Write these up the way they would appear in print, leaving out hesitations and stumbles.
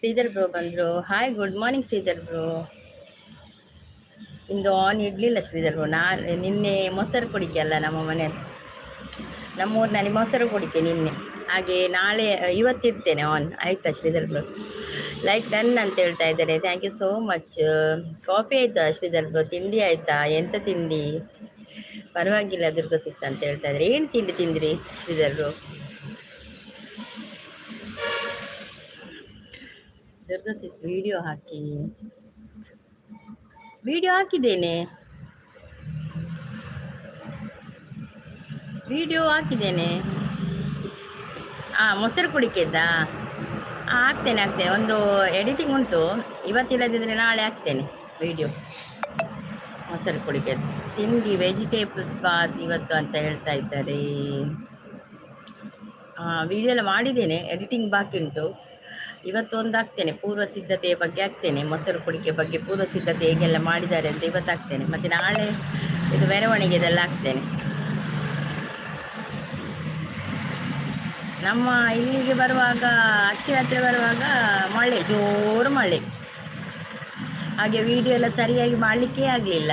Sridhar bro ಬಂದರು. Hi, good morning Sridhar bro. ಇಂದು ಆನ್ ಇಡಲಿಲ್ಲ Sridhar bro. ನಾನು ನಿನ್ನೆ ಮೊಸರು ಕುಡಿಕೆ ಅಲ್ಲ ನಮ್ಮ ಮನೆಯಲ್ಲಿ, ನಮ್ಮೂರಿನಲ್ಲಿ ಮೊಸರು ಕುಡಿಕೆ ನಿನ್ನೆ. ಹಾಗೆ ನಾಳೆ, ಇವತ್ತಿರ್ತೇನೆ ಆನ್, ಆಯಿತಾ ಶ್ರೀಧರ್ ಬ್ರೋ? ಲೈಕ್ ಡನ್ ಅಂತ ಹೇಳ್ತಾ ಇದ್ದಾರೆ. Thank you so much. Coffee ಆಯಿತಾ ಶ್ರೀಧರ್ ಬ್ರೋ? ತಿಂಡಿ ಆಯಿತಾ? ಎಂತ ತಿಂಡಿ? ಪರವಾಗಿಲ್ಲ ದುರ್ಗಾ ಸಿಸ್ ಅಂತ ಹೇಳ್ತಾ ಇದ್ದಾರೆ. ಏನು ತಿಂಡಿ ತಿಂದ್ರಿ Sridhar bro? Durga sis, video ಹಾಕಿ. ವಿಡಿಯೋ ಹಾಕಿದ್ದೇನೆ, ವಿಡಿಯೋ ಹಾಕಿದ್ದೇನೆ. ಹಾಂ, ಮೊಸರು ಕುಡಿಕೆದ್ದಾ? ಹಾಂ, ಹಾಕ್ತೇನೆ ಹಾಕ್ತೇನೆ. ಒಂದು ಎಡಿಟಿಂಗ್ ಉಂಟು. ಇವತ್ತಿಲ್ಲದಿದ್ದರೆ ನಾಳೆ ಹಾಕ್ತೇನೆ ವಿಡಿಯೋ ಮೊಸರು ಕುಡಿಕೆ. ತಿಂಡಿ ವೆಜಿಟೇಬಲ್ಸ್ ಬಾತ್ ಇವತ್ತು ಅಂತ ಹೇಳ್ತಾ ಇದ್ದಾರೆ. ವಿಡಿಯೋ ಎಲ್ಲ ಮಾಡಿದ್ದೇನೆ, ಎಡಿಟಿಂಗ್ ಬಾಕಿ ಉಂಟು. ಇವತ್ತು ಒಂದು ಹಾಕ್ತೇನೆ, ಪೂರ್ವ ಸಿದ್ಧತೆಯ ಬಗ್ಗೆ ಹಾಕ್ತೇನೆ. ಮೊಸರು ಕುಡಿಕೆ ಬಗ್ಗೆ ಪೂರ್ವ ಸಿದ್ಧತೆ ಹೇಗೆಲ್ಲ ಮಾಡಿದ್ದಾರೆ ಅಂತ ಇವತ್ತು ಹಾಕ್ತೇನೆ. ಮತ್ತು ನಾಳೆ ಇದು ಮೆರವಣಿಗೆದೆಲ್ಲ ಹಾಕ್ತೇನೆ. ನಮ್ಮ ಇಲ್ಲಿಗೆ ಬರುವಾಗ, ಅಕ್ಕಿ ಹತ್ತಿರ ಬರುವಾಗ ಮಳೆ, ಜೋರು ಮಳೆ. ಹಾಗೆ ವಿಡಿಯೋ ಎಲ್ಲ ಸರಿಯಾಗಿ ಮಾಡಲಿಕ್ಕೆ ಆಗಲಿಲ್ಲ.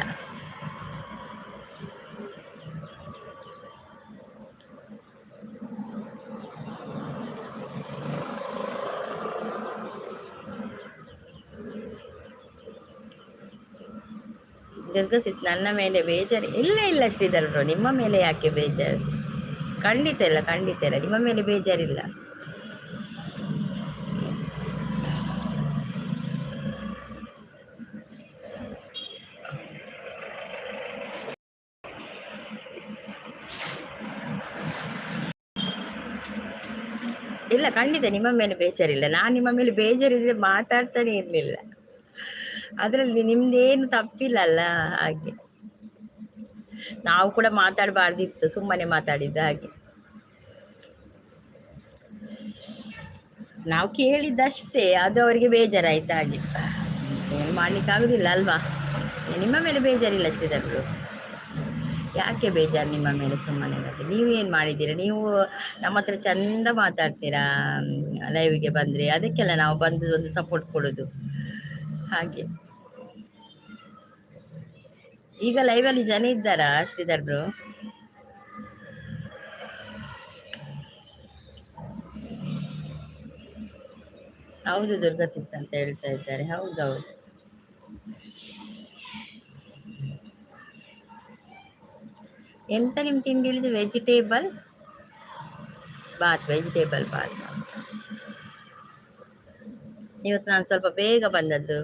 ದುರ್ಗಾ ಸಿಸ್, ನನ್ನ ಮೇಲೆ ಬೇಜಾರು? ಇಲ್ಲ ಇಲ್ಲ ಶ್ರೀಧರ್, ನಿಮ್ಮ ಮೇಲೆ ಯಾಕೆ ಬೇಜಾರು? ಖಂಡಿತ ಇಲ್ಲ, ಖಂಡಿತ ಇಲ್ಲ, ನಿಮ್ಮ ಮೇಲೆ ಬೇಜಾರಿಲ್ಲ. ಇಲ್ಲ, ಖಂಡಿತ ನಿಮ್ಮ ಮೇಲೆ ಬೇಜಾರಿಲ್ಲ. ನಾನು ನಿಮ್ಮ ಮೇಲೆ ಬೇಜಾರಿದ್ರೆ ಮಾತಾಡ್ತಾನೆ ಇರಲಿಲ್ಲ. ಅದರಲ್ಲಿ ನಿಮ್ದೇನು ತಪ್ಪಿಲ್ಲಲ್ಲ, ಹಾಗೆ ನಾವು ಕೂಡ ಮಾತಾಡಬಾರ್ದಿತ್ತು, ಸುಮ್ಮನೆ ಮಾತಾಡಿದ್ದ ಹಾಗೆ. ನಾವು ಕೇಳಿದ್ದಷ್ಟೇ, ಅದು ಅವರಿಗೆ ಬೇಜಾರಾಯ್ತು. ಹಾಗೆ ಏನು ಮಾಡ್ಲಿಕ್ಕೆ ಆಗುದಿಲ್ಲ ಅಲ್ವಾ? ನಿಮ್ಮ ಮೇಲೆ ಬೇಜಾರಿಲ್ಲ ಶ್ರೀಧರ್. ಯಾಕೆ ಬೇಜಾರು ನಿಮ್ಮ ಮೇಲೆ ಸುಮ್ಮನೆ? ನೀವೇನು ಮಾಡಿದ್ದೀರಾ? ನೀವು ನಮ್ಮ ಹತ್ರ ಚಂದ ಮಾತಾಡ್ತೀರಾ ಲೈವ್ಗೆ ಬಂದರೆ. ಅದಕ್ಕೆಲ್ಲ ನಾವು ಬಂದು ಒಂದು ಸಪೋರ್ಟ್ ಕೊಡೋದು ಹಾಗೆ. ಈಗ ಲೈವಲ್ಲಿ ಜನ ಇದ್ದಾರಾ ಶ್ರೀಧರ್ ಬ್ರೋ? ಹೌದು ದುರ್ಗಾ ಸಿಸ್ ಅಂತ ಹೇಳ್ತಾ ಇದ್ದಾರೆ. ಹೌದೌದು. ಎಂತ ನಿಮ್ ತಿಂಡಿ ಹೇಳಿದ್ದು? Vegetable bath, vegetable bath. ಇವತ್ತು ನಾನು ಸ್ವಲ್ಪ ಬೇಗ ಬಂದದ್ದು,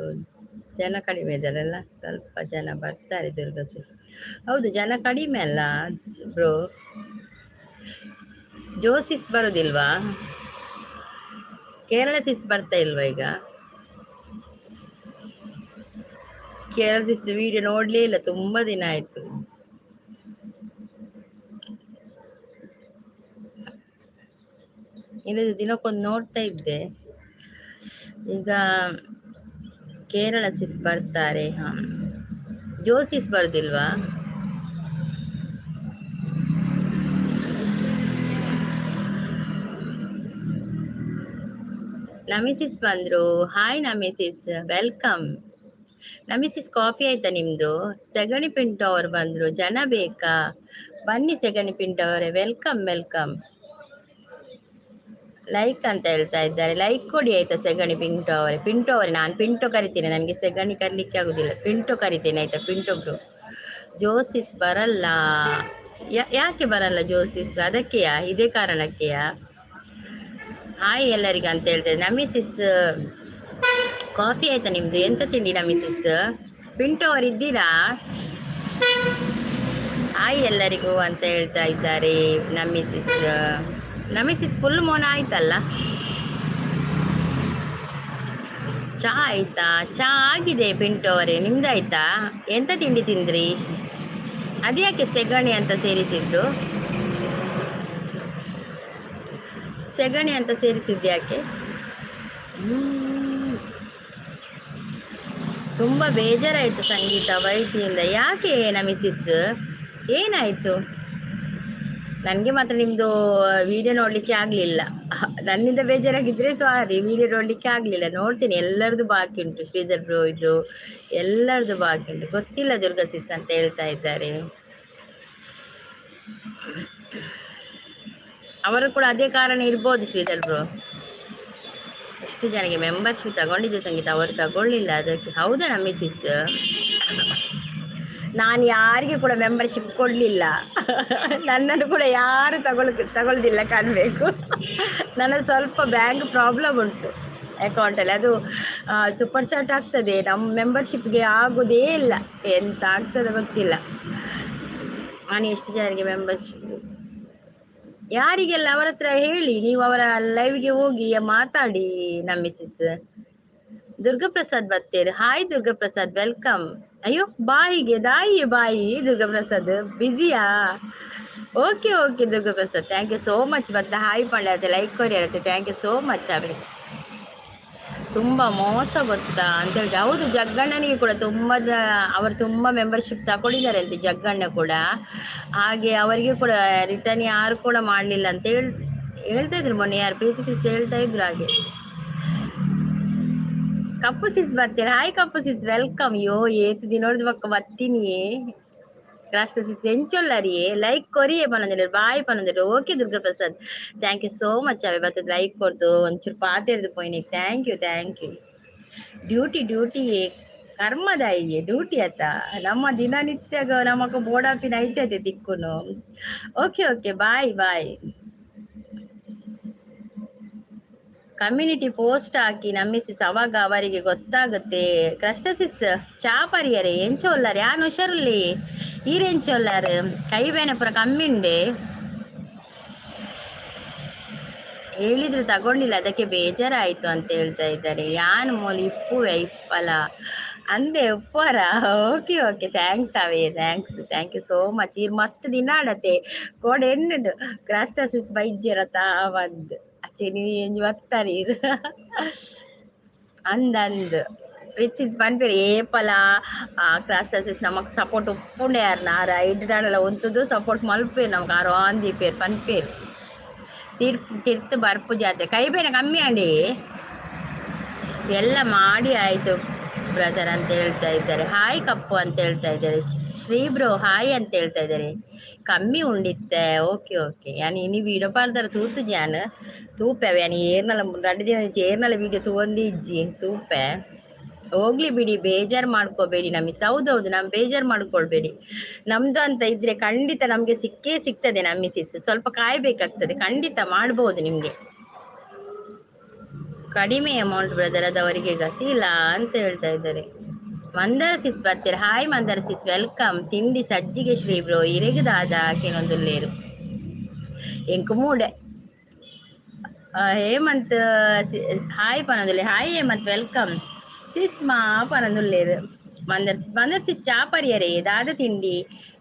ಜನ ಕಡಿಮೆ ಇದ್ದಾರಲ್ಲ, ಸ್ವಲ್ಪ ಜನ ಬರ್ತಾರೆ ದುರ್ಗಾ ಸಿಸ್. ಹೌದು, ಜನ ಕಡಿಮೆ ಅಲ್ಲ ಬ್ರೋ? ಜೋಸಿಸ್ ಬರೋದಿಲ್ವಾ? ಕೇರಳ ಸಿಸ್ ಬರ್ತಾ ಇಲ್ವಾ ಈಗ? ಕೇರಳ ಸಿಸ್ ವಿಡಿಯೋ ನೋಡ್ಲೇ ಇಲ್ಲ, ತುಂಬಾ ದಿನ ಆಯ್ತು. ಇಲ್ಲದ ದಿನಕ್ಕೊಂದು ನೋಡ್ತಾ ಇದ್ದೆ. ಈಗ ಕೇರಳ ಸಿಸ್ ಬರ್ತಾರೆ. ಹಾಂ, ಜೋಸಿಸ್ ಬರೋದಿಲ್ವಾ? ನಮಿಸಿಸ್ ಬಂದ್ರು. ಹಾಯ್ ನಮಿಸಿಸ್, welcome. ನಮಿಸಿಸ್, ಕಾಫಿ ಆಯ್ತಾ ನಿಮ್ದು? ಸೆಗಣಿ ಪಿಂಟು ಅವರು ಬಂದ್ರು. ಜನ ಬೇಕಾ? ಬನ್ನಿ ಸೆಗಣಿ ಪಿಂಟು ಅವರೇ, welcome welcome. Like ಅಂತ ಹೇಳ್ತಾ ಇದ್ದಾರೆ. ಲೈಕ್ ಕೊಡಿ ಆಯ್ತಾ ಸೆಗಣಿ ಪಿಂಟು ಅವರೇ. ಪಿಂಟು ಅವರೇ, ನಾನು ಪಿಂಟು ಕರಿತೀನಿ, ನನಗೆ ಸೆಗಣಿ ಕರಿಲಿಕ್ಕೆ ಆಗುದಿಲ್ಲ. ಪಿಂಟು ಕರಿತೀನಿ ಆಯ್ತಾ, ಪಿಂಟು ಬ್ರೋ. ಜೋಸಿಸ್ ಬರಲ್ಲ? ಯಾಕೆ ಬರಲ್ಲ ಜೋಸಿಸ್? ಅದಕ್ಕೆಯಾ, ಇದೇ ಕಾರಣಕ್ಕೆಯಾ? ಹಾಯ್ ಎಲ್ಲರಿಗೂ ಅಂತ ಹೇಳ್ತೇನೆ. ನಮಿಸಿಸ್, ಕಾಫಿ ಆಯ್ತಾ ನಿಮ್ದು? ಎಂತ ತಿಂಡಿ ನಮಿಸಿಸ್? ಪಿಂಟು ಅವರು ಇದ್ದೀರಾ? ಹಾಯ್ ಎಲ್ಲರಿಗೂ ಅಂತ ಹೇಳ್ತಾ ಇದ್ದಾರೆ ನಮಿಸಿಸ್. ನಮಿಸಿಸ್, ಫುಲ್ ಮೋನ ಆಯ್ತಲ್ಲ? ಚಹಾ ಆಯ್ತಾ? ಚಹಾ ಆಗಿದೆ ಪಿಂಟು ಅವರೇ, ನಿಮ್ದಾಯ್ತಾ? ಎಂತ ತಿಂಡಿ ತಿಂದ್ರಿ? ಅದ್ಯಾಕೆ ಸೆಗಣಿ ಅಂತ ಸೇರಿಸಿದ್ದು? ಸೆಗಣಿ ಅಂತ ಸೇರಿಸಿದ್ದು ಯಾಕೆ? ತುಂಬ ಬೇಜಾರಾಯಿತು ಸಂಗೀತ ವೈಟಿಯಿಂದ. ಯಾಕೆ ನಮಿಸಿಸ್, ಏನಾಯಿತು? ನನಗೆ ಮಾತ್ರ ನಿಮ್ಮದು ವಿಡಿಯೋ ನೋಡಲಿಕ್ಕೆ ಆಗಲಿಲ್ಲ. ನನ್ನಿಂದ ಬೇಜಾರಾಗಿದ್ದರೆ ಸಾರಿ, ವಿಡಿಯೋ ನೋಡಲಿಕ್ಕೆ ಆಗಲಿಲ್ಲ. ನೋಡ್ತೀನಿ, ಎಲ್ಲರದು ಬಾಕಿ ಉಂಟು. ಶ್ರೀಧರ್ ಬ್ರೋ ಇದು ಎಲ್ಲರದು ಬಾಕಿ ಉಂಟು. ಗೊತ್ತಿಲ್ಲ ದುರ್ಗಾ ಸಿಸ್ ಅಂತ ಹೇಳ್ತಾ ಇದ್ದಾರೆ. ಅವರು ಕೂಡ ಅದೇ ಕಾರಣ ಇರ್ಬೋದು ಶ್ರೀಧರ್ ಬ್ರೋ. ಎಷ್ಟು ಜನಕ್ಕೆ ಮೆಂಬರ್ಶಿಪ್ ತಗೊಂಡಿದ್ದೆ ಸಂಗೀತ, ಅವರು ತಗೊಳ್ಳಿಲ್ಲ ಅದಕ್ಕೆ. ಹೌದಾ ನಮ್ಮ ಸಿಸ್? ನಾನು ಯಾರಿಗೆ ಕೂಡ ಮೆಂಬರ್ಶಿಪ್ ಕೊಡಲಿಲ್ಲ. ನನ್ನದು ಕೂಡ ಯಾರು ತಗೊಳ್ಳೋದಿಲ್ಲ ಕಾಣಬೇಕು. ನನ್ನ ಸ್ವಲ್ಪ ಬ್ಯಾಂಕ್ ಪ್ರಾಬ್ಲಮ್ ಉಂಟು ಅಕೌಂಟಲ್ಲಿ, ಅದು ಸೂಪರ್ ಚಾಟ್ ಆಗ್ತದೆ, ನಮ್ಮ ಮೆಂಬರ್ಶಿಪ್ಗೆ ಆಗೋದೇ ಇಲ್ಲ. ಎಂತ ಆಗ್ತದೆ ಗೊತ್ತಿಲ್ಲ. ನಾನು ಎಷ್ಟು ಜನರಿಗೆ ಮೆಂಬರ್ಶಿಪ್ ಯಾರಿಗೆಲ್ಲ ಅವರ ಹತ್ರ ಹೇಳಿ, ನೀವು ಅವರ ಲೈವ್ಗೆ ಹೋಗಿ ಮಾತಾಡಿ. ನಮ್ಮ ಮಿಸ್ಸಸ್ ದುರ್ಗಾಪ್ರಸಾದ್ ಬತ್ತೇರು. Hi Durgaprasad, welcome. ಅಯ್ಯೋ ಬಾಯಿಗೆ ದಾಯಿ ಬಾಯಿ ದುರ್ಗಾಪ್ರಸಾದ್, ಬ್ಯುಸಿಯಾ? Okay okay Durgaprasad, thank you so much. ಬತ್ತ ಹಾಯ್ ಪಂಡೆ, ಲೈಕ್ ಕೊರಿ ಇರುತ್ತೆ. Thank you so much. ಅವೇ ತುಂಬ ಮೋಸ ಗೊತ್ತಾ ಅಂತ ಹೇಳಿ. ಹೌದು, ಜಗ್ಗಣ್ಣನಿಗೆ ಕೂಡ ತುಂಬ, ಅವರು ತುಂಬ ಮೆಂಬರ್ಶಿಪ್ ತಗೊಂಡಿದ್ದಾರೆ ಅಂತೆ ಜಗ್ಗಣ್ಣ ಕೂಡ. ಹಾಗೆ ಅವರಿಗೆ ಕೂಡ ರಿಟರ್ನ್ ಯಾರು ಕೂಡ ಮಾಡಲಿಲ್ಲ ಅಂತ ಹೇಳ್ತಾ ಇದ್ರು ಮೊನ್ನೆ ಯಾರು, ಪ್ರೀತಿ ಸಿಸ್ ಹೇಳ್ತಾ ಇದ್ರು ಹಾಗೆ. ಕಪ್ಪು ಸಿಸ್ ಬರ್ತೀರಾ? ಹಾಯ್ ಕಪ್ಪು ಸಿಸ್, welcome. ಯೋ ಏತ್ ದಿನೋಡ್ದು ಬಕ್ಕ ಬತ್ತೀನಿ. ರಾಷ್ಟ್ರ ಸಿಸ್ ಎಂಚೊಲ್ಲರಿಯೇ, ಲೈಕ್ ಕೊರಿಯೇ ಪನಂದಿಲ್ಲ, ಬಾಯ್ ಪನಂದಿಲ್ಲ. Okay Durga Prasad, thank you so much. ಅವೆ ಬತ್ತದ ಲೈಕ್ ಕೊಡ್ದು ಒಂಚೂರು ಪಾತೆರ್ದು ಪೋಯಿನಿ. Thank you, thank you. Duty duty ಕರ್ಮದಾಯಿಯೇ duty ಆತ. ನಮ್ಮ ದಿನನಿತ್ಯ ನಮಕ ಬೋಡಾಪಿ ನೈಟ್ ಐತೆ ತಿಕ್ಕುನು. Okay okay, bye bye. Community post ಹಾಕಿ ನಮ್ಮಿಸಿಸ್, ಅವಾಗ ಅವರಿಗೆ ಗೊತ್ತಾಗುತ್ತೆ. ಕ್ರಸ್ಟಸಿಸ್ ಚಾ ಪರಿಯರೆ ಎಂಚೊಲ್ಲಾರೆ? ಯಾನ್ ಹುಷಾರುಲ್ಲಿ, ಈರ್ ಎಂಚೊಲ್ಲಾರು? ಕೈ ಬೇನೆ ಪೂರ ಕಮ್ಮಿ ಉಂಡೆ. ಹೇಳಿದ್ರೆ ತಗೊಂಡಿಲ್ಲ, ಅದಕ್ಕೆ ಬೇಜಾರಾಯಿತು ಅಂತ ಹೇಳ್ತಾ ಇದ್ದಾರೆ. ಯಾನ್ ಮೂಲು ಇಪ್ಪುವೆ ಇಪ್ಪಲ ಅಂದೆ ಉಪ್ಪರ. ಓಕೆ ಓಕೆ, thanks ಅವೇ, thanks, thank you so much. ಈರ್ ಮಸ್ತ್ ದಿನ ಆಡತೆ ಕೋಡೆ ಎನ್ನುಡು ಕ್ರಾಸ್ಟಸಿಸ್ ಬೈಜ್ಯರತ ಬಂದ್ ಅಚೆ ನೀ ಬತ್ತರಿ ಅಂದ್ ಅಂದ್ ರಿಚಿಸ್ ಪನ್ಪೆರ್ ಏಪಲ ಕ್ರಾಸ್ಟಸಿಸ್ ನಮಕ್ ಸಪೋರ್ಟ್ ಉಪ್ಪುಂಡೆ ಯಾರ್ನ ಆರ್ ಐಡ್ಡಾಂಡಲ ಉಂತುದು ಸಪೋರ್ಟ್ ಮಲ್ಪೇರು ನಮಕ್. ಆರ್ ಆಂದಿಪೇರ್ ಪನ್ಪೇರು ತಿರ್ಪು ತಿರ್ತು ಬರ್ಪು ಜಾತೆ. ಕೈ ಬೇನೆ ಕಮ್ಮಿ ಅಂಡಿ ಎಲ್ಲ ಮಾಡಿ ಆಯಿತು ಬ್ರದರ್ ಅಂತ ಹೇಳ್ತಾ ಇದ್ದಾರೆ. ಹಾಯ್ ಕಪ್ಪು ಅಂತ ಹೇಳ್ತಾ ಇದ್ದಾರೆ. ಶ್ರೀ ಬ್ರೋ ಹಾಯ್ ಅಂತ ಹೇಳ್ತಾ ಇದ್ದಾರೆ. ಕಮ್ಮಿ ಉಂಡಿತ್ತೆ. ಓಕೆ ಓಕೆ, ಯಾನ್ ಇನಿ ವೀಡಿಯೋ ಪಾಡ್ದಾರ ತೂತು ಜಾನ್ ತೂಪೆ. ಯಾನ್ ಏರ್ನಲ ರಡ್ಡ್ ದಿನ ಏರ್ನಲ ವೀಡಿಯೋ ತೂವೊಂದು ಇಜ್ಜಿ ತೂಪೆ. ಹೋಗ್ಲಿ ಬಿಡಿ, ಬೇಜಾರು ಮಾಡ್ಕೋಬೇಡಿ ನಮಿಸ್. ಹೌದೌದು, ನಮ್ ಬೇಜಾರು ಮಾಡ್ಕೊಳ್ಬೇಡಿ. ನಮ್ದು ಅಂತ ಇದ್ರೆ ಖಂಡಿತ ನಮ್ಗೆ ಸಿಕ್ಕೇ ಸಿಗ್ತದೆ ನಮ್ಮ ಮಿಸಿಸ್. ಸ್ವಲ್ಪ ಕಾಯ್ಬೇಕಾಗ್ತದೆ, ಖಂಡಿತ ಮಾಡ್ಬೋದು. ನಿಮ್ಗೆ ಕಡಿಮೆ ಅಮೌಂಟ್ ಬ್ರದರ್, ಅದು ಅವರಿಗೆ ಗತಿ ಇಲ್ಲ ಅಂತ ಹೇಳ್ತಾ ಇದ್ದಾರೆ. ಮಂದಾರ ಸಿಸ್ ಬರ್ತೀರ? Hi Mandara sis, welcome. ತಿಂಡಿ ಸಜ್ಜಿಗೆ ಶ್ರೀ ಬ್ರೋ ಇರೆಗದಾದ ಕೇನೊಂದುಲ್ಲೇರು ಎಂಕು ಮೂಡೆ. ಹೇಮಂತ್ ಹಾಯ್ ಪನೊಂದುಲ್ಲೆ. Hi Hemant, welcome. ಸಿಸ್ ಮಾ ಪನೊಂದುಲ್ಲೇರು ಮಂದರ್ ಸಿಸ್. ಮಂದರ್ ಸಿಸ್ ಚಾ ಪರಿಯರೇ? ದಾದ ತಿಂಡಿ?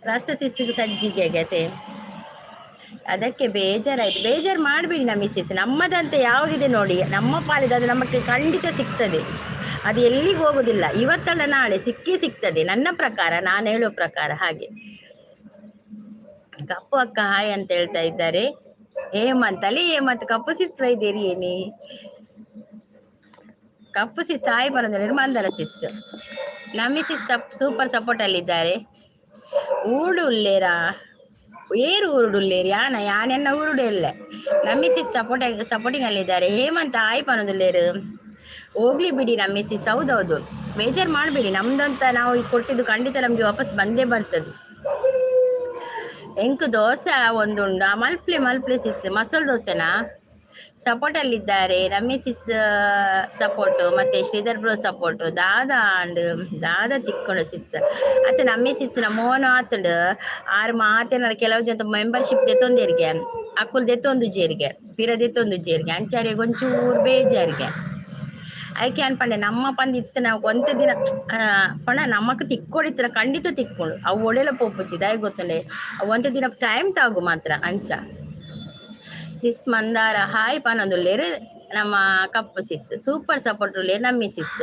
ರಾಷ್ಟ್ರ ಸಿಸ್ಗೆ ಸಜ್ಜಿಗೆ ಗತೆ. ಅದಕ್ಕೆ ಬೇಜಾರಾಯ್ತು. ಬೇಜಾರು ಮಾಡಬೇಡಿ ನಮ್ಮ ಮಿಸ್ಸಸ್. ನಮ್ಮದಂತ ಯಾವುದಿದೆ ನೋಡಿ, ನಮ್ಮ ಪಾಲಿದ ಅದು ನಮಗೆ ಖಂಡಿತ ಸಿಗ್ತದೆ. ಅದು ಎಲ್ಲಿಗೆ ಹೋಗೋದಿಲ್ಲ. ಇವತ್ತಲ್ಲ ನಾಳೆ ಸಿಕ್ಕೇ ಸಿಗ್ತದೆ ನನ್ನ ಪ್ರಕಾರ, ನಾನು ಹೇಳೋ ಪ್ರಕಾರ ಹಾಗೆ. ಕಪ್ಪು ಅಕ್ಕ ಹಾಯ್ ಅಂತ ಹೇಳ್ತಾ ಇದ್ದಾರೆ. ಹೇಮಂತ್ ಅಲ್ಲಿ ಹೇಮಂತ್ ಕಪ್ಪು ಸಿಸ್ ವೈದೇರಿ ಏನಿ ಕಪ್ಪು ಸಿಸ್ ಹಾಯ್ ಬರೋದಿಲ್ಲ. ಮಂದರ ಸಿಸ್ ನಮ್ಮಿ ಸಿಸ್ ಸೂಪರ್ ಸಪೋರ್ಟ್ ಅಲ್ಲಿದ್ದಾರೆ. ಊಡು ಉಲ್ಲೇರಾ? ಏರು ಊರುಡುಲ್ಲೇರು ಯಾನ ಯಾನೆನ್ನ ಊರುಡು ಎಲ್ಲ. ನಮ್ಮಿ ಸಿಸ್ ಸಪೋರ್ಟಿಂಗ್ ಅಲ್ಲಿದ್ದಾರೆ. ಹೇಮಂತ್ ಹಾಯ್ ಪನೊಂದುಲ್ಲೇರು. ಹೋಗ್ಲಿ ಬಿಡಿ ನಮ್ಮ ಮಿಸ್ಸಿಸ್. ಹೌದೌದು, ಬೇಜಾರು ಮಾಡಬೇಡಿ. ನಮ್ದಂತ ನಾವು ಈಗ ಕೊಟ್ಟಿದ್ದು ಖಂಡಿತ ನಮಗೆ ವಾಪಸ್ ಬಂದೇ ಬರ್ತದೆ. ಎಂಕ್ ದೋಸೆ ಒಂದುಂಡು ಮಲ್ಪ್ಲೆ ಮಲ್ಪ್ಲೆ ಸಿಸ್. ಮಸಾಲೆ ದೋಸೆನಾ? ಸಪೋರ್ಟಲ್ಲಿದ್ದಾರೆ ರಮೇಶ್ ಸಿಸ್ ಸಪೋರ್ಟು, ಮತ್ತೆ ಶ್ರೀಧರ್ ಬ್ರೋ ಸಪೋರ್ಟು. ದಾದಾ ಅಂಡ್ ದಾದಾ ತಿಕ್ಕೊಂಡು ಸಿಸ್ ಅತ್ತ ನಮ್ಮೆ ಸಿಸ್ ಮೋನ ಆತುಂಡು. ಆರು ಮಾತೇನ ಕೆಲವು ಜನ ಮೆಂಬರ್ಶಿಪ್ ದೆತ್ತೊಂದೇರಿಗೆ, ಅಕ್ಕುಲ್ ದೆತ್ತೊಂದು ಜೇರಿಗೆ, ಪಿರ ದೆತ್ತೊಂದು ಜೇರಿಗೆ, ಅಂಚಾರಿಗೆ ಒಂಚೂರು ಬೇಜಾರಿಗೆ. ಐಕೆ ಅನ್ಪಂಡೆ ನಮ್ಮ ಪಂದ್ ಇತ್ತು ನಾವು ಒಂತೆ ದಿನ ಪಂಡ ನಮಕ್ ತಿಕ್ಕೊಡಿತ್ತಿನ ಖಂಡಿತ ತಿಕ್ಕೊಂಡು. ಅವು ಒಡೆಲ ಪೋಪುಚಿ ದಾಯ ಗೊತ್ತುಂಡೆ, ಅವು ಒಂತೆ ದಿನ ಟೈಮ್ ತಾಗು ಮಾತ್ರ ಅಂಚ. ಸಿಸ್ ಮಂದಾರ ಹಾಯ್ ಪನೊಂದುಲ್ಲೇರು. ನಮ್ಮ ಕಪ್ಪು ಸಿಸ್ ಸೂಪರ್ ಸಪೋರ್ಟ್ ಉಲ್ಲೇರು. ನಮ್ಮ ಸಿಸ್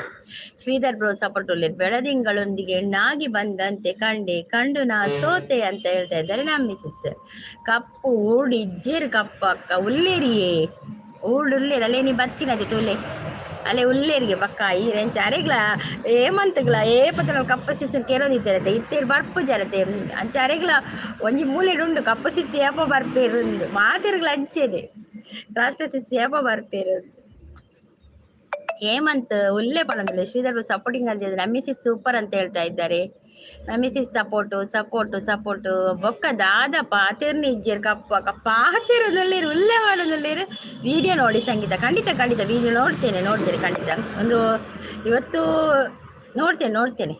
ಶ್ರೀಧರ್ ಬ್ರೋ ಸಪೋರ್ಟ್ ಉಲ್ಲೇರು. ಬೆಳದಿಂಗಳೊಂದಿಗೆ ಹೆಣ್ಣಾಗಿ ಬಂದಂತೆ ಕಂಡೆ ಕಂಡು ನಾ ಸೋತೆ ಅಂತ ಹೇಳ್ತಾ ಇದ್ದಾರೆ ನಮ್ಮ ಸಿಸ್. ಕಪ್ಪು ಊಡು ಇಜ್ಜೇರು ಕಪ್ಪು ಅಕ್ಕ ಉಲ್ಲೇರಿಯೇ. ಊರ್ಡು ಉಲ್ಲೇರ್ ಅಲ್ಲೇ ನೀ ಬತ್ತಿನದೆ ತೂಲೆ ಅಲ್ಲೇ ಉಲ್ಲೇರಿಗೆ ಬಕ್ಕ ಈರೆಂಚ ಅರೆಗ್ಲ ಏಮಂತಗ್ಲ ಏ ಪತನ ಕಪ್ಪ ಸೀಸನ್ ಕೇರೊಂದಿತ್ತೆರತೆ ಇತ್ತೇರು ಬರ್ಪು ಜರತೆ ಅಂಚ ಅರೆಗ್ಲ ಒಂಜಿ ಮೂಲೆಡ್ ಉಂಡು ಕಪ್ಪ ಸಿಸ್ ಏಪ ಬರ್ಪೇರು ಮಾತೆರ್ಗ್ಲ ಅಂಚೆನೆ ರಾಷ್ಟ್ರ ಸಿಸ್ ಏಪ ಬರ್ಪೇರು. ಹೇಮಂತ್ ಉಲ್ಲೆ ಪನೊಂದಿಲ್ಲ. ಶ್ರೀಧರ್ ಸಪೋರ್ಟಿಂಗ್ ಅಂತ ಹೇಳಿದ್ರೆ ನಮ್ಮಿಸಿ ಸೂಪರ್ ಅಂತ ಹೇಳ್ತಾ ಇದ್ದಾರೆ. ನಮ್ಮಿಸಿ ಸಪೋರ್ಟು ಸಪೋರ್ಟು ಸಪೋರ್ಟು. ಬೊಕ್ಕ ದಾದ ಪಾತೆರ್ನಿ ಇಜ್ಜೆರ್ ಕಪ್ಪ ಕಪ್ಪ ಪಾತೆರುದುಲ್ಲೇರು ಉಲ್ಲೆ ಮಾಡೋದುಲ್ಲೇರು. ವಿಡಿಯೋ ನೋಡಿ ಸಂಗೀತ, ಖಂಡಿತ ಖಂಡಿತ ವಿಡಿಯೋ ನೋಡ್ತೇನೆ ನೋಡ್ತೇನೆ ಖಂಡಿತ. ಒಂದು ಇವತ್ತು ನೋಡ್ತೇನೆ ನೋಡ್ತೇನೆ.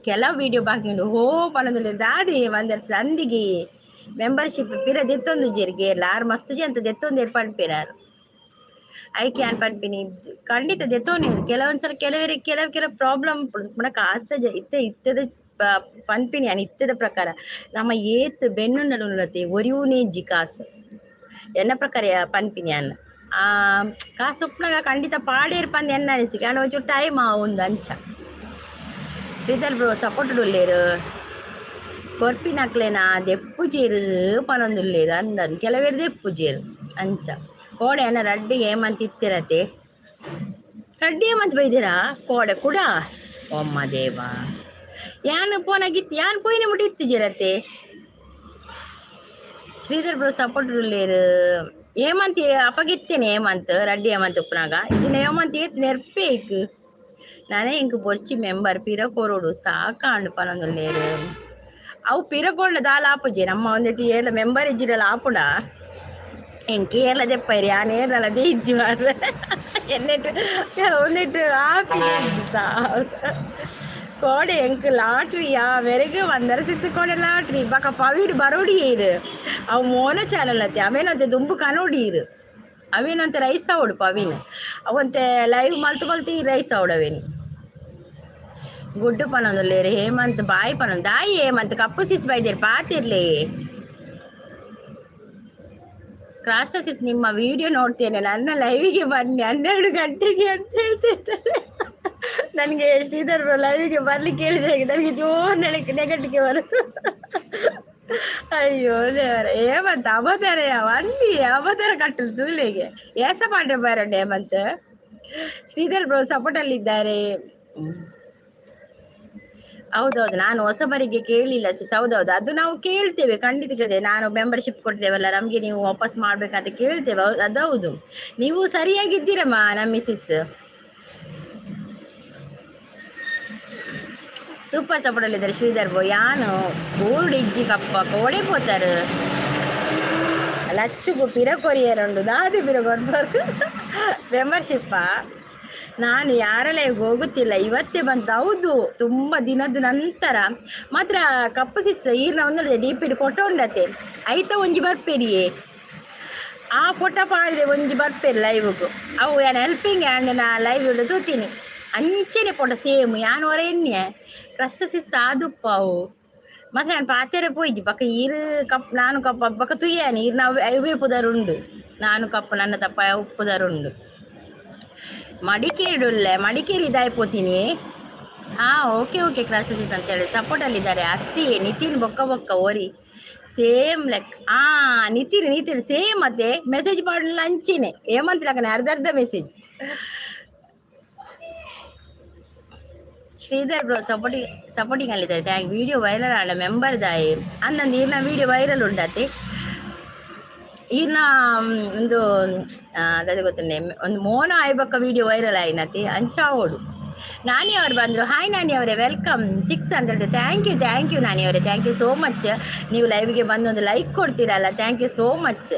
ಕೆಲವು ವಿಡಿಯೋ ಬಾಕಿ ಉಂಟು. ಹೋ ಪನೊಂದುಲ್ಲೇರು ದಾದಿ ಒಂದರ್ ಸಂದಿಗೆ ಮೆಂಬರ್ಶಿಪ್ ಪಿರ ದೆತ್ತೊಂದು ಜೇರಿಗೆ ಆರು ಮಸ್ತ್ ಜಿ ಅಂತ ದೆತ್ತೊಂದು ಪನ್ಪೇರಾರು ಐಕೆ ಯಾನ್ ಪನ್ಪಿನಿ ಖಂಡಿತ ದೆತ್ತೊನಿ. ಕೆಲವೊಂದ್ಸಲ ಕೆಲವರಿಗೆ ಕೆಲವು ಕೆಲವು ಪ್ರಾಬ್ಲಮ್ ಪುನಃ ಕಾಸ್ತ ಇತ್ತೆ ಇತ್ತದ ಪನ್ಪಿನಿ ಯಾನ್ ಇತ್ತದ ಪ್ರಕಾರ ನಮ್ಮ ಏತ್ ಬೆನ್ನು ನಡುನತೆ ಒರಿಯುನೇ ಕಾಸು ಎನ್ನ ಪ್ರಕಾರ ಪನ್ಪಿನಿ ಯಾನ್. ಆ ಕಾಸು ಉಪ್ಪುನಗ ಖಂಡಿತ ಪಾಡೇರ್ ಪಂದ್ ಎನ್ನ ಅನಿಸಿಕೆ ಆಂಡ ಒಂಚೂರು ಟೈಮ್ ಆವುಂದು ಅಂಚ. ಶ್ರೀಧರ್ ಬ್ರೋ ಸಪೋರ್ಟ್ ಉಲ್ಲೇರು ಕೊರ್ಪಿನಕ್ಲೆನ ದೆಪ್ಪುಜೆರ್ ಪನೊಂದುಲ್ಲೇರು ಅಂದನ್ ಕೆಲವೇರು ದೆಪ್ಪುಜೆರ್ ಅಂಚ. ಕೋಡೆ ಏನ ರಡ್ಡಿ ಏಮಂತ ಇತ್ತಿರತೆ ರಡ್ಡಿ ಏಮಂತ ಬೈದಿರಾ ಕೋಡೆ ಕೂಡ ಒಮ್ಮ ದೇವ ಯಾನ್ ಪೋನಾಗಿತ್ತು ಯಾನ್ ಪೋಯಿನ ಮುಟ್ಟ ಇತ್ತಿಜಿರತೆ. ಶ್ರೀಧರ್ ಬ್ರೋ ಸಪೋರ್ಟ್ ಉಲ್ಲೇರು ಏಮಂತ ಅಪಗಿತ್ತೇನೆ ಏಮಂತ್ ರಡ್ಡಿ ಏಮಂತ್ ಉಪ್ಪುನಾಗ ಇಜಿನ ಏಮಂತ್ ಏತ್ ನೆರ್ಪೇಕ್ ನಾನೇ ಇಂಕ್ ಬೊರ್ಚಿ ಮೆಂಬರ್ ಪಿರ ಕೊರೊಡು ಸಾಕಾಂಡ್ ಪನೊಂದುಲ್ಲೇರು. ಅವು ಪಿರ ಕೊರ್ಂಡ ದಾಲ ಆಪುಜಿ ನಮ್ಮ ಒಂದೆಟ್ ಏರ್ಲ ಮೆಂಬರ್ ಇಜ್ಜಿಡಲ ಆಪುಂಡ ಎಂಕ್ ಏರ್ಲ ದೆಪ್ಪೈರಿ ಯಾನ್ ಏರ್ಲ ಇಜ್ಜಿ ಮಾರ್ರೆ ಎನ್ನೆಟ್ ಒಂದೆಟ್ ಆಪಿ ಕೋಡೆ ಎಂಕ್ ಲಾಟ್ರಿಯಾ ಮೆರೆಗ್ ಒಂದರ ಸಿಸ್ ಕೋಡೆ ಲಾಟ್ರಿ ಬಕ ಪವಿಡ್ ಬರೋಡಿ ಇರು ಅವು ಮೋನ ಚಾನಲ್ ಅತ್ತೆ ಅವೇನಂತೆ ದುಂಬು ಕನೋಡಿ ಇರು ಅವೇನಂತೆ ರೈಸ್ ಅವಡು ಪವಿನ್ ಅವಂತೆ ಲೈವ್ ಮಲ್ತು ಮಲ್ತು ರೈಸ್ ಅವಡು ಅವೇನು. ಗುಡ್ಡು ಪನೊಂದುಲ್ಲೇರು ಹೇಮಂತ್ ಬಾಯ್ ಪನೊಂದು ದಾಯಿ ಹೇಮಂತ್ ಕಪ್ಪು ಸಿಸ್ ಬೈದೇರು ಪಾತಿರ್ಲಿ. ಕ್ರಾಸ್ಟಸಿಸ್ ನಿಮ್ಮ ವಿಡಿಯೋ ನೋಡ್ತೇನೆ ನನ್ನ ಲೈವಿಗೆ ಬನ್ನಿ 12 ಗಂಟೆಗೆ ಅಂತ ಹೇಳ್ತಿರ್ತಾರೆ. ನನಗೆ ಶ್ರೀಧರ್ ಲೈವಿಗೆ ಬರ್ಲಿಕ್ಕೆ ಹೇಳಿದ್ರೆ ನನಗೆ ಜೋರು ನೆಗಟಿಗೆ ಬರುತ್ತೆ. ಅಯ್ಯೋ ದೇವರೇ ಹೇಮಂತ್ ಅವತಾರ ಒಂದಿ ಅವತಾರ ಕಟ್ಟು ತೂಲೆಗೆ ಏಸ ಪಾಡ್ರೆ ಬರಂಡೆ ಹೇಮಂತ್. ಶ್ರೀಧರ್ ಬ್ರೋ ಸಪೋರ್ಟ್ ಅಲ್ಲಿ ಇದ್ದಾರೆ. ಹೌದೌದು ನಾನು ಹೊಸಬರಿಗೆ ಕೇಳಲಿಲ್ಲ ಸಿಸ್. ಹೌದೌದು ಅದು ನಾವು ಕೇಳ್ತೇವೆ, ಖಂಡಿತ ಕೇಳ್ತೇವೆ. ನಾನು ಮೆಂಬರ್ಶಿಪ್ ಕೊಡ್ತೇವಲ್ಲ ನಮಗೆ ನೀವು ವಾಪಸ್ ಮಾಡ್ಬೇಕಂತ ಕೇಳ್ತೇವೆ. ಹೌದು ಅದೌದು ನೀವು ಸರಿಯಾಗಿದ್ದೀರಮ್ಮ ನಮ್ಮ ಮಿಸಿಸ್. ಸೂಪರ್ ಸಪೋರ್ಟ್ ಅಲ್ಲಿದ್ದಾರೆ ಶ್ರೀಧರ್ ಬೋ. ಯಾನು ಊರುಡು ಇಜ್ಜಿ ಕಪ್ಪ ಕೋಡೆ ಪೋತಾರು ಲಚ್ಚುಗು ಪಿರ ಕೊರಿಯರ್ ಉಂಡು ದಾದಿ ಪಿರ ಕೊರ್ಪರು ಮೆಂಬರ್ಶಿಪ್ಪಾ. ನಾನು ಯಾರ ಲೈವ್ಗೆ ಹೋಗುತ್ತಿಲ್ಲ ಇವತ್ತೇ ಬಂತು. ಹೌದು ತುಂಬ ದಿನದ ನಂತರ ಮಾತ್ರ ಕಪ್ಪು ಸಿಸ್ ಈರ್ನ ಒಂದು ಡಿ ಪಿಡ್ ಫೋಟೋ ಉಂಡತೆ ಐತ ಒಂಜಿ ಬರ್ಪೇರಿಯೇ ಆ ಫೋಟೋ ಪಾಡಿದೆ ಒಂಜಿ ಬರ್ಪೇರಿ ಲೈವ್ಗು ಅವು ಯಾನ್ ಹೆಲ್ಪಿಂಗ್ ಆ್ಯಂಡ್ ನಾ ಲೈವ್ ಇಡು ತೂತೀನಿ ಅಂಚೆನೆ ಫೋಟೋ ಸೇಮ್ ಯಾನ್ ಒರ ಎನ್ನೆ ಕಷ್ಟ ಸಿಸ್ ಆದುಪ್ಪ ಅವು ಮತ್ತೆ ನಾನು ಪಾತೆರೆ ಪೋಯಿಜಿ ಬಕ್ಕ ಈರು ಕಪ್ ನಾನು ಕಪ್ಪ ಬಕ್ಕ ತುಯ್ಯಾನೆ ಈರ್ ನಾವು ಐವೇ ಪುದರ್ ಉಂಡು ನಾನು ಕಪ್ಪು ನನ್ನ ತಪ್ಪ ಪುದರ್ ಉಂಡು. ಮಡಿಕೇರಿಡುಲ್ಲೆ ಮಡಿಕೇರಿ ಇದಾಯ್ಪೋತೀನಿ. ಹಾಂ ಓಕೆ ಓಕೆ ಕ್ಲಾಸ್ ಸಿಸ್ ಅಂತ ಹೇಳಿ ಸಪೋರ್ಟಲ್ಲಿದ್ದಾರೆ ಅತ್ತಿ ನಿತಿನ್ ಬೊಕ್ಕ ಬೊಕ್ಕ ಓರಿ ಸೇಮ್ ಲೆಕ್. ಆ ನಿತಿನ್ ನಿತಿನ್ ಸೇಮ್ ಮತ್ತೆ ಮೆಸೇಜ್ ಮಾಡಲ್ಲ ಅಂಚಿನೆ ಏಮಂತ ಅರ್ಧ ಅರ್ಧ message. Sridhar bro supporting supporting ಅಲ್ಲಿದ್ದಾರೆ thank. Video viral ಆಂಡ ಮೆಂಬರ್ ದಾಯಿ ಅಂದಂದು ಈರ್ನ ವಿಡಿಯೋ ವೈರಲ್ ಉಂಡತೆ ಈರ್ನ ಒಂದು ಅದೇ ಗೊತ್ತುಂಡೆ ಒಂದು ಮೋನ ಆಯ್ಬಕ್ಕ ವಿಡಿಯೋ ವೈರಲ್ ಆಯ್ನತಿ ಅಂಚಾವೋಡು. ನಾನಿ ಅವರು ಬಂದರು. ಹಾಯ್ ನಾನಿ ಅವರೇ, welcome. 6 ಅಂತ ಹೇಳ್ತಾರೆ. Thank you thank you ನಾನಿ ಅವರೇ, thank you so much. ನೀವು ಲೈವ್ಗೆ ಬಂದು ಒಂದು ಲೈಕ್ ಕೊಡ್ತೀರಲ್ಲ, thank you so much.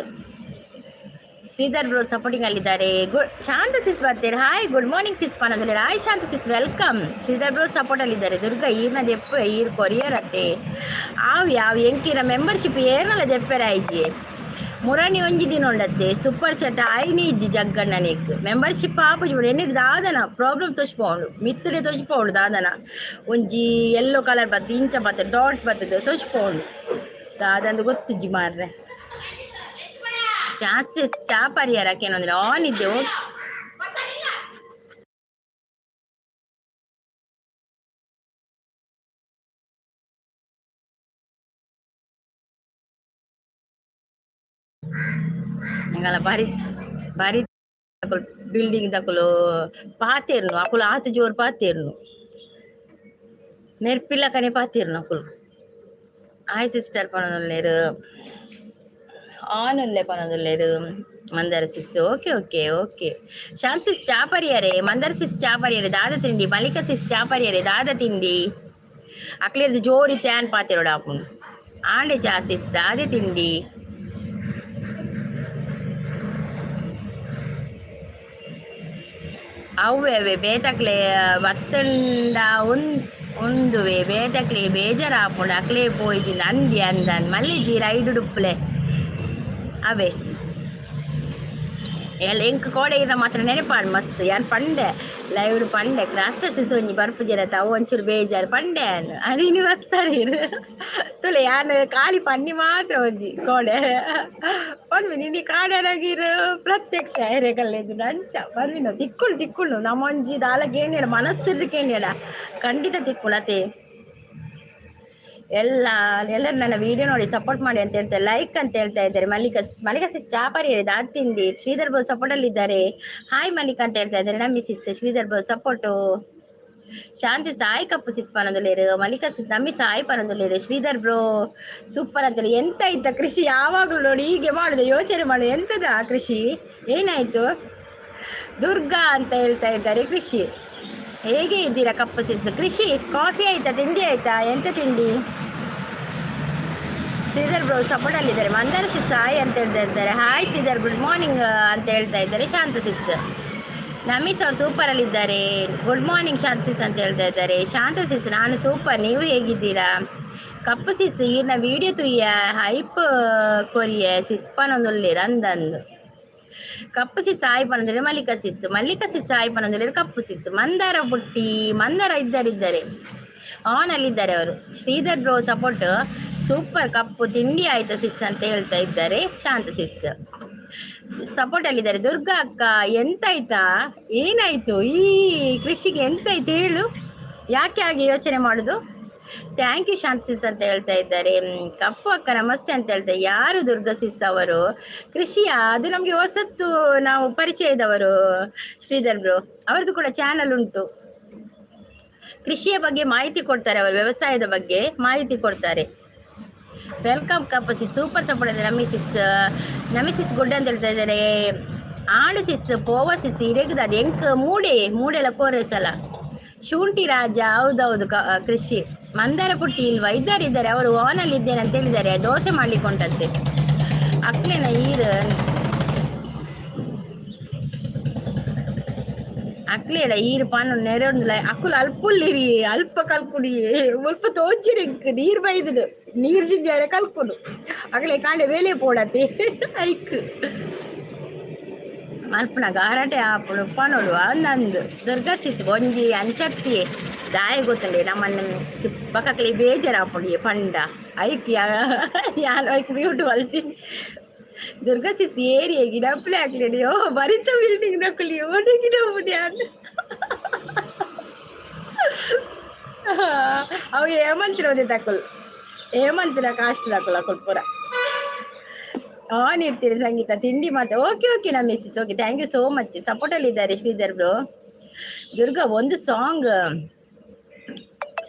Sridhar bro supporting ಅಲ್ಲಿದ್ದಾರೆ. ಗುಡ್ ಶಾಂತ ಸಿಸ್ ಬರ್ತೀರಿ. ಹಾಯ್ ಗುಡ್ ಮಾರ್ನಿಂಗ್ ಸಿಸ್ ಪನದಲ್ಲಿ. Hi Shanta sis, welcome. Sridhar bro support ಅಲ್ಲಿದ್ದಾರೆ. ದುರ್ಗಾ ಈರ್ನ ದೆಪ್ಪ ಈರ್ ಕೊರಿಯರ್ ಅತ್ತೆ ಆವ್ ಯಾವ ಎಂಕಿನ ಮೆಂಬರ್ಶಿಪ್ ಏರ್ನಲ್ಲ ದೆಪ್ಪೆರ ಆಯ್ಜಿ ಮುರಣಿ ಒಂಜಿ ದಿನ ಉಂಡತ್ತೆ ಸೂಪರ್ ಚಟ ಆಯ್ನಿ ಇಜ್ಜಿ ಜಗ್ಗಣ್ಣನಿಕ್ ಮೆಂಬರ್ಶಿಪ್ ಆಪುಜಿ ಎನ್ನಿಡ್ ದಾದನ ಪ್ರಾಬ್ಲಮ್ ತೋಚ್ಪೌಂಡು ಮಿತ್ತಡೆ ತೋಚ್ಪೌಂಡು ದಾದನ ಒಂಜಿ ಯೆಲ್ಲೋ ಕಲರ್ ಬತ್ತು ಇಂಚ ಬತ್ತು ಡಾಟ್ ಬತ್ತದ ತೋಚ್ಪೌಂಡು ದಾದಂದು ಗೊತ್ತುಜ್ಜಿ ಮಾರ್ರೆ. ಚಾನ್ಸಸ್ ಚಾ ಪರಿಹಾರ ಏನಂದ್ರೆ ಆನ್ ಇದ್ದೆ. ಎಂಗಲ ಬಾರಿ ಬಾರಿ ಬಿಲ್ಡಿಂಗ್ ದಕುಲು ಪಾತೆರ್ನು ಅಕುಲು ಆತು ಜೋರು ಪಾತೆರ್ನು ನೆರ್ಪಿಲ್ಲಕನೆ ಪಾತೆರ್ನು ಅಕುಲು. ಹಾಯ್ ಸಿಸ್ಟರ್ ಪನೊಂದುಲ್ಲೆರ್, ಆನ್ ಉಲ್ಲೆ ಪನೊಂದುಲ್ಲೆರ್ ಮಂದಾರ ಸಿಸ್. Okay okay okay. ಶಾಂತ್ ಸಿಸ್ ಚಾಪರಿಯರೆ, ಮಂದಾರ ಸಿಸ್ ಚಾಪರಿಯರೆ, ದಾದ ತಿಂಡಿ? ಮಲ್ಲಿಕಾ ಸಿಸ್ ಚಾಪರಿಯರೆ, ದಾದ ತಿಂಡಿ? ಅಕ್ಲೇರ್ದು ಜೋರಿ ತ್ಯಾನ್ ಪಾತೆರೋಡು ಆಪುಂಡು. ಆಂಡೆ ಚಾ ಸಿಸ್, ದಾದೆ ತಿಂಡಿ? ಅವ್ವೆ ಅವೇ ಬೇತಕ್ಲೆ ಬತ್ತಂಡ ಉಂದುವೆ ಬೇತಕ್ಲೆ ಬೇಜಾರಾಪುಂಡು, ಅಕ್ಲೆ ಪೋಯ್ತಿಂದ ಅಂದಿ ಅಂದನ್ ಮಲ್ಲಿಜಿ ರೈಡ್ ಉಡುಪ್ಲೆ ಅವೇ ಎಲ್ಲ ಎಂಕ್ ಕೋಡೆ ಇರ ಮಾತ್ರ ನೆನಪಾಡು ಮಸ್ತ್. ಯಾನ್ ಪಂಡೆ ಲೈವ್ ಪಂಡೆ ಕ್ರಾಸ್ಟ ಸಿಸ್ ಒಂಜಿ ಬರ್ಪುಜೆರತ, ಅವು ಒಂಚೂರು ಬೇಜಾರು ಪಂಡೆ. ಅನಿ ಬತ್ತಾರೆ ತುಲೆ ಯಾನ್ ಖಾಲಿ ಪನ್ನಿ ಮಾತ್ರ ಒಂಜಿ ಕೋಡೆ ಪನ್ವಿ ನಿನ್ನೆ ಕಾಡರಗಿರು ಪ್ರತ್ಯಕ್ಷ ಎರೆಗಲ್ಲೆದು ಅಂಚ ಪನ್ವಿನ. ತಿಕ್ಕುಳು ತಿಕ್ಕುಳು ನಮ್ಮ ಒಂಜಿ ದಾಲ ಕೇಂದ್ರ ಮನಸ್ಸಿರ್ದು ಕೇಂದ್ರ ಖಂಡಿತ ತಿಕ್ಕುಳತೆ. ಎಲ್ಲ ಎಲ್ಲರೂ ನನ್ನ ವಿಡಿಯೋ ನೋಡಿ ಸಪೋರ್ಟ್ ಮಾಡಿ ಅಂತ ಹೇಳ್ತಾರೆ, ಲೈಕ್ ಅಂತ ಹೇಳ್ತಾ ಇದ್ದಾರೆ. ಮಲ್ಲಿಕಾ ಮಲ್ಲಿಕಾ ಸಿಸ್ ಚಾಪರಿ ಹೇಳಿದ ತಿಂಡಿ. ಶ್ರೀಧರ್ ಬಾಬು ಸಪೋರ್ಟ್ ಅಲ್ಲಿ ಇದ್ದಾರೆ. ಹಾಯ್ ಮಲ್ಲಿಕಾ ಅಂತ ಹೇಳ್ತಾ ಇದ್ದಾರೆ. ನಮ್ಮ ಸಿಸ್ ಶ್ರೀಧರ್ ಬಾಬು ಸಪೋರ್ಟು. ಶಾಂತಿ ಸಾಯಿ ಕಪ್ಪು ಸಿಸ್ ಪನೊಂದುಲ್ಲೆರ್. ಮಲ್ಲಿಕಾ ಸಿಸ್ ನಮ್ಮಿ ಸಾಯಿ ಪನೊಂದುಲ್ಲೆರ್. ಶ್ರೀಧರ್ ಬ್ರೋ ಸೂಪರ್ ಅಂತೇಳಿ. ಎಂತ ಇತ್ತ ಕೃಷಿ? ಯಾವಾಗಲೂ ನೋಡಿ ಹೀಗೆ ಮಾಡುದು, ಯೋಚನೆ ಮಾಡುದು. ಎಂತದ ಕೃಷಿ? ಏನಾಯ್ತು? ದುರ್ಗಾ ಅಂತ ಹೇಳ್ತಾ ಇದ್ದಾರೆ. ಕೃಷಿ ಹೇಗೆ ಇದ್ದೀರಾ ಕಪ್ಪು ಸಿಸ್? ಕೃಷಿ ಕಾಫಿ ಆಯ್ತಾ? ತಿಂಡಿ ಆಯ್ತಾ? ಎಂತ ತಿಂಡಿ? ಶ್ರೀಧರ್ ಬ್ರೋ ಸಪೋರ್ಟ್ ಅಲ್ಲಿದ್ದಾರೆ. ಮಂದಾರ ಸಿಸ್ ಹಾಯ್ ಅಂತ ಹೇಳ್ತಾ ಇದ್ದಾರೆ. ಹಾಯ್ ಶ್ರೀಧರ್, ಗುಡ್ ಮಾರ್ನಿಂಗ್ ಅಂತ ಹೇಳ್ತಾ ಇದ್ದಾರೆ. ಶಾಂತ ಸಿಸ್, ನಮೀಸ್ ಅವ್ರು ಸೂಪರ್ ಅಲ್ಲಿದ್ದಾರೆ. ಗುಡ್ ಮಾರ್ನಿಂಗ್ ಶಾಂತ ಸಿಸ್ ಅಂತ ಹೇಳ್ತಾ ಇದ್ದಾರೆ. ಶಾಂತ ಸಿಸ್, ನಾನು ಸೂಪರ್, ನೀವು ಹೇಗಿದ್ದೀರಾ? ಕಪ್ಪು ಸಿಸ್ ಈರ್ನ ವಿಡಿಯೋ ತುಯ್ಯ ಹೈಪ್ ಕೊರಿಯ ಸಿಸ್ ಪನೊಂದುಲ್ಲೆರ್ ಅಂದಂದು. ಕಪ್ಪು ಸಿಸ್ ಹಾಯ್ ಪನೊಂದುಲ್ಲೆರ್. Mallika sis, Mallika sis hi ಪನೊಂದುಲ್ಲೆರ್. ಕಪ್ಪು ಸಿಸ್ ಮಂದಾರ ಪುಟ್ಟಿ ಮಂದಾರ ಇದ್ದಾರೆ ಇದ್ದಾರೆ, ಆನ್ ಅಲ್ಲಿದ್ದಾರೆ ಅವರು. Sridhar bro support super. ಕಪ್ಪು ತಿಂಡಿ ಆಯ್ತಾ ಸಿಸ್ ಅಂತ ಹೇಳ್ತಾ ಇದ್ದಾರೆ. ಶಾಂತ ಸಿಸ್ ಸಪೋರ್ಟ್ ಅಲ್ಲಿದ್ದಾರೆ. ದುರ್ಗಾ ಅಕ್ಕ, ಎಂತಾಯ್ತಾ? ಏನಾಯ್ತು ಈ ಕೃಷಿಗೆ? ಎಂತಾಯ್ತು ಹೇಳು? ಯಾಕೆ ಹಾಗೆ ಯೋಚನೆ ಮಾಡುದು? Thank you Shanta ಸಿಸ್ ಅಂತ ಹೇಳ್ತಾ ಇದ್ದಾರೆ. ಕಪ್ಪು ಅಕ್ಕ ನಮಸ್ತೆ ಅಂತ ಹೇಳ್ತಾರೆ. ಯಾರು ದುರ್ಗಾ ಸಿಸ್ ಅವರು? ಕೃಷಿಯ ಅದು ನಮಗೆ ಹೊಸತ್ತು, ನಾವು ಪರಿಚಯದವರು. ಶ್ರೀಧರ್ ಬ್ರೋ ಅವರದ್ದು ಕೂಡ ಚಾನಲ್ ಉಂಟು. ಕೃಷಿಯ ಬಗ್ಗೆ ಮಾಹಿತಿ ಕೊಡ್ತಾರೆ ಅವರು, ವ್ಯವಸಾಯದ ಬಗ್ಗೆ ಮಾಹಿತಿ ಕೊಡ್ತಾರೆ. Welcome ಕಪ್ಪ ಸಿಸ್, ಸೂಪರ್ ಸಪೋರ್ಟ್ ಇದೆ. ನಮ್ಮಿ ಸಿಸ್, ನಮ್ಮಿ ಸಿಸ್ ಗುಡ್ ಅಂತ ಹೇಳ್ತಾ ಇದ್ದಾರೆ. ಆಂಡ್ ಸಿಸ್ ಪೋವ ಸಿಸ್ ಇರೆಗುದ ಅದು ಎಂಕ್ ಮೂಡೆ ಮೂಡೆಲ್ಲ ಕೋರೆಸಲ. ಶುಂಠಿ ರಾಜ ಹೌದೌದು. ಕೃಷಿ ಮಂದಾರ ಪುಟ್ಟಿ ಇಲ್ವಾ? ಇದ್ದಾರೆ ಇದ್ದಾರೆ, ಅವರು ಆನಲ್ಲಿ ಇದ್ದೇನೆ ಅಂತ ಹೇಳಿದ್ದಾರೆ. ದೋಸೆ ಮಾಡ್ಲಿಕ್ಕೆ ಉಂಟಂತೆ ಅಕ್ಲೇನ ಈರ್ ಅಕ್ಲೇಡ ಈರು ಪಾನು ನೆರೊಂದುಲ ಅಕುಲು ಅಲ್ಪುಲ್ಲಿರಿ ಅಲ್ಪ ಕಲ್ಕುಡಿ ಮುಲ್ಪ ತೋಚಿರಿ ನೀರು ಬೈದುಡು ನೀರು ಜಿಂಜಾರೆ ಕಲ್ಪುನು ಅಗಲೆ ಕಾಂಡೆ ವೇಲೆ ಪೋಡತಿ ಐಕ್ ಮಲ್ಪುನ ಗಾರಟೆ ಆಪುಡು ಪನೊಡು ಅಂದಂದು. ದುರ್ಗಾ ಸಿಸ್ ಒಂಜಿ ಅಂಚತ್ತಿ ದಾಯ ಗೊತ್ತುಂಡೆ ನಮ್ಮನ್ನ ಬಕಕ್ಲಿ ಬೇಜಾರಾಪುಂಡು ಪಂಡ ಐಕ್ ಯಾನ್ ಐಕ್ ಮ್ಯೂಟ್ ಮಲ್ತಿ. ದುರ್ಗಾ ಸಿಸ್ ಏರಿಯಾ ಗಿಡಪ್ಲೆ ಹಾಕ್ಲಿಡಿಯೋ ಬರಿತ ಬಿಲ್ಡಿಂಗ್ ನಕಲಿ ಓಡಿ ಗಿಡಪುಡಿ ಅಂದ್ ಅವು ಏಮಂತಿರೋದೆ ತಕುಲ್ ಏಮಂತಿರ ಕಾಸ್ಟ್ ತಕುಲ್ ಅಕುಲ್ ಪೂರ ಆನ್ ಇರ್ತೀರಿ. ಸಂಗೀತ ತಿಂಡಿ ಮಾತ್ರ. ಓಕೆ ಓಕೆ ನಮ್ಮ missus, okay, thank you so much. ಸಪೋರ್ಟಲ್ಲಿ ಇದ್ದಾರೆ ಶ್ರೀಧರ್ ಬ್ರೋ. ದುರ್ಗಾ ಒಂದು ಸಾಂಗ್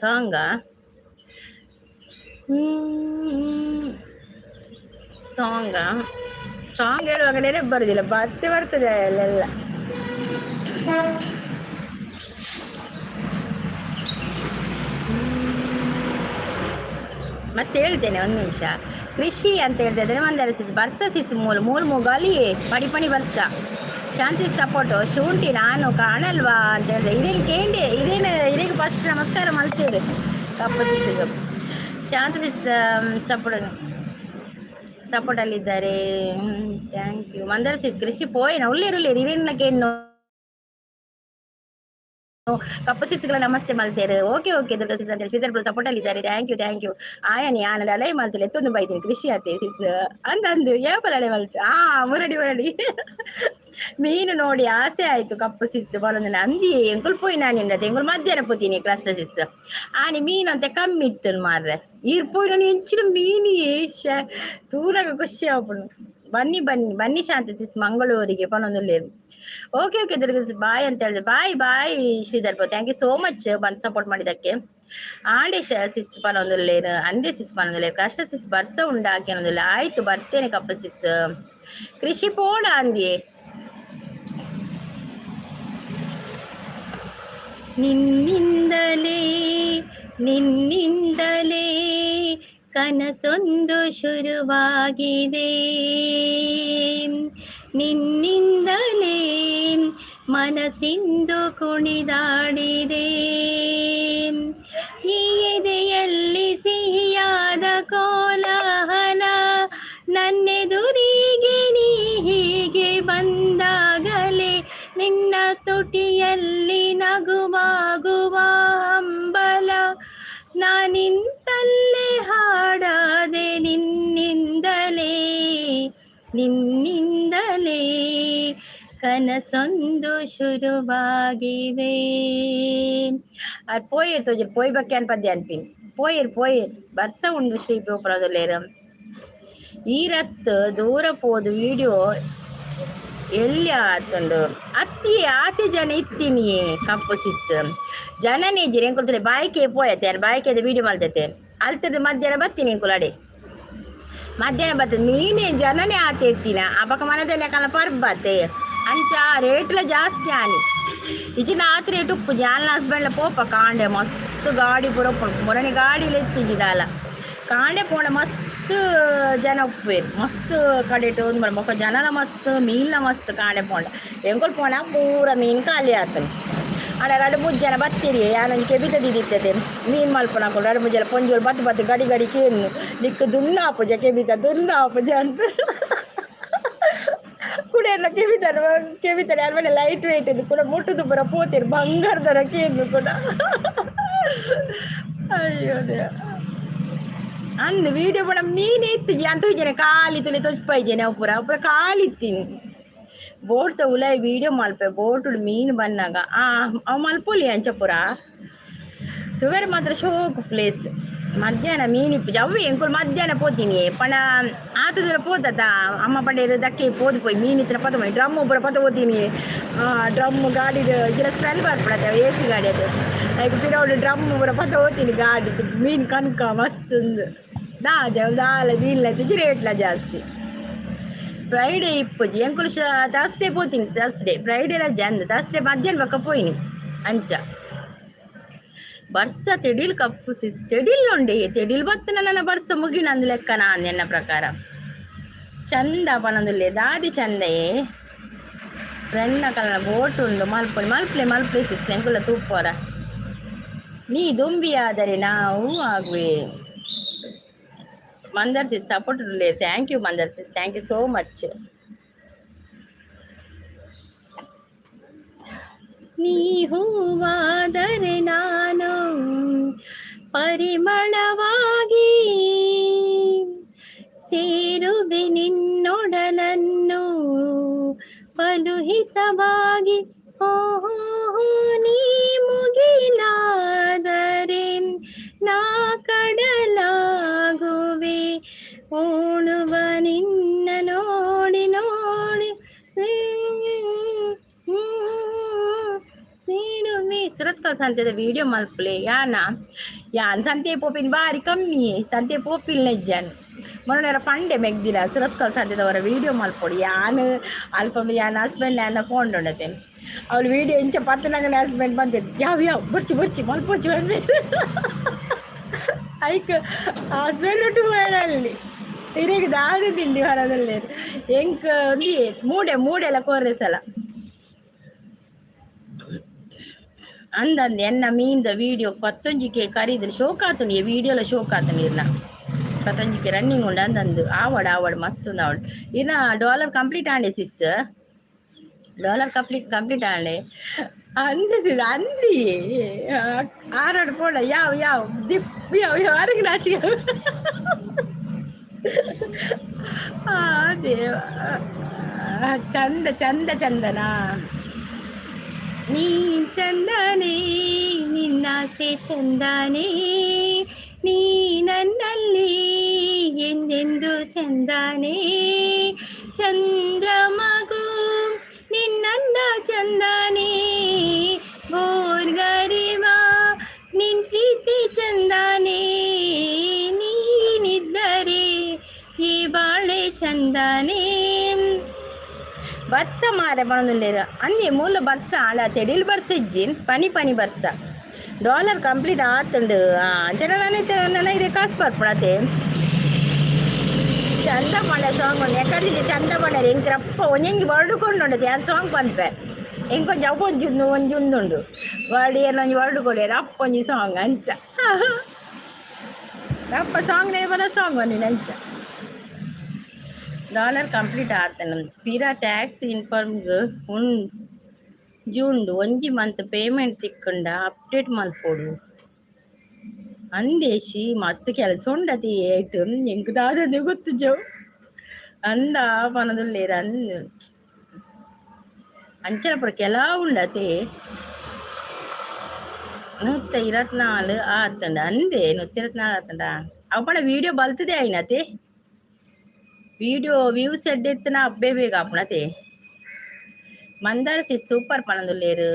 ಸಾಂಗಾ ಸಾಂಗಾ ಸಾಂಗ್ ಹೇಳುವಾಗ ನೆನಪು ಬರುದಿಲ್ಲ, ಮತ್ತೆ ಬರ್ತದೆ ಅಲ್ಲೆಲ್ಲ. ಮತ್ತೆ ಹೇಳ್ತೇನೆ ಒಂದು ನಿಮಿಷ. ಕೃಷಿ ಅಂತ ಹೇಳ್ತಾ ಇದ್ದಾರೆ. ಮಂದಾರ ಸಿಸ್ ಬರ್ಸ ಸಿಸ್ ಮೂಲ ಮೂಲ ಮೂಗಾಲಿ ಪಡಿ ಪಡಿ ಬರ್ಸ. ಶಾಂತಿ ಸಪೋರ್ಟು. ಶುಂಠಿ ನಾನು ಕಾಣಲ್ವಾ ಅಂತ ಹೇಳಿದೆ. ಇದೇನು ಕೇಂಡಿ ಇದೇನು ಇದಕ್ಕೆ ಫಸ್ಟ್ ನಮಸ್ಕಾರ ಮಾಡ್ತೀರಿ ಕಪ್ಪು ಸಿಸ್ಗೆ. ಶಾಂತಿ ಸಿಸ್ ಸಪೋರ್ಟ್ ಸಪೋರ್ಟಲ್ಲಿದ್ದಾರೆ. Thank you Mandara sis. ಕೃಷಿ ಪೋಯನ ಉಳ್ಳೇರು ಉಳ್ಳೇರು ಇರೇನ ಕೇಣ್ಣು ಕಪ್ಪು ಸಿಸ್ಗಳ ನಮಸ್ತೆ ಮಲ್ತೇರು. ಓಕೆ ಓಕೆ ದುರ್ಗಾ ಸಿಸ್ ಅಂತ ಶ್ರೀಧರ್ ಬ್ರೋ ಸಪೋರ್ಟ್ ಅಲ್ಲಿ ಇದ್ದಾರೆ. Thank you thank you. ಆಯನಿ ಆನ ಅಡೈ ಮಲ್ತಿಲ್ಲ ಎತ್ತೊಂದು ಬೈತೀನಿ ಕೃಷಿ ಆತೆ ಸಿಸ್ ಅಂದ ಅಂದು ಏಪಲ ಅಡೆ ಮಲ್ತು ಆ ಮುರಡಿ ಮುರಡಿ ಮೀನು ನೋಡಿ ಆಸೆ ಆಯ್ತು. ಕಪ್ಪು ಸಿಸ್ ಬರೋದಿಲ್ಲ ಅಂದಿ ಎಂಕುಲ್ ಪೋಯ್ ನಾನು ಎಂಕುಲ್ ಮಧ್ಯಾಹ್ನ ಪೋತೀನಿ ಕ್ಲಾಸ್ ಸಿಸ್ ಆನಿ ಮೀನು ಅಂತ ಕಮ್ಮಿ ಇತ್ತು ಮಾರ್ರೆ. ಈರ್ ಪೋಯ್ ನಾನು ಎಂಚಿನ ಮೀನು ಏಷ ತೂರಾಗ ಖುಷಿ ಆಪುಂಡು. ಬನ್ನಿ ಬನ್ನಿ ಬನ್ನಿ ಶಾಂತಿ ಸಿಸ್ ಮಂಗಳೂರಿಗೆ ಪನೊಂದುಲ್ಲೇರು. ಓಕೆ ಓಕೆ ದುರ್ಗ ಬಾಯ್ ಅಂತ ಹೇಳಿದೆ. Bye bye Sridhar, thank you so much ಬಂದು ಸಪೋರ್ಟ್ ಮಾಡಿದ್ದಕ್ಕೆ. ಆಂಡೆ ಸಿಸ್ ಪನೊಂದುಲ್ಲೇನು ಅಂದೆ ಸಿಸ್ ಪನೊಂದುಲ್ಲೇನು ಕಷ್ಟ ಸಿಸ್ ಬರ್ಸ ಉಂಡಾಕಿ ಅನ್ನೊಂದಿಲ್ಲ. ಆಯ್ತು ಬರ್ತೇನೆ ಕಪ್ಪ ಸಿಸ್. ಕೃಷಿ ಪೋಡ ಅಂದಿಯೇ ನಿನ್ನಿಂದಲೇ ನಿನ್ನಿಂದಲೇ ಕನಸೊಂದು ಶುರುವಾಗಿದೆ, ನಿನ್ನಿಂದಲೇ ಮನಸ್ಸಿಂದು ಕುಣಿದಾಡಿದೆ, ಈ ಎದೆಯಲ್ಲಿ ಸಿಹಿಯಾದ ಕೋಲಾಹಲ ನನ್ನೆದುರಿಗೆ ನೀ ಹೀಗೆ ಬಂದಾಗಲೇ ನಿನ್ನ ತುಟಿಯಲ್ಲಿ ನಗುವಾಗುವ ಹಂಬಲ, ನಾನಿಂತಲ್ಲೇ ಹಾಡಾದೆ ನಿನ್ನಿಂದಲೇ ನಿನ್ನಿಂದಲೇ ಕನಸೊಂದು ಶುರುವಾಗಿದೆ. ಅದು ಪೋಯಿರ್ ತೋಜಿ ಪೋಯ್ ಬಕ್ಕೆ ಅನ್ಪದ್ದೆ ಅನ್ಪಿನ್ ಪೋಯಿರ್ ಪೋಯಿರ್ ಬರ್ಸ ಉಂಡು ಶ್ರೀ ಗೋಪುರದಲ್ಲೇರು. ಈ ರತ್ ದೂರ ಪೋದು ವಿಡಿಯೋ ಎಲ್ಲಿ ಆತುಂಡು ಅತ್ತಿ ಆತಿ ಜನ ಇತ್ತೀನಿ ಕಪ್ಪು ಸಿಸ್ ಜನನೇ ಇಜ್ಜಿರಿ ಎಂಕುಲ್ತಲೆ ಬಾಯ್ಕೆ ಪೋಯತ್ತೆ ಬಾಯ್ಕೆದ ವೀಡಿಯೋ ಮಲ್ತೈತೆ ಅಲ್ತದ ಮಧ್ಯಾಹ್ನ ಬತ್ತೀನಿ ಎಂಕುಲಡೆ ಮಧ್ಯಾಹ್ನ ಬರ್ತದೆ ಮೀನೇ ಜನನೇ ಆತ ಇರ್ತೀನ ಆ ಪಕ್ಕ ಮನದಲ್ಲೇ ಕಲ ಪರ್ಬತ್ತೆ ಅಂಚ ರೇಟ್ಲ ಜಾಸ್ತಿ ಆನಿ ಇಚಿನ ಆತ ರೇಟ್ ಉಪ್ಪು ಜಾನ್ ಹಸ್ಬೆಂಡ್ಲ ಪೋಪ ಕಾಂಡೆ ಮಸ್ತ್ ಗಾಡಿ ಪೂರ ಮೊರನೆ ಗಾಡಿಲಿ ಎತ್ತಿಜಿದಾಲ ಕಾಂಡೆ ಪೋಣ ಮಸ್ತ್ ಜನ ಉಪ್ಪೇರು ಮಸ್ತ್ ಕಡೆಟು ಒಂದು ಬೊಕ್ಕ ಜನಲ ಮಸ್ತ್ ಮೀನ್ಲ ಮಸ್ತ್ ಕಾಂಡೆ ಪೋಂಡ ಎಂಕೊಲ್ ಪೋಣ ಪೂರ ಮೀನು ಖಾಲಿ ಆತನ ಆಡ ರಡ್ಡ್ ಮೂಜಿ ಜನ ಬತ್ತೀರಿ ಯಾನೊಂಜಿ ಕೆಬಿತ ದೀದಿತ್ತತೆ ಮೀನು ಮಲ್ಪುನಕುಲು ರಡ್ಡ್ ಮೂಜಿ ಜನ ಪೊಂಜೋಲು ಬತ್ತು ಬತ್ತು ಗಡಿ ಗಡಿ ಕೇನ್ನು ನಿಕ್ಕ್ ದುನ್ನ ಆಪುಜ ಕೆಬಿತ ದುನ್ನ ಆಪುಜ ಅಂತ ಕುಡ ಎನ್ನ ಕೆಬಿತನ ಕೆಬಿತನ ಅರಮನೆ ಲೈಟ್ ವೇಟ್ ಇದು ಕೂಡ ಮುಟ್ಟುದು ಪೂರ ಪೋತಿರು ಬಂಗಾರದರ ಕೇನ್ನು ಕೂಡ. ಅಯ್ಯೋ ದೇವ ಅಂದ್ ವೀಡಿಯೋ ಪೂರ ಮೀನು ಇತ್ತಿಜಿ ಅಂತ ತೂಜನೆ ಖಾಲಿ ತುಲಿ ತೊಜ್ಪೈಜೆನೆ ಅವು ಪೂರ ಪೂರ ಖಾಲಿ ಇತ್ತೀನಿ ಬೋಟ್ ಉಲಾಯಿ ವೀಡಿಯೋ ಮಲ್ಪೆ ಬೋಟುಡು ಮೀನು ಬನ್ನಾಗ ಆ ಅವು ಮಲ್ಪೊಲಿ ಅಂಚ ಪೂರ ತುವೆರ್ ಮಾತ್ರ ಶೋಕು ಪ್ಲೇಸ್. ಮಧ್ಯಾಹ್ನ ಮೀನು ಇಪ್ಪುಜಿ ಅವು ಎಂಕುಲು ಮಧ್ಯಾಹ್ನ ಪೋತೀನಿ ಪಂಡ ಆತುದರ ಪೋತತ ಅಮ್ಮ ಪಂಡೇರು ದಕ್ಕೆ ಪೋದು ಪೋಯಿ ಮೀನು ಇತ್ತಿನ ಪತ ಡ್ರಮ್ ಪೂರ ಪತ ಪೋತೀನಿ ಡ್ರಮ್ ಗಾಡಿದ ಇದ್ರ ಸ್ಮೆಲ್ ಬರ್ಪುಡತೆ ಎ ಸಿ ಗಾಡಿ ಅದು ಲೈಕ್ ಪಿರವುಡು ಡ್ರಮ್ ಪೂರ ಪತ ಹೋತೀನಿ ಗಾಡಿ ಮೀನು ಕನಕ ಮಸ್ತ್ ಉಂದು ದಾದೆ ದಾಲ ಮೀನ್ಲ ಇತ್ತಿಜಿ ರೇಟ್ಲ ಜಾಸ್ತಿ. ಫ್ರೈಡೇ ಇಪ್ಪುಜಿ ಎಂಕುಲು ತರ್ಸ್ಡೇ ಪೋತೀನಿ ತರ್ಸ್ಡೇ ಫ್ರೈಡೇ ರಜೆ ಅಂದ್ ತರ್ಸ್ಡೇ ಮಧ್ಯಾಹ್ನ ಬೊಕ್ಕ ಪೋಯಿನಿ ಅಂಚ ಬರ್ಸ ತೆಡಿಲ್ ಕಪ್ಪು ಸಿಸ್ ತೆಡಿಲ್ ಉಂಡೆ ತೆಡಿಲ್ ಬತ್ತನ ನನ್ನ ಬರ್ಸ ಮುಗಿನಂದು ಲೆಕ್ಕ ನಾನು ಎನ್ನ ಪ್ರಕಾರ ಚಂದ ಪನೊಂದುಲ್ಲೆ ದಾದಿ ಚಂದಯೇ ಫ್ರೆಂಡ್ನ ಕಲನ ಬೋಟ್ ಉಂಡು ಮಲ್ಪೊಲಿ ಮಲ್ಪಲೆ ಮಲ್ಪಲೆ ಸಿಸ್ ಎಂಕುಲ ತೂಪೋರ ನೀ ದುಂಬಿಯಾದರೆ ನಾವು ಆಗುವೆ. ಮಂದರ್ ಸಿಸ್ support ಉಲ್ಲೆ thank you Mandar sis thank you so much. ನೀ ಹೂವಾದರೆ ನಾನು ಪರಿಮಳವಾಗಿ ಸೇರುವೆ ನಿನ್ನೊಡಲನ್ನು ಬಲು ಹಿತವಾಗಿ. ಓಹೋ ನೀ ಮುಗಿಲಾದರೆ ನಾ ಕಡಲಾಗುವೆ ಓಣುವ ನಿನ್ನ ನೋಡಿ ನೋಡಿ ಸೇರುವೆ. ಸುರತ್ಕಲ್ ಸಂತೆದ ವಿಡಿಯೋ ಮಲ್ಪುಲೆ ಯಾನ ಯಾನ್ ಸಂತೆ ಪೋಪಿನ ಬಾರಿ ಕಮ್ಮಿ ಸಂತೆ ಪೋಪಿಲ್ ನೆಜ್ಜಾನ್ ಮೊನ್ನೆ ಪಂಡೆ ಮೆಗ್ದಿರ ಸುರತ್ಕಲ್ ಸಂತೆದವರ ವಿಡಿಯೋ ಮಲ್ಪೊಡು ಯಾನ್ ಅಲ್ಪ ಯಾನ್ ಹಸ್ಬೆಂಡ್ ಯಾನ ಫೋನ್ ಉಂಡತೆ ಅವಳು ವಿಡಿಯೋ ಇಂಚ ಪತ್ತನಗನ ಹಸ್ಬೆಂಡ್ ಬಂದಿದ್ದು ಯಾವ ಯಾವ ಬುರ್ಚಿ ಬುರ್ಚಿ ಮಲ್ಪೊಚ್ಚಿ ಬಂದೆ ಐಕ್ ಹಸ್ಬೆಂಡ್ ಒಟ್ಟು ಅಲ್ಲಿ ಇರೆಗ್ ದಾದ ತಿಂಡಿ ಹೊರದಲ್ಲಿ ಎಂಕ್ ಒಂದಿ ಮೂಡೆ ಮೂಡೆಲ್ಲ ಕೋರ್ರೆ ಸಲ ಅಂದಂದು ಎನ್ನ ಮೀನ್ದ ವಿಡಿಯೋ ಪತ್ತೊಂಜಿಕೆ ಕರೀದ್ರೆ ಶೋಕಾತುನಿ ವಿಡಿಯೋಲ ಶೋಕಾತುನಿ ಇರ್ನ ಪತ್ತೊಂಜಿಕೆ ರನ್ನಿಂಗ್ ಉಂಡು ಅಂದಂದು ಆವಡ್ ಆವಡ್ ಮಸ್ತ್ ಉಂದು ಆವಡ್ ಇನ್ನ ಡಾಲರ್ ಕಂಪ್ಲೀಟ್ ಆಂಡೆ ಸಿಸ್ ಡಾಲರ್ ಕಂಪ್ಲೀಟ್ ಕಂಪ್ಲೀಟ್ ಆಂಡೆ ಅಂದೆ ಸಿಸ್ ಅಂದಿ ಆರೋಡ್ ಪೋಡ ಯಾವ ಯಾವ ದಿಪ್ ಯಾವ ಯಾವ ಅರಗ್ ನಾಚಿಕೆ ದೇವ ಚಂದ ಚಂದ ಚಂದನಾ ನೀ ಚಂದನೇ ನಿನ್ನಾಸೆ ಚಂದನೇ ನೀ ನನ್ನಲ್ಲಿ ಎಂದೆಂದು ಚಂದನೇ. ಚಂದ್ರಮಗು ನಿನ್ನಂದ ಚಂದಾನೆ ಬೋರ್ಗರಿವಾ ನಿನ್ ಪ್ರೀತಿ ಚಂದಾನೆ ನೀನಿದ್ದರೆ ಈ ಬಾಳೆ ಚಂದಾನೆ. ಬರ್ಸ ಮಾರೆ ಪನೊಂದುಲ್ಲೆರ್ ಅಂದೆ ಮೂಲ ಬರ್ಸ ಆಂಡ ತೆಡಿಲ್ ಬರ್ಸ ಇಜ್ಜಿ ಪನಿ ಪನಿ ಬರ್ಸ. ಡಾಲರ್ ಕಂಪ್ಲೀಟ್ ಆತುಂಡು. ಅಂಚನೆ ನನ ಇರೆ ಕಾಸು ಬರ್ಪುಡತೆ. ಚಂದ ಪಂಡ ಸಾಂಗ್ ಒಂದು ಎಕಡೆ ಚಂದ ಪಂಡ ಎಂಕ್ರಪ್ಪ ಒಂಜೊಂಜಿ ವರ್ಡ್ ಕೊಂಡುಂಡು ಯಾನ್ ಸಾಂಗ್ ಪನ್ಪೆ ಎಂಕೊಂಜಿ ಅವು ಒಂಜಿ ಒಂಜಿ ಉಂದುಂಡು ವರ್ಡ್ ಏನ ಒಂಜಿ ವರ್ಡ್ ಕೊಡಿಯರ್ ಅಪ್ಪ ಒಂಜಿ ಸಾಂಗ್ ಅಂಚ ಅಪ್ಪ ಸಾಂಗ್ ನೇ ಸಾಂಗ್ ಒಂದಿನ ಅಂಚ. ಡಾಲರ್ ಕಂಪ್ಲೀಟ್ ಆತನ ಪಿರ ಟ್ಯಾಕ್ಸ್ ಇನ್ಫಾರ್ಮ್ಗ್ ಉಂಡು ಒಂಜಿ ಮಂತ್ ಪೇಮೆಂಟ್ ತಿಕ್ಕುಂಡ ಅಪ್ಡೇಟ್ ಮಲ್ಪೊಡು ಅಂದೇಶಿ. ಮಸ್ತ್ ಕೆಲಸ ಉಂಡತಿ ಏಟ್ ಎಂಕ್ ದಾದಂದೆ ಗೊತ್ತುಜವು ಅಂದ ಪನೊಂದುಲ್ಲೆರ್. ಅನ್ ಅಂಚನೆ ಪೂರ ಕೆಲವು ಉಂಡತೆ. 124 ಆತುಂಡ ಅಂದೆ 124 ಆತುಂಡ. ಅವು ಪಂಡ ವೀಡಿಯೋ ಬಲ್ತದೆ ಆಯ್ನತೆ. ವೀಡಿಯೋ ವ್ಯೂಸ್ ಎಡ್ಡೆ ಇತ್ತಿನ ಅಬ್ಬೆ ಬೇಗ ಆಪುಣತೆ. ಮಂದಾರ ಸಿಸ್ ಸೂಪರ್ ಪನೊಂದುಲ್ಲೆರ್.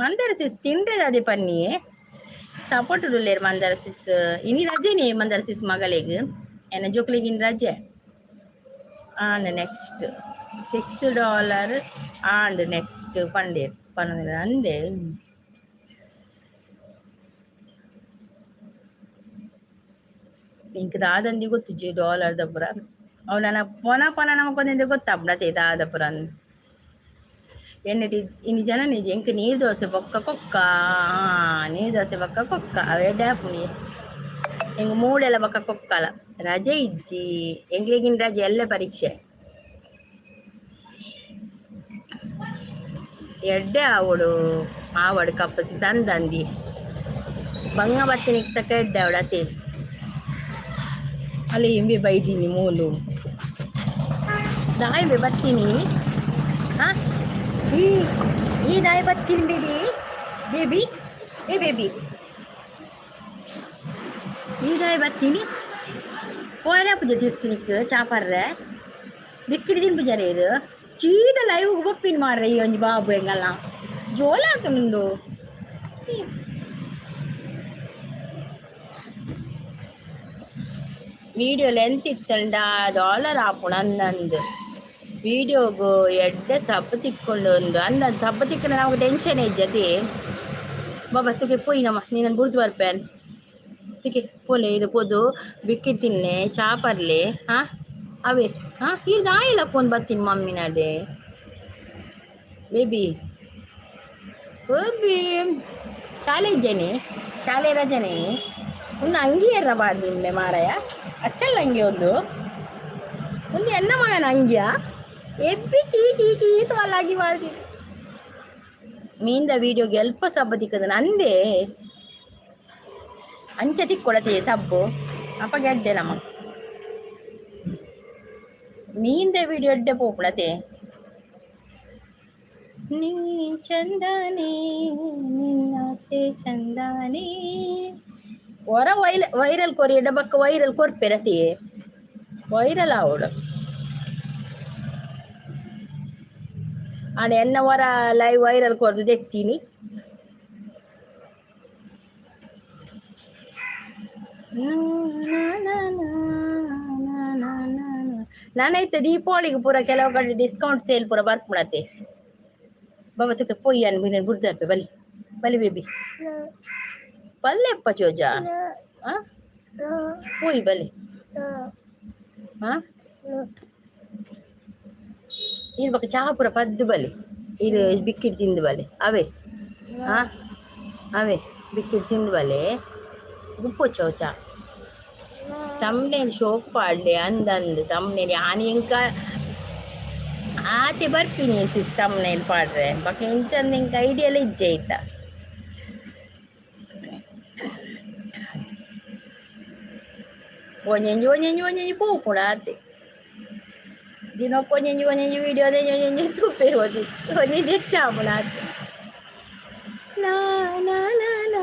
ಮಂದಾರ ಸಿಸ್ ತಿಂಡ್ರೆ ಅದೇ ಪನ್ನಿ ಸಪೋರ್ಟ್ ಉಲ್ಲೆರ್. ಮಂದಾರ ಸಿಸ್ ಇನಿ ರಜೆನೇ ಮಂದಾರ ಸಿಸ್ ಮಗಳಿಗೆ ಎನ್ನ ಜೋಕ್ಲೆಗ್ ಇನಿ ರಜೆ ಆಂಡ್. ನೆಕ್ಸ್ಟ್ $6 ಆಂಡ್ ನೆಕ್ಸ್ಟ್ ಪಂಡೇರ್ ಪನೊಂದುಲ್ಲೆರ್ ಅಂದೆ. ಎಂಕ್ ದಾದಂದಿ ಗೊತ್ತುಜಿ ಡಾಲರ್ದ ಪೂರ. ಅವು ನನ ಪೊನ ಪೊನ ನಮಕ್ ಒಂದೊಂದು ಗೊತ್ತಾಪುಂಡು ದಾದ ಪೂರ ಅಂದ್. ಎನ್ನಟಿ ಇನಿ ಜನನಿಜಿ ಎಂಕ್ ನೀರು ದೋಸೆ ಬೊಕ್ಕ ಕೊಕ್ಕ. ನೀರು ದೋಸೆ ಬೊಕ್ಕ ಕೊಕ್ಕ ಅವು ಎಡ್ಡೆ ಆಪುಂಡು ಎಂಕ್ ಮೂಡೆಲ. ಬೊಕ್ಕ ಕೊಕ್ಕಲ ರಜೆ ಇಜ್ಜಿ ಎಂಕ್ಲೆಗಿನ ರಜೆ ಎಲ್ಲೆ ಪರೀಕ್ಷೆ. ಎಡ್ಡೆ ಆವೊಡು ಆವಡ್ ಕಪ್ಪಸಿ ಸಂದಂದಿ ಬಂಗ ಬತ್ತಿನಿಕ್ ತಕ್ಕ ಎಡ್ಡೆ ಆವಡ್ ಅತೆ. ಅಲ್ಲಿ ಇಂಬೆ ಬೈದೀನಿ ಮೂಲು ದಾಯಿ ಬತ್ತೀನಿ. ಹಾ ಈ ಈ ದಾಯಿ ಬತ್ತೀನಿ ಬೇಬಿ ಬೇಬಿ ಏ ಬೇಬಿ ಈ ದಾಯಿ ಬತ್ತೀನಿ ಪೋರೆ ಪೂಜೆ ತೀರ್ತಿನಿಕ್ ಚಾಪರ್ರೆ ಬಿಕ್ಕಿಡಿ ತಿನ್ ಪೂಜಾರೆ ಇರು ಚೀದ ಲೈವ್ ಬೊಪ್ಪಿನ ಮಾರ್ರೆ. ಈ ಒಂಜಿ ಬಾಬು ಎಂಗಲ್ಲ ಜೋಲ ಆತುಂಡು. ವೀಡಿಯೋ ಲೆಂತ್ ಇತ್ತಂಡ ಡಾಲರ್ ಆಪುಂಡು ಅಂದಂದು. ವೀಡಿಯೋಗು ಎಡ್ಡೆ ಸಬ್ಬು ತಿಕ್ಕೊಂಡು ಒಂದು ಅಂದಂದು ಸಬ್ಬು ತಿಕ್ಕಂಡ ನಮಗೆ ಟೆನ್ಷನ್ ಇಜ್ಜತಿ. ಬಾಬಾ ತುಗೆ ಪೋಯಿ ನಮ್ಮ ನೀನನ್ನು ಬುಡ್ದು ಬರ್ಪೇನ್ ತುಗೆ ಪೋಲೆ ಇದು ಪೋದು ಬಿಕ್ಕಿ ತಿನ್ನೆ ಚಾ ಪರ್ಲೆ. ಹಾಂ ಅವೇ ಹಾಂ ಇರ್ದು ಆಯಿಲ್ಲ ಫೋನ್ ಬರ್ತೀನಿ ಮಮ್ಮಿನಡೆ. ಬೇಬಿ ಬೇಬಿ ಶಾಲೆ ಇಜ್ಜನೆ ಶಾಲೆ ರಜನೆ ಒಂದು ಅಂಗಿ ಎರ್ರ ಬಾರ್ದಿನ್ನೆ ಮಾರಾಯ ಅಚ್ಚಲ್ಲ ಅಂಗಿ ಒಂದು ಒಂದು ಎನ್ನ ಮಗನ ಅಂಗಿಯ ಎಬ್ಬಿ ಚೀ ಚೀ ಚೀ ಮಲ್ಲಾಗಿ ಮಾಡ್ತೀನಿ. ಮೀಂದ ವೀಡಿಯೋಗೆ ಎಲ್ಪ ಸಬ್ಬ ತಿಕ್ಕದ ನಂದೇ ಅಂಚ ತಿಕ್ಕೊಳತೆ ಸಬ್ಬು ಅಪ್ಪ ಗೆಡ್ಡೆ ನಮ್ಮ ಮೀಂದ ವೀಡಿಯೋ ಎಡ್ಡೆ ಪೋಪುಳತೆ. ನೀ ಚಂದನೆ ನಿನ್ನಾಸೆ ಚಂದನೆ ಹೊರ ವೈರಲ್ ಕೊರಿ ಎಡ್ಡೆ ಬಕ್ಕ ವೈರಲ್ ಕೊರ್ಪೆರತಿ ವೈರಲ್ ಆವಡು. ಆಂಡ ಎನ್ನ ಹೊರ ಲೈವ್ ವೈರಲ್ ಕೊರ್ದು ದೆತ್ತೀನಿ. ನಾನೈತೆ ದೀಪಾವಳಿಗೆ ಪೂರ ಕೆಲವು ಕಡೆ ಡಿಸ್ಕೌಂಟ್ ಸೇಲ್ ಪೂರ ಬರ್ಪುಣತೆ. ಬಾಬಾ ತುಕೆ ಪೊಯ್ಯಿ ಅನ್ ಬಿನ ಬುಡ್ದು ಬಲಿ ಬಲಿ ಬೇಬಿ ಬಲ್ಲೆಪ್ಪ ಚೋಜ. ಆ ಪೊಯ್ ಬಲಿ. ಹಾ ಇರ್ ಬೊಕ ಚಾ ಪೂರ ಪದ್ದು ಬಲಿ ಇರು ಬಿಕ್ಕಿಡ್ ತಿಂದು ಬಲೆ ಅವೇ. ಹಾ ಅವೇ ಬಿಕ್ಕಿಡ್ ತಿಂದು ಬಲೆ ಉಪ್ಪು ಚೌಚ ತಮ್ನೇಲ್ ಶೋಕ್ ಪಾಡ್ಲೆ ಅಂದಂದು ತಮ್ನೇಲ್ ಯಾನ್ ಎಂಕ ಆತೆ ಬರ್ಪಿನಿ ಸಿಸ್ ತಮ್ನೇಲ್ ಪಾಡ್ರೆ ಬೊಕ ಇಂಚಂದ್ ಎಂಕ್ ಐಡಿಯಾಲ ಇಜ್ಜೆ ಐತ. ಒಂಜೊಂಜಿ ಒಂಜೊಂಜಿ ಒಂಜೊಂಜಿ ಪೋಪುಂಡು ಆತೆ ದಿನಕ್ಕೆ ಒಂಜೊಂಜಿ ಒಂಜೊಂಜಿ ವೀಡಿಯೋ ಒಂಜೊಂಜಿ ತೂಪೆರ್ ಒಂಜಿ ಒಂಜೊಂಜಿ ಹೆಚ್ಚಾಪುಂಡು ಆತೆ. ನಾ ನಾ ನಾ ನಾ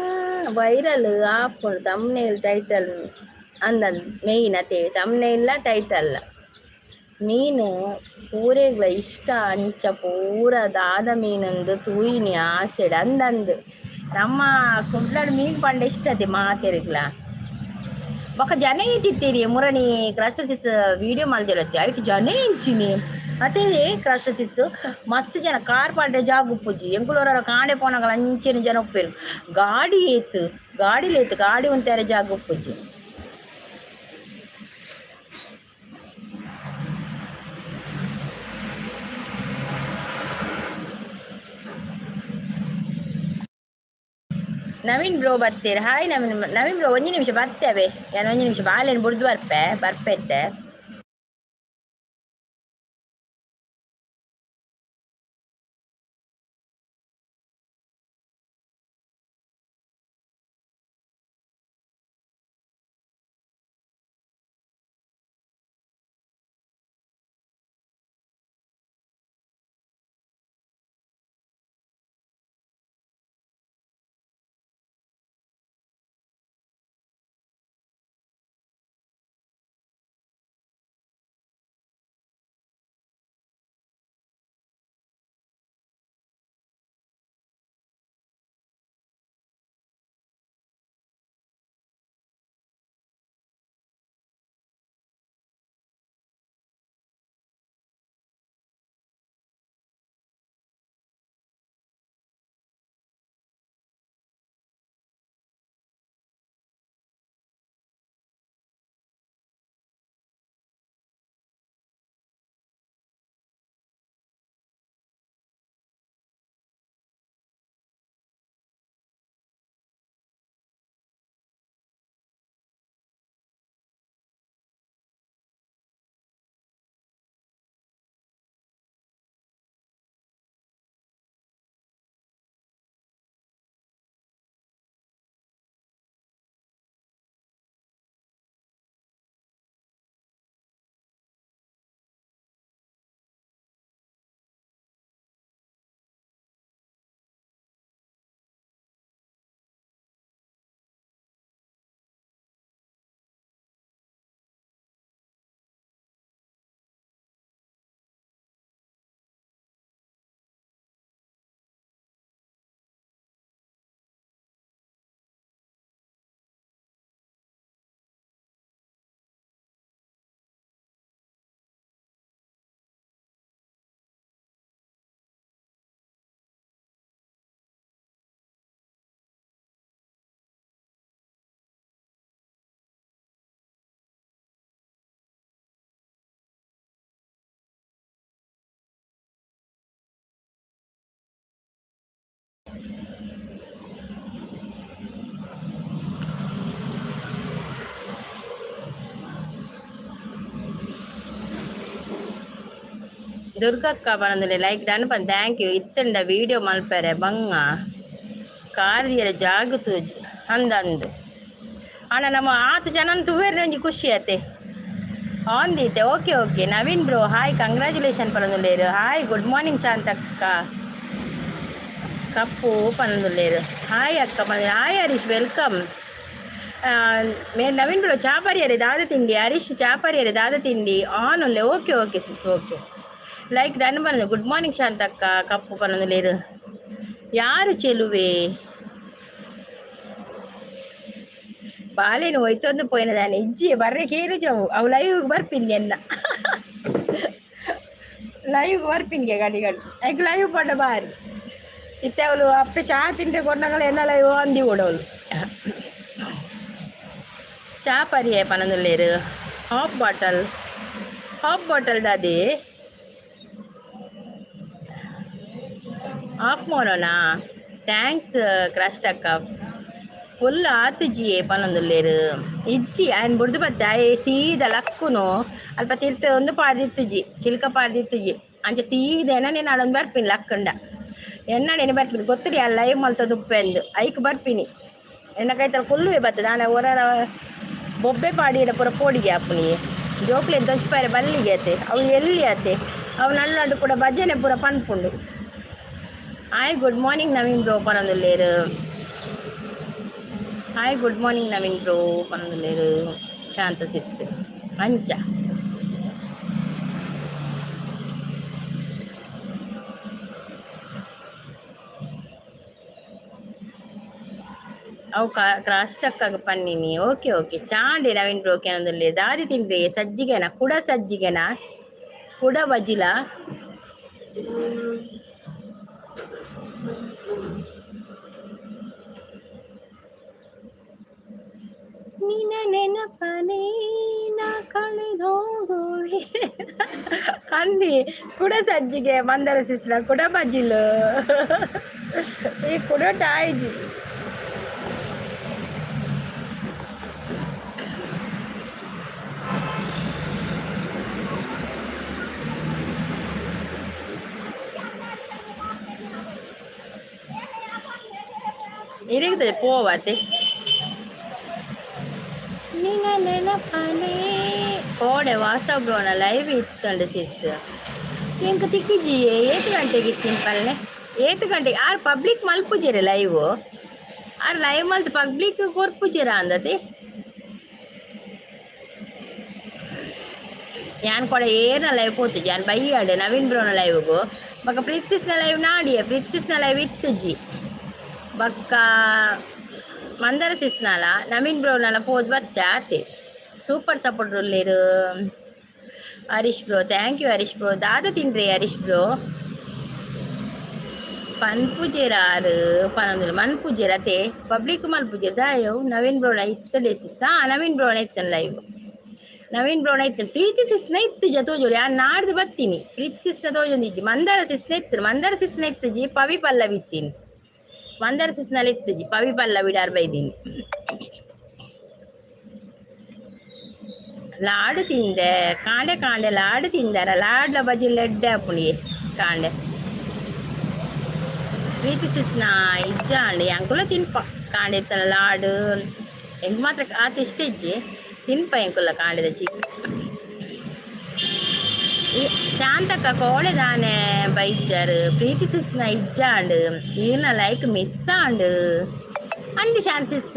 ವೈರಲ್ ಆಪುಂಡು ತಮ್ನೇಲ್ ಟೈಟಲ್ ಅಂದಂದು ಮೇಯ್ನ್ ಅತೆ ತಮ್ನೇಲ್ ಟೈಟಲ್. ಮೀನು ಪೂರೆಗ್ಲ ಇಷ್ಟ ಅಂಚ ಪೂರ ದಾದ ಮೀನಂದು ತೂಯಿನಿ ಆಸೆಡ್ ಅಂದಂದು ನಮ್ಮ ಕುಡ್ಲಡ್ ಮೀನು ಪಂಡ ಇಷ್ಟ ಅತಿ ಮಾತೆರಿಗ್ಲ. ಬೊಕ ಜನ ಇತ್ತಿತ್ತೀರಿ ಮುರಣಿ ಕ್ರಾಸ್ಟಸಿಸ್ ವಿಡಿಯೋ ಮಲ್ದಿರತ್ತೆ ಐಟ್ ಜನ ಇಂಚಿನಿ ಅದೇ ಕ್ರಾಸ್ಟಸಿಸ್ ಮಸ್ತ್ ಜನ ಕಾರ್ ಪಾಡ್ರೆ ಜಾಗ ಉಪ್ಪುಜಿ. ಎಂಕುಲೋರ ಕಾಂಡೆ ಪೋನಗಲ ಅಂಚೆನೆ ಜನ ಉಪ್ಪೇರು. ಗಾಡಿ ಏತ್ ಗಾಡಿಲೇತ್ ಗಾಡಿ ಉಂತಾರೆ ಜಾಗ ಉಪ್ಪುಜಿ. ನವೀನ್ ಬ್ರೋ ಬರ್ತೀರ? ಹಾಯ್ ನವೀನ್. ನವೀನ್ ಬ್ರೋ ಒಂಜಿ ನಿಮಿಷ ಬರ್ತೇವೆ. ಯಾನ್ ಒಂಜಿ ನಿಮಿಷ ಬಾಲೆನ್ ಬುಡ್ದು ಬರ್ಪೆ ಬರ್ಪೆತ್ತೆ. ದುರ್ಗಕ್ಕ ಪನೊಂದುಲ್ಲೆ ಲೈಕ್ ಡನ್ ಪನ್ thank you. ಇತ್ತಂಡ ವಿಡಿಯೋ ಮಲ್ಪೆರೆ ಬಂಗ ಕಾರಿಯರ ಜಾಗ ತೂಜಿ ಅಂದ ಅಂದ್. ಅಣ್ಣ ನಮ್ಮ ಆತ್ ಜನನ್ ತೂವೆರ್ನೆ ಒಂಜಿ ಖುಷಿ ಆತೆ ಆಂದೀತೆ. Okay okay Naveen bro hi congratulation ಪನೊಂದುಲ್ಲೆರ್. Hi good morning Shantakka ಕಪ್ಪು ಪನೊಂದುಲ್ಲೆರ್. ಹಾಯ್ ಅಕ್ಕ ಪನ ಹಾಯ್ ಹರೀಶ್ welcome. ಮೇರ್ ನವೀನ್ ಬ್ರೋ ಚಾ ಪರಿಯರೆ ದಾದ ತಿಂಡಿ. ಹರೀಶ್ ಚಾ ಪರಿಯರೆ ದಾದ ತಿಂಡಿ ಆನ್ ಉಲ್ಲೆ. Okay okay sis okay like done ಪನೊಂದು ಗುಡ್ ಮಾರ್ನಿಂಗ್ ಶಾಂತಕ್ಕ ಕಪ್ಪು ಪನೊಂದುಲ್ಲೆರ್. ಯಾರು ಚೆಲುವೆ ಬಾಲೆನ್ ಒಯ್ತೊಂದು ಪೋಯಿನ ಇಜ್ಜಿ ಬರ್ರೆ ಕೇರು ಜವು ಅವು ಲೈವ್ ಬರ್ಪಿನ್ಗೆ ಎನ್ನ ಲೈವ್ ಬರ್ಪಿನ್ಗೆ ಗಡಿ ಗಡಿ ಐಕ್ ಲೈವ್ ಪಂಡ ಬಾರಿ ಇತ್ತೆ ಅವಳು ಅಪ್ಪೆ ಚಾ ತಿಂಡ್ರೆ ಕೊರ್ನಗಲ ಎನ್ನ ಲೈವ್ ಅಂದಿ ಓಡವಳು. ಚಾ ಪರಿಯೆ ಪನೊಂದುಲ್ಲೆರ್. ಹಾಫ್ ಬಾಟಲ್ ಹಾಫ್ ಬಾಟಲ್ ದಾದೆ ಹಾಫ್ ಮೋನೋನಾ? Thanks crust ಅಕ್ಕ. ಫುಲ್ ಆತುಜಿಯೇ ಪನೊಂದುಲ್ಲೆರ್. ಇಜ್ಜಿ ಆಯ್ನ್ ಬುಡ್ದು ಬತ್ತೆ ಆಯೆ ಸೀದ ಲಕ್ಕುನು ಅಲ್ಪ ತಿರ್ತ್ ಒಂದು ಪಾಡ್ದಿತ್ತುಜಿ ಚಿಲ್ಕ ಪಾಡ್ದಿತ್ತುಜಿ ಅಂಚ ಸೀದ ಎನ್ನನೇನು ಅಡೊಂದು ಬರ್ಪಿನಿ ಲಕ್ಕುಂಡ ಎನ್ನಡೇನೆ ಬರ್ಪಿನಿ ಗೊತ್ತುಡಿ ಆ ಲೈವ್ ಮಲ್ತೊಂದು ಉಪ್ಪೆಂದು ಐಕ್ ಬರ್ಪಿನಿ ಎನ್ನ ಕೈತಲ್ ಕುಲ್ಲುವೆ ಬತ್ತದ ಆಂಡ ಒರ ಬೊಬ್ಬೆ ಪಾಡಿಯರ ಪೂರ ಪೋಡಿಗೆ ಆಪುನಿ ಜೋಕ್ಲೆನ್ ತೊಚ್ಪಾರೆ ಬಲ್ಲಿಗೆ ಆತೆ ಅವು ಎಲ್ಲಿ ಆತೆ ಅವು ನಲ್ಲಾಡು ಕೂಡ ಭಜನೆ ಪೂರ ಪನ್ಪುಂಡು. Hi good morning Naveen bro ಪನೊಂದುಲ್ಲೆರ್. Hi good morning Naveen bro ಪನೊಂದುಲ್ಲೆರ್. Shanta sis ಅಂಚ ಅವು ಕ್ರಾಸ್ ಚಕ್ಕಾಗ ಪನ್ನಿನಿ. ಓಕೆ ಓಕೆ, ಚಾಂಡೆ ನವೀನ್ ಬ್ರೋ ಕೇನೊಂದುಲ್ಲೆ. ದಾದಿ ತಿಂಡ್ರೆ? ಸಜ್ಜಿಗೆನ ಕುಡ? ಸಜ್ಜಿಗೆನ ಕುಡ ಬಜಿಲ? ನಿನ್ನ ನೆನಪನೇ ನಾ ಕಳೆದೋಗುವೆ. ಅಂದಿ ಕುಡ ಸಜ್ಜಿಗೆ ಮಂದರ ಸಿಸ್ನ ಕುಡ ಬಜಿಲು ಈ ಕುಡೋಟ ಆಯ್ಜಿ. ಇರಿಗ್ತದೆ ಪೋವತೆ. ನಿನ್ನ ನೆನಪನೇ ಕೋಡೆ ವಾಸ ಬ್ರೋನ ಲೈವ್ ಇತ್ತಂಡು ಸಿಸ್. ಎಂಕ್ ತಿಕ್ಕಿಜಿ. ಏತ್ ಗಂಟೆಗೆ ಇತ್ತಿನ ಪಲ್ಲೆ? ಏತ್ ಗಂಟೆಗೆ? ಆರ್ ಪಬ್ಲಿಕ್ ಮಲ್ಪುಜೆರೆ ಲೈವ್. ಆರ್ ಲೈವ್ ಮಲ್ತ್ ಪಬ್ಲಿಕ್ ಕೊರ್ಪುಜೆರ ಅಂದತೆ. ಯಾನ್ ಕೊಡ ಏರ್ನ ಲೈವ್ ಪೋತುಜಿ. ಯಾನ್ ಬೈಯಾಡೆ ನವೀನ್ ಬ್ರೋನ ಲೈವ್ಗು ಬೊಕ ಪ್ರೀತ್ಸಿಸ್ನ ಲೈವ್ ನಾಡಿಯೆ. ಪ್ರೀತ್ಸಿಸ್ನ ಲೈವ್ ಇತ್ತುಜಿ. ಬೊಕ್ಕ ಮಂದರ ಸಿಸ್ನಾಲ ನವೀನ್ ಬ್ರೋನಲ ಪೋದು ಬತ್ತೆ ಆತೆ. ಸೂಪರ್ ಸಪೋರ್ಟ್ ಉಲ್ಲೇರು Harish bro. Thank you Harish bro. ದಾದ ತಿನ್ರಿ ಹರೀಶ್ ಬ್ರೋ? ಪನ್ಪುಜೆರ್ ಆರು ಪನೊಂದುಲ್ಲ. ಮನ್ಪುಜೆರ್ ಅತೆ, ಪಬ್ಲಿಕ್ ಮಲ್ಪುಜೆರ್ ದಾಯೋ? ನವೀನ್ ಬ್ರೋನ ಇತ್ತಡೆ ಸಿಸ್. ಹಾ, ನವೀನ್ ಬ್ರೋನ ಇತ್ತನ ಲೈವ್. ನವೀನ್ ಬ್ರೋನ ಇತ್ತನ. ಪ್ರೀತಿ ಸಿಸ್ನ ಇತ್ತುಜ ತೋಜೋಡು. ಯಾನ್ ನಾಡ್ದು ಬತ್ತೀನಿ. ಪ್ರೀತಿ ಸಿಸ್ನ ತೋಜೊಂದಿಜ್ಜಿ. ಮಂದಾರ ಸಿಸ್ನ ಇತ್ತು, ಮಂದಾರ ಸಿಸ್ನ ಇತ್ತುಜಿ. ಪವಿ ಪಲ್ಲವಿ ಇತ್ತೀನಿ. ಮಂದಾರ ಸಿಸ್ನಲ್ಲಿ ಇತ್ತುಜಿ. ಪವಿ ಪಲ್ಲವಿ ಡಾರ್ ಬೈದೀನಿ. ಲಾಡು ತಿಂದೆ ಕಾಂಡೆ. ಕಾಂಡೆ ಲಾಡು ತಿಂದಾರ. ಲಾಡ್ಲ ಬಜಿ ಲೆಡ್ಡೆ ಆಪುಂಡು ಕಾಂಡೆ. ಪ್ರೀತಿ ಸಿಸ್ನ ಇಜ್ಜ ಅಂಡ್ ಎಂಕುಲ ತಿನ್ಪ. ಕಾಂಡೆ ಇತ್ತನ ಲಾಡು ಎಂಕ್ ಮಾತ್ರ ಆತ ಇಷ್ಟ ಇಜ್ಜಿ. ತಿನ್ಪ ಎಂಕುಲ ಕಾಂಡೆದ ಚಿ. ಶಾಂತಕ್ಕ ಕೋಡೆ ದಾನೆ ಬೈಜಾರ್? ಪ್ರೀತಿ ಸಿಸ್ನ ಇಜ್ಜಾಂಡ್. ಈರ್ನ ಲೈಕ್ ಮಿಸ್ ಆಂಡ್ ಅಂದಿ ಶಾಂತಿಸ್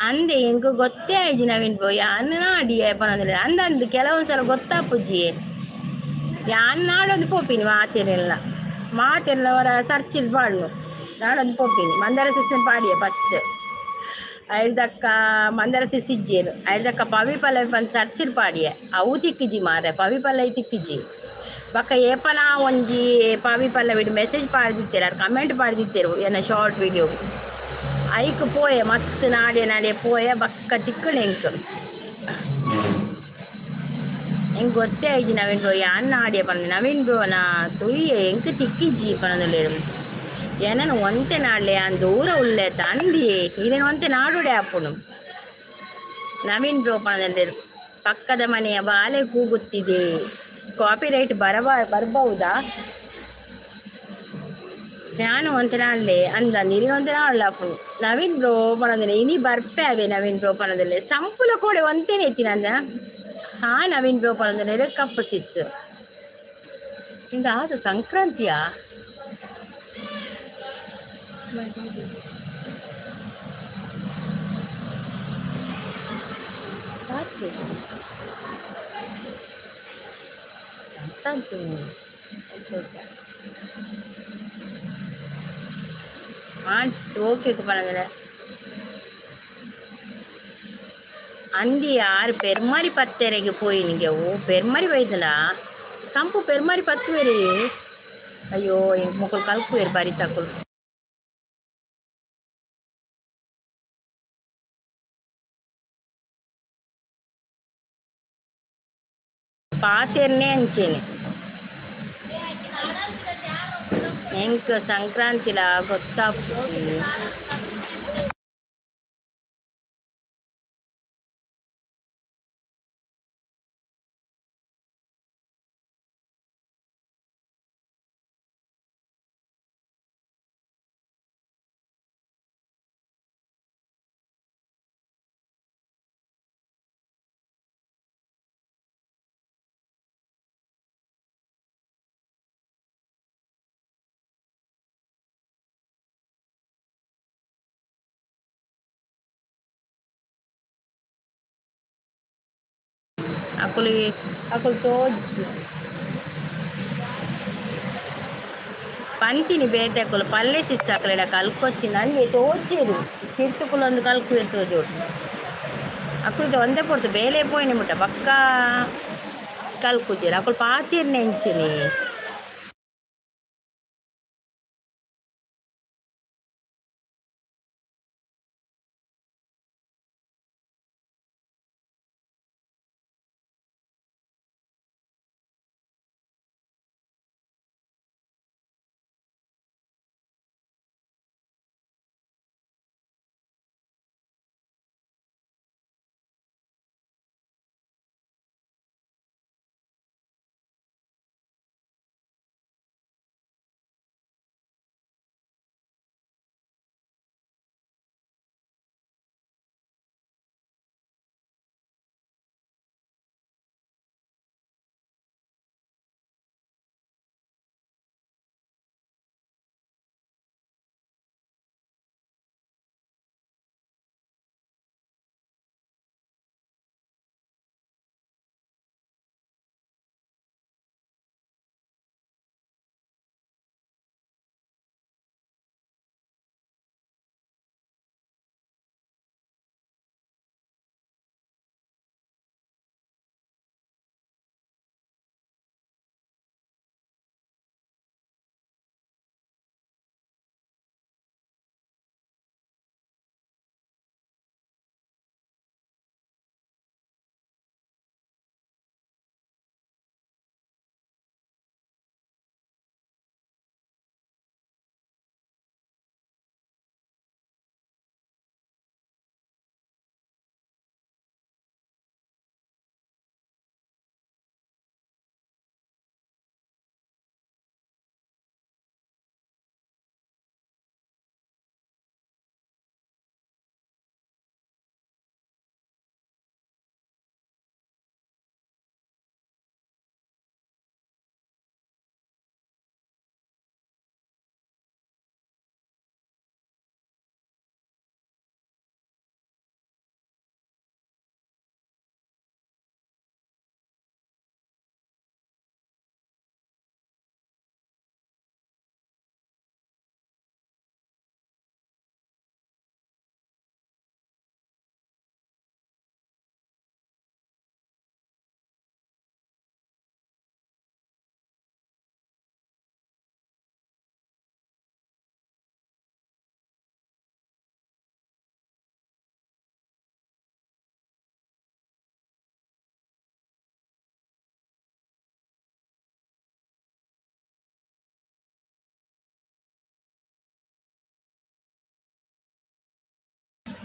ಅಂದೆ. ಎಂಕ್ ಗೊತ್ತೇ ಆಯ್ಜಿ ನವೀನ್ ಬ್ರೋ. ಯಾನ್ ನಾಡಿಯೆ ಪನೊಂದಿಲ್ಲ ಅಂದ ಅಂದ್. ಕೆಲವೊಂದ್ಸಲ ಗೊತ್ತಾಪುಜಿ. ಯಾನ್ ನಾಡೊಂದು ಪೋಪಿನಿ. ಮಾತೆರೆಲ್ಲ ಮಾತೆಲ್ಲ ಅವರ ಸರ್ಚಿಲ್ ಪಾಡ್ನು ನಾಡೊಂದು ಪೋಪಿನಿ. ಮಂದಾರ ಸಿಸ್ನ ಪಾಡಿಯೆ ಫಸ್ಟ್. ಐರ್ದಕ್ಕ ಮಂದಾರ ಸಿಸ್ ಇಜ್ಜೇರು. ಐರ್ದಕ್ಕ ಪವಿ ಪಲ್ಲವಿ ಪಂದ್ ಸರ್ಚಿಲ್ ಪಾಡಿಯೆ. ಅವು ತಿಕ್ಕಿಜಿ ಮಾರೆ. ಪವಿ ಪಲ್ಲವಿ ತಿಕ್ಕಿಜಿ. ಬೊಕ್ಕ ಏಪನ ಒಂಜಿ ಪವಿ ಪಲ್ಲವಿಡ್ ಮೆಸೇಜ್ ಪಾಡ್ದಿತ್ತೆರ್. ಕಮೆಂಟ್ ಪಾಡ್ದಿತ್ತೆರ್ ಎನ್ನ ಶಾರ್ಟ್ ವಿಡಿಯೋ. ಐಕ್ ಪೋಯೆ. ಮಸ್ತ್ ನಾಡೆ ನಾಡೆ ಪೋಯೆ. ಬೊಕ್ಕ ತಿಕ್ಕುಂಡು ಎಂಕ್. ಎಂಕ್ ಗೊತ್ತೇ ಆಯ್ಜಿ ನವೀನ್ ಬ್ರೋ. ಯಾನ್ ನಾಡಿಯ ಪಂದ್ ನವೀನ್ ಬ್ರೋನ ತುಯ್ಯೆ. ಎಂಕ್ ತಿಕ್ಕಿಜ್ಜಿ ಪನೊಂದುಲ್ಲೆರ್. ಎನನ್ ಒಂತೆ ನಾಡ್ಲೆ, ಯಾನ್ ದೂರ ಉಲ್ಲೆ ತಂದಿಯೇ. ಇರೆನ್ ಒಂತೆ ನಾಡುಡೆ ಆಪುಂಡು. ನವೀನ್ ಬ್ರೋ ಪನೊಂದುಲ್ಲೆರ್, ಪಕ್ಕದ ಮನೆಯ ಬಾಲೆ ಕೂಗುತ್ತಿದೆ. ಕಾಪಿ ರೈಟ್ ಬರಬಹುದಾ? ನಾನು ಒಂತೆ ನಾಡ್ಲೆ ಅಂದ. ನೀರಿನ ಒಂತೆ ನಾಡ್ಲ ಆಪುಂಡು. ನವೀನ್ ಬ್ರೋ ಪನೊಂದುಲ್ಲೆ, ಇನಿ ಬರ್ಪೆ ಅವೆ. ನವೀನ್ ಬ್ರೋ ಪನೊಂದುಲ್ಲೆ, ಸಂಪುಲ ಕೋಡೆ ಒಂತೆನೆ ಎತ್ತಿನಂದ. ಹಾ, ನವೀನ್ ಬ್ರೋ ಪನೊಂದುಲ್ಲೆರ್ ಕಪ್ಪು ಸಿಸ್ ಇಂದ ಅದು ಸಂಕ್ರಾಂತಿಯಾ? ರಾತ್ರಿ ಸಂಕ್ರಾಂತಿ. Okay okay. ಓಕೆ ಪನೊಂದುಲ್ಲೆ. ಅಂದಿ ಆರು ಪೆರ್ಮಾರಿ ಪತ್ತೆರೆಗೆ ಪೋಯಿನಿಗೆ. ಓ ಪೆರ್ಮಾರಿ ಬೈದಲ ಸಂಪು ಪೆರ್ಮಾರಿ ಪತ್ತುವೆರಿ. ಅಯ್ಯೋ, ಎಂಕ್ ಮೊಕುಲು ಕಲ್ಪುವೆರ್ ಬರಿತಕುಲು. ಪಾತೆರ್ನೆ ಅಂಚೆನೆ. ಎಂಕ್ ಸಂಕ್ರಾಂತಿಲ ಗೊತ್ತಾಪುಜಿ. ಅಕುಲು ಅಕುಲು ತೋಜಿ. ಪಂತಿನಿ ಬೇತೆಕುಲು ಪಲ್ಲೆ ಸಿಸ್ಸಾಕಲೆಡ ಕಲ್ಕೊಚ್ಚಿನ ಅಂದೆ ತೋಜೆರು ತಿರ್ತುಕುಲೊಂದು ಕಲ್ಕು ತೋಜೋಡು. ಅಕುಲು ಒಂದೇ ಪೊರ್ತು ಬೇಲೆ ಪೋಯಿನಿ ಮುಟ್ಟ ಬಕ್ಕ ಕಲ್ಕುಜೆರ್ ಅಕುಲು ಪಾತಿರ್ನೆ ಎಂಚಿನಿ.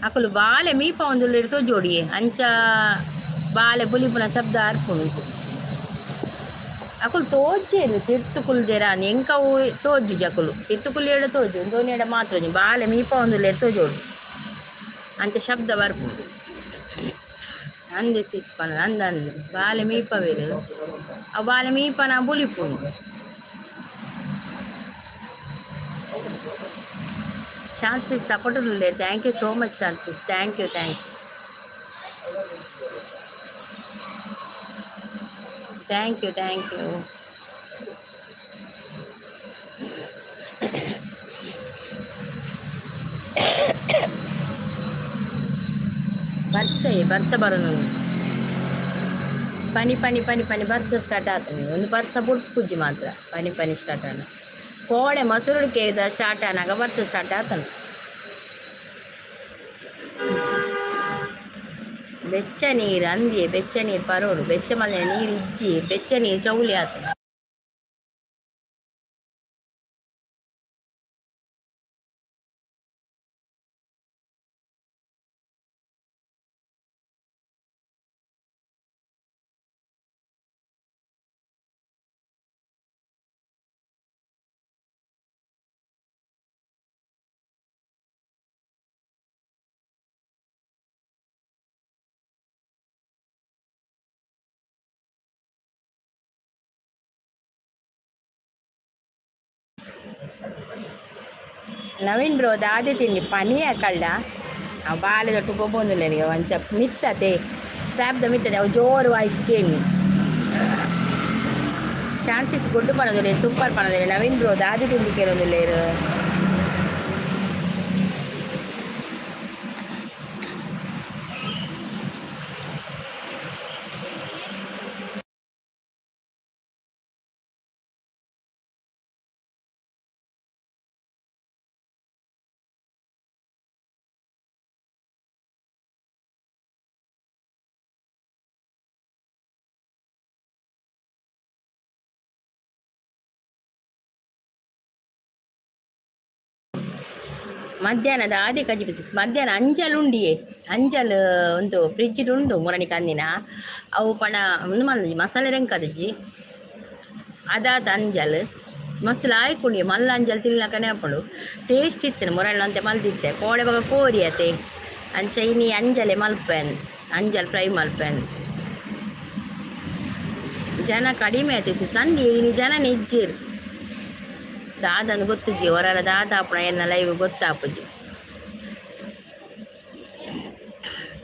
ಅಕುಲು ಬಾಲೆ ಮೀಪ ಒಂದುಲ್ಲೆರ್ ತೋಜೋಡಿಯೆ ಅಂಚ ಬಾಲೆ ಬುಲಿಪುನ ಶಬ್ದ ಅರ್ಪುಂಡು. ಅಕುಲು ತೋಜೆರು ತಿರ್ತು ಕುಲ್ದೆರ ಎಂಕವು ತೋಜುಜಿ. ಅಕುಲು ತಿರ್ತು ಕುಲ್ಲಿಯಡ ತೋಜು ದೋನಿಯಡ ಮಾತ್ರ ಒಂಜಿ ಬಾಲೆ ಮೀಪ ಒಂದುಲ್ಲೆರ್ ತೋಜೋಡು, ಅಂಚ ಶಬ್ದ ಬರ್ಪುಂಡು. ಅಂದೆ ಸಿಸ್ ಪನ ಅಂದ ಅಂದ್ ಬಾಲೆ ಮೀಪವೆರ್ ಅವು ಬಾಲೆ ಮೀಪನ ಬುಲಿಪುಂಡು. ಶಾಂತಿ ಸಪೋರ್ಟ್ ಉಲ್ಲೆರ್. Thank you so much Shanti, thank you, thank you, thank you, thank you. ಬರ್ಸೆ ಬರ್ಸ ಬರೋನು ಪನಿ ಪನಿ ಪನಿ ಪನಿ ಬರ್ಸ ಸ್ಟಾರ್ಟ್ ಆತನೆ. ಒಂದು ಬರ್ಸ ಬುಡ್ಪುಜಿ ಮಾತ್ರ ಪನಿ ಪನಿ ಸ್ಟಾರ್ಟ್ ಆನ ಕೋಡೆ ಮೊಸರುಡು ಕೇದ ಸ್ಟಾರ್ಟ್ ಆನಾಗ ಬರ್ಸ ಸ್ಟಾರ್ಟ್ ಆತನ. ಬೆಚ್ಚ ನೀರು ಅಂದಿಯೇ ಬೆಚ್ಚ ನೀರು ಪರೋಡು ಬೆಚ್ಚ ಮಲ್ಲೆ ನೀರು ಇಜ್ಜಿ ಬೆಚ್ಚ ನೀರು ಚೌಲಿ ಆತನ. ನವೀನ್ ಬ್ರೋ ದಾದೆ ತಿಂಡಿ ಪನಿ ಕಳ್ಳ ಅವು ಬಾಲೆದೊಟ್ಟು ಗೊಬ್ಬೊಂದುಲ್ಲೆರ್ ಅಂಚ ಮಿತ್ತತೆ ಸ್ಲ್ಯಾಬ್ದ ಮಿತ್ತದೆ ಅವು ಜೋರು ವಾಯ್ಸ್ ಕೇಳಿ. ಶಾನ್ಸಿಸ್ ಗುಡ್ಡು ಪನೊಂದುಲ್ಲೇರ್, ಸೂಪರ್ ಪನೊಂದುಲ್ಲೇರ್. ನವೀನ್ ಬ್ರೋ ದಾದಿ ತಿಂಡಿ ಕೇಳೊಂದುಲ್ಲೇರ್. ಮಧ್ಯಾಹ್ನದ ಆದಿ ಕಜ್ಜಿ ಪೀಸಸ್. ಮಧ್ಯಾಹ್ನ ಅಂಜಲ್ ಉಂಡಿಯೇ, ಅಂಜಲ್ ಒಂದು ಫ್ರಿಜ್ ಉಂಡು ಮುರಣಿ ಕಂದಿನ. ಅವು ಪಣ ಉಂದು ಮಲ್ದಿಜಿ, ಮಸಾಲೆ ರೆಂಕದಿಜಿ. ಅದಾದ ಅಂಜಲ್ ಮಸ್ತ್ ಲಾಯ್ಕ್ ಉಂಡಿಯೆ. ಮಲ್ಲ ಅಂಜಲ್ ತಿನ್ನಕನೆ ಆಪುಂಡು, ಟೇಸ್ಟ್ ಇತ್ತು. ಮುರಣ್ಣ ಅಂತೆ ಮಲ್ದಿತ್ತೆ ಕೋಡೆ ಬೊಕ ಕೋರಿ ಅತೆ. ಅಂಚ ಇನಿ ಅಂಜಲೆ ಮಲ್ಪೆನ್, ಅಂಜಲ್ ಫ್ರೈ ಮಲ್ಪೆನ್. ಜನ ಕಡಿಮೆ ಆಯ್ತು ಸಂಧಿ, ಇನಿ ಜನ ನಿಜ್ಜಿರ್. ದಾದನ ಗೊತ್ತುಜಿ, ಹೊರರ ದಾದ ಆಪುಣ ಎನ್ನ ಲೈವ್ ಗೊತ್ತಾಪುಜಿ.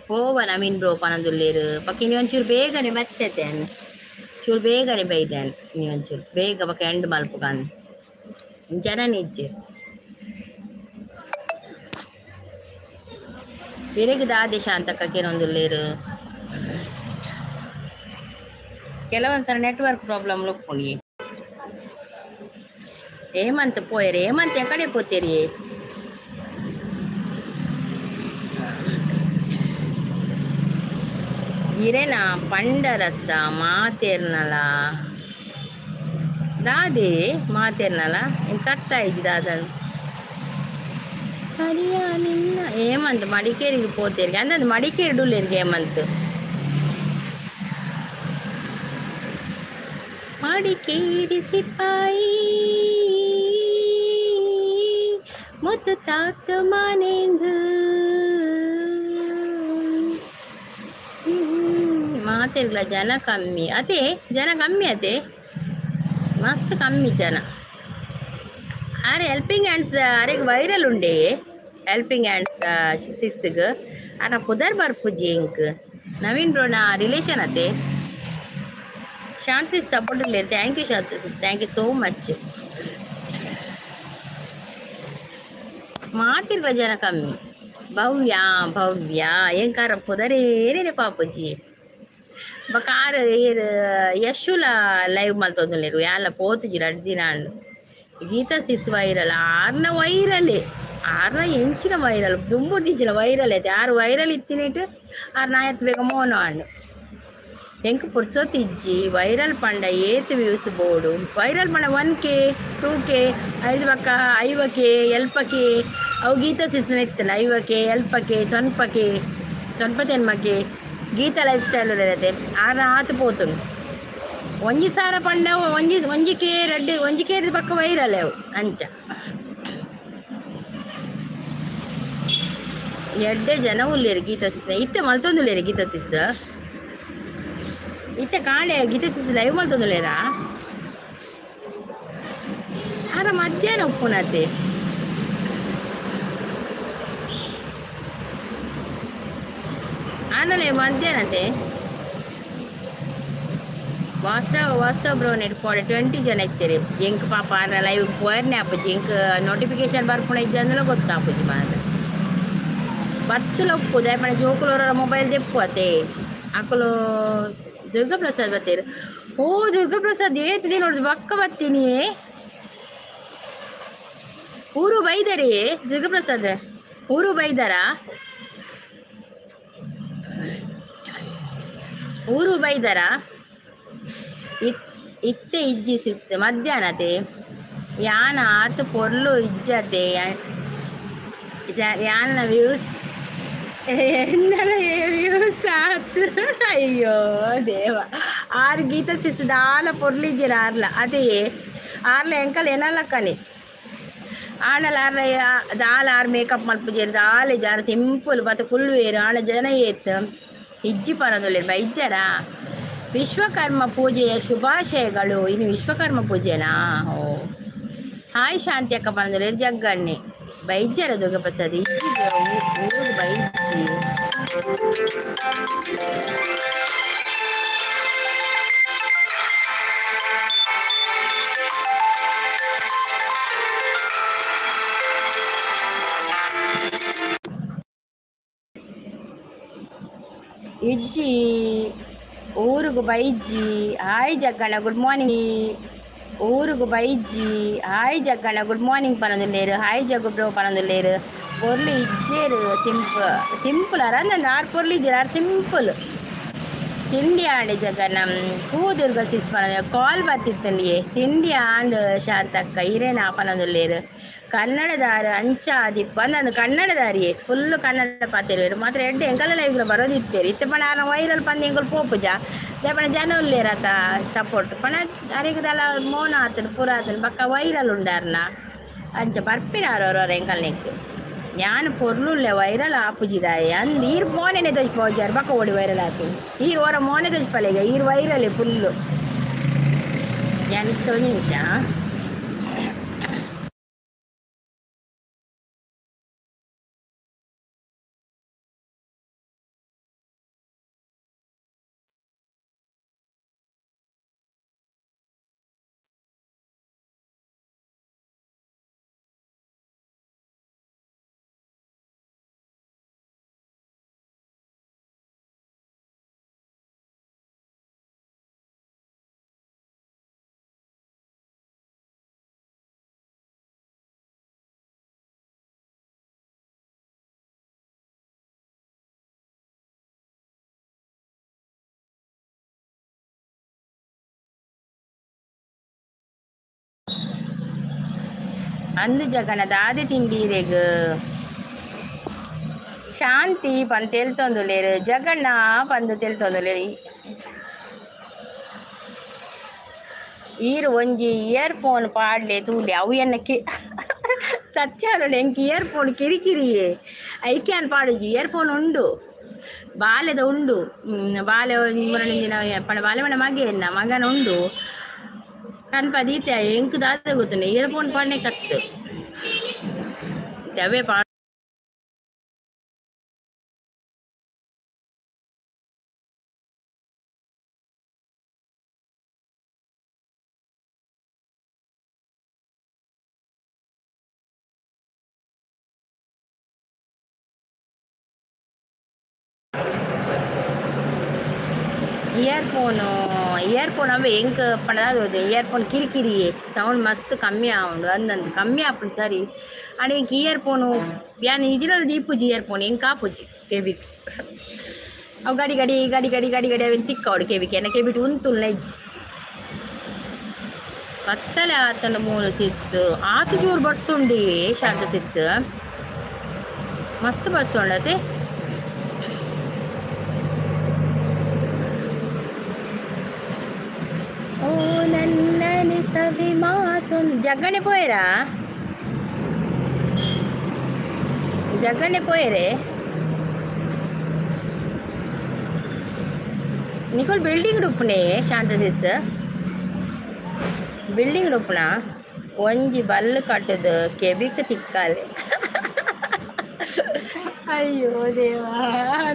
ಪೋವ ನವೀನ್ ಬ್ರೋ ಪನೊಂದುಲ್ಲೆರ್. ಬೊಕ ಇನಿ ಒಂಚೂರು ಬೇಗನೆ ಬತ್ತೆತೆ, ಚೂರು ಬೇಗನೆ ಬೈದೆ ಇನಿ. ಒಂಚೂರು ಬೇಗ ಬೊಕ ಎಂಡ್ ಮಲ್ಪುಗಂದ್, ಜನ ನಿಜ್ಜೆರ್. ಇರೆಗ್ ದಾದೆ ಶಾಂತಕ್ಕ ಕೇನೊಂದುಲ್ಲೆರ್. ಕೆಲವೊಂದ್ಸಲ ನೆಟ್ವರ್ಕ್ ಪ್ರಾಬ್ಲಮ್ ಉಪ್ಪುಂಡು. ಹೇಮಂತ್ ಪೋಯೆರ್, ಹೇಮಂತ್ ಎಕಡೆ ಪೋತೇರಿ? ಇರೆನ ಪಂಡರತ್ತ ಮಾತೆರ್ನಲ ದಾದೆ ಮಾತೆರ್ನಲ ಎಂಕ್ ಅರ್ಥ ಆಯಿಜಿ ದಾದನ್ ಹರಿಯ ನಿನ್ನ. ಹೇಮಂತ್ ಮಡಿಕೇರಿಗೆ ಪೋತೇರಿಗೆ ಅಂದಂದು, ಮಡಿಕೇರಿ ಡುಲ್ಲೇರಿಗೆ ಹೇಮಂತ್. ಮಡಿಕೇರಿ ಸಿಪಾಯಿ ಮುತ್ತು ತಾತ ಮಾನೇಂದು. ಮಾತೆರ್ಗ್ಲ ಜನ ಕಮ್ಮಿ ಅದೇ, ಜನ ಕಮ್ಮಿ ಅದೇ, ಮಸ್ತ್ ಕಮ್ಮಿ ಜನ. ಆರೆ ಹೆಲ್ಪಿಂಗ್ ಹ್ಯಾಂಡ್ಸ್ ಅರೆಗ್ ವೈರಲ್ ಉಂಡೆ. ಹೆಲ್ಪಿಂಗ್ ಹ್ಯಾಂಡ್ಸ್ ಸಿಸ್ಗ್ ಆರ ಪುದರ್ ಬರ್ಪುಜಿ ಎಂಕ್. ನವೀನ್ ಬ್ರೋನ ರಿಲೇಷನ್ ಅತೆ. ಶಾಂತಿ ಸಪೋರ್ಟ್ ಉಲ್ಲೆರ್. Thank you Shanti sis, thank you so much. ಮಾತಿರ್ಲ ಜನ ಕಮ್ಮಿ. ಭವ್ಯ ಭವ್ಯ ಎಂಕಾರ ಪುದರೇ ನೆನಪಾಪುಜಿ. ಬೊಕ ಆರ್ ಏರ್ ಯಶುಲ ಲೈವ್ ಮಲ್ತೊಂದುಲ್ಲೆರ್. ಯಾನ್ಲ ಪೋತುಜಿ ರಡ್ಡ್ ದಿನ ಆಂಡ್. ಗೀತಾ ಸಿಸ್ ವೈರಲ್, ಆರ್ನ ವೈರಲೇ. ಆರ್ನ ಎಂಚಿನ ವೈರಲ್, ದುಂಬುಡ್ದಿಂಚಿನ ವೈರಲ್ ಐತೆ. ಆರ್ ವೈರಲ್ ಇತ್ತಿನೇಟ್ ಆರ್ ನಾಯತ್ ಬೇಗ ಮೋನ ಆಂಡ್. ಎಂಕ್ ಪುರ್ಸೊತ್ತು ಇಜ್ಜಿ. ವೈರಲ್ ಪಂಡ ಏತ್ ವ್ಯೂಸ್ ಬೋಡು? ವೈರಲ್ ಪಂಡ 1K, 2K, ಐದು ಬೊಕ್ಕ 50K, 50K. ಅವು ಗೀತಾ ಸಿಸ್ನ ಇತ್ತಲ್ಲ, 50K, 50K, 0K, 99K. Geetha life style ಇರತ್ತೆ. ಆರ ಆತು ಪೋತುಂಡು. 1000 ಪಂಡ ಒಂಜಿ 1K, ರಡ್ಡ್ 1K ಬೊಕ್ಕ ವೈರಲ್ ಅವು. ಅಂಚ ಎಡ್ಡೆ ಜನ ಉಲ್ಲೆರ್ ಗೀತಾ ಸಿಸ್ನ. ಇತ್ತೆ ಮಲ್ತೊಂದುಲ್ಲೆರ್ ಗೀತಾ ಸಿಸ್. ಇತ್ತೆ ಕಾಂಡೆ ಗೀತಾ ಸಿಸ್ ಲೈವ್ ಮಲ್ತೊಂದುಲ್ಲೆರಾ? ಆರ ಮಧ್ಯಾಹ್ನ ಉಪ್ಪುನತೆ. ಆನಲೆ ಮಧ್ಯಾಹ್ನತೆ. ವಾಸ್ತವ ವಾಸ್ತವ ಬ್ರೋ ನೆಟ್ 20 ಜನ ಇತ್ತೀರಿ. ಎಂಕ್ ಪಾಪ ಆರ್ನ ಲೈವ್ ಪೋಯರ್ನೆ ಆಪುಜಿ. ಎಂಕ್ ನೋಟಿಫಿಕೇಶನ್ ಬರ್ಪುನ ಇಜ್ಜಂದಲ ಗೊತ್ತಾಪುಜಿ. ಮಾತ ಬತ್ತುಲ ಉಪ್ಪು ದಾಯೆ ಪಂಡ ಜೋಕುಲು ಮೊಬೈಲ್ ದೆಪ್ಪು ಅತೆ ಅಕುಲು. ದುರ್ಗಾ ಪ್ರಸಾದ್ ಬತ್ತೀರು. ಓ ದುರ್ಗಾ ಪ್ರಸಾದ್, ಏತ್ ದಿನ ನೋಡುದು, ಬಕ್ಕ ಬತ್ತೀನಿ. ಊರು ಬೈದರಿ ದುರ್ಗಾ ಪ್ರಸಾದ್? ಊರು ಬೈದಾರಾ? ಊರು ಬೈದಾರಾ? ಇತ್ತೆ ಇಜ್ಜಿ ಸಿಸ್, ಮಧ್ಯಾಹ್ನತೆ. ಯಾನ ಆತ್ ಪೊರ್ಲು ಇಜ್ಜತೆ, ಯಾನ ವ್ಯೂಸ್ ಎನ್ನಲ ವ್ಯೂಸ್ ಆತ್. ಅಯ್ಯೋ ದೇವ, ಆರ್ ಗೀತ ಸಿಸ್ ದಾಲ ಪೊರ್ಲಿಜ್ಜೆರ್ ಆರ್ಲ ಅದೇ. ಆರ್ಲ ಎಂಕಲ್ ಎನಲಕ್ಕನೆ ಆಂಡಲ ಆರ್ಲ ದಾಲ ಆರ್ ಮೇಕಪ್ ಮಲ್ಪುಜೆರ್ ದಾಲ ಜಾರ, ಸಿಂಪಲ್ ಬತ್ತ ಕುಲ್ಲುವೆರ್. ಆಂಡ ಜನ ಏತ್ ಇಜ್ಜಿ ಪನೊಂದುಲ್ಲೆರ್. ಬೈಜರಾ? ವಿಶ್ವಕರ್ಮ ಪೂಜೆಯ ಶುಭಾಶಯಗಳು. ಇನ್ನು ವಿಶ್ವಕರ್ಮ ಪೂಜೆನಾ? ಓ ಹಾಯ್ ಶಾಂತಿ ಅಕ್ಕ ಪನೊಂದುಲ್ಲೆರ್ ಜಗ್ಗಣ್ಣೆ. ಬೈಜರ ದುರ್ಗಪ್ರಸಾದ್? ಇಜ್ಜಿ, ಊರು ಬೈಜಿ. ಇಜ್ಜಿ ಊರುಗು ಬೈಜ್ಜಿ. Hi Jagganna, good morning. ಊರುಗು ಬೈಜ್ಜಿ. ಹಾಯ್ ಜಗ್ಗಣ್ಣ, ಗುಡ್ ಮಾರ್ನಿಂಗ್ ಪನೊಂದುಲ್ಲೇರು. ಹಾಯ್ ಜಗ್ಗು ಬ್ರೋ ಪನೊಂದುಲ್ಲೇರು. ಪೊರ್ಲು ಇಜ್ಜೇರು, ಸಿಂಪಲ್ ಸಿಂಪಲ್ ಅರ ಅಂದಂದು ಆರು ಪೊರ್ಲು ಇಜ್ಜೇರು ಆರು ಸಿಂಪಲ್. ತಿಂಡಿ ಆಂಡ್ ಜಗನ್ನ ಕೂದುರ್ಗ ಸಿಸ್ ಪನ ಕಾಲ್ ಬತ್ತಿತ್ತಂಡಿಯೇ. ತಿಂಡಿ ಆಂಡ್ ಶಾಂತಕ್ಕ, ಇರೇನ ಪನೊಂದುಲ್ಲೇರು. ಕನ್ನಡದಾರು ಅಂಚ ಆದಿಪ್ಪ ಅಂದಂದು ಕನ್ನಡದಾರಿಯೇ ಫುಲ್ ಕನ್ನಡ ಪಾತೆರುವೆರು ಮಾತ್ರ. ಎಡ್ಡೆ ಎಂಕಲ್ಲ ಲೈವ್ಲ ಬರೋದಿತ್ತೇರು. ಇತ್ತೆ ಪಂಡ ಆರ್ನ ವೈರಲ್ ಪಂದ್ ಎಂಕುಲು ಪೋಪುಜ ದಾಯೆ ಜನ ಉಲ್ಲೇರತ ಸಪೋರ್ಟ್ ಪಂಡ ಅರೆಗ್ ದಾಲ ಮೋನ ಆತುಂಡು ಪೂರ ಆತುಂಡು. ಬೊಕ್ಕ ವೈರಲ್ ಉಂಡಾರ್ನ ಅಂಚ ಬರ್ಪಿನ ಆರು ಎಂಕಲ್ನೆಕ್. ಯಾನ್ ಪೊರ್ಲುಲ್ಲೆ ವೈರಲ್ ಆಪುಜಿ ದಾಯೆ ಅಂದ್ ಈರ್ ಮೋನೆನೆ ತೋಜಿಪಾವುಜಾರ್. ಬೊಕ್ಕ ಓಡಿ ವೈರಲ್ ಆಪಿನಿ ಈರ್ ಒರ ಮೋನೆ ತೋಜಿಪಾಲೆಗ. ಈರ್ ವೈರಲ್ ಫುಲ್ಲು. ಯಾನ್ ಇತ್ತೆ ಒಂಜಿ ನಿಮಿಷ. ಅಂದು ಜಗನ ದಾದೆ ತಿಂಡಿ ಇರೆಗ್ ಶಾಂತಿ ಪಂದ್ ತೆಲ್ತೊಂದುಲ್ಲೆರ್. ಜಗಣ್ಣ ಪಂದ್ ತೆಲ್ತೊಂದುಲ್ಲೆರ್. ಈರ್ ಒಂಜಿ ಇಯರ್ ಫೋನ್ ಪಾಡ್ಲೆ ತೂಲೆ ಅವು ಎನ್ನ ಕಿ ಸತ್ಯ ಎಂಕ್ ಇಯರ್ ಫೋನ್ ಕಿರಿಕಿರಿಯೇ. ಐಕ್ಯಾನ್ ಪಾಡುಜಿ. ಇಯರ್ ಫೋನ್ ಉಂಡು, ಬಾಲೆದ ಉಂಡು. ಬಾಲೆ ಮುರಣಿಂದಿನ ಪಂಡ ಬಾಲೆ ಪಂಡ ಮಗೆ, ಎನ್ನ ಮಗನ ಉಂಡು. ಕನ್ಪ ದೀತೆ ಎಂಕ್ ದಾದ ಗೊತ್ತುಂಡು. ಇಯರ್ ಫೋನ್ ಪಾಡ್ನೆ ಕತ್ತು ಅವೇ ಪಾ. ಇಯರ್ ಫೋನು ಇಯರ್ ಫೋನ್ ಅವೆ ಎಂಕ್ ಪಂಡ ಇಯರ್ ಫೋನ್ ಕಿರಿಕಿರಿಯೇ. ಸೌಂಡ್ ಮಸ್ತ್ ಕಮ್ಮಿ ಆವುಂಡು ಅಂದಂದು ಕಮ್ಮಿ ಆಪುಂಡು ಸರಿ. ಆಂಡ ಎಂಕ್ ಇಯರ್ ಫೋನು ಯಾನ್ ಇದಿರಲ್ ದೀಪುಜಿ. ಇಯರ್ ಫೋನ್ ಎಂಕ್ ಆಪುಜಿ ಕೆಬಿಕ್. ಅವು ಗಡಿ ಗಡಿ ಗಡಿ ಗಡಿ ಗಡಿ ಗಡಿ ಅವೆನ್ ತಿಕ್ಕಾವಡು ಕೆಬಿಕ್. ಎನ್ನ ಕೆಬಿಟ್ ಉಂತುಲ್ನ ಇಜ್ಜಿ. ಕತ್ತಲೆ ಆತಂಡ ಮೂಲು ಸಿಸ್. ಆತು ಜೋರು ಬಡ್ಸುಂಡಿ ಶಾಂತ ಸಿಸ್, ಮಸ್ತ್ ಬಡ್ಸುಂಡತೆ. ಓ ನನ್ನನೆ ಸವಿ ಮಾತೊಂದು. ಜಗ್ಗಣೆ ಪೋಯರಾ? ಜಗ್ಗಣೆ ಪೋಯರೆ? ನಿಕೋಲ್ ಬಿಲ್ಡಿಂಗ್ ಉಪ್ಪುನೆ ಶಾಂತ ಸಿಸ್, ಬಿಲ್ಡಿಂಗ್ ಉಪ್ಪುನ. ಒಂಜಿ ಬಲ್ಲು ಕಟ್ಟುದು ಕೆಬಿಕ್ ತಿಕ್ಕಾಲೆ. ಅಯ್ಯೋ ದೇವಾ.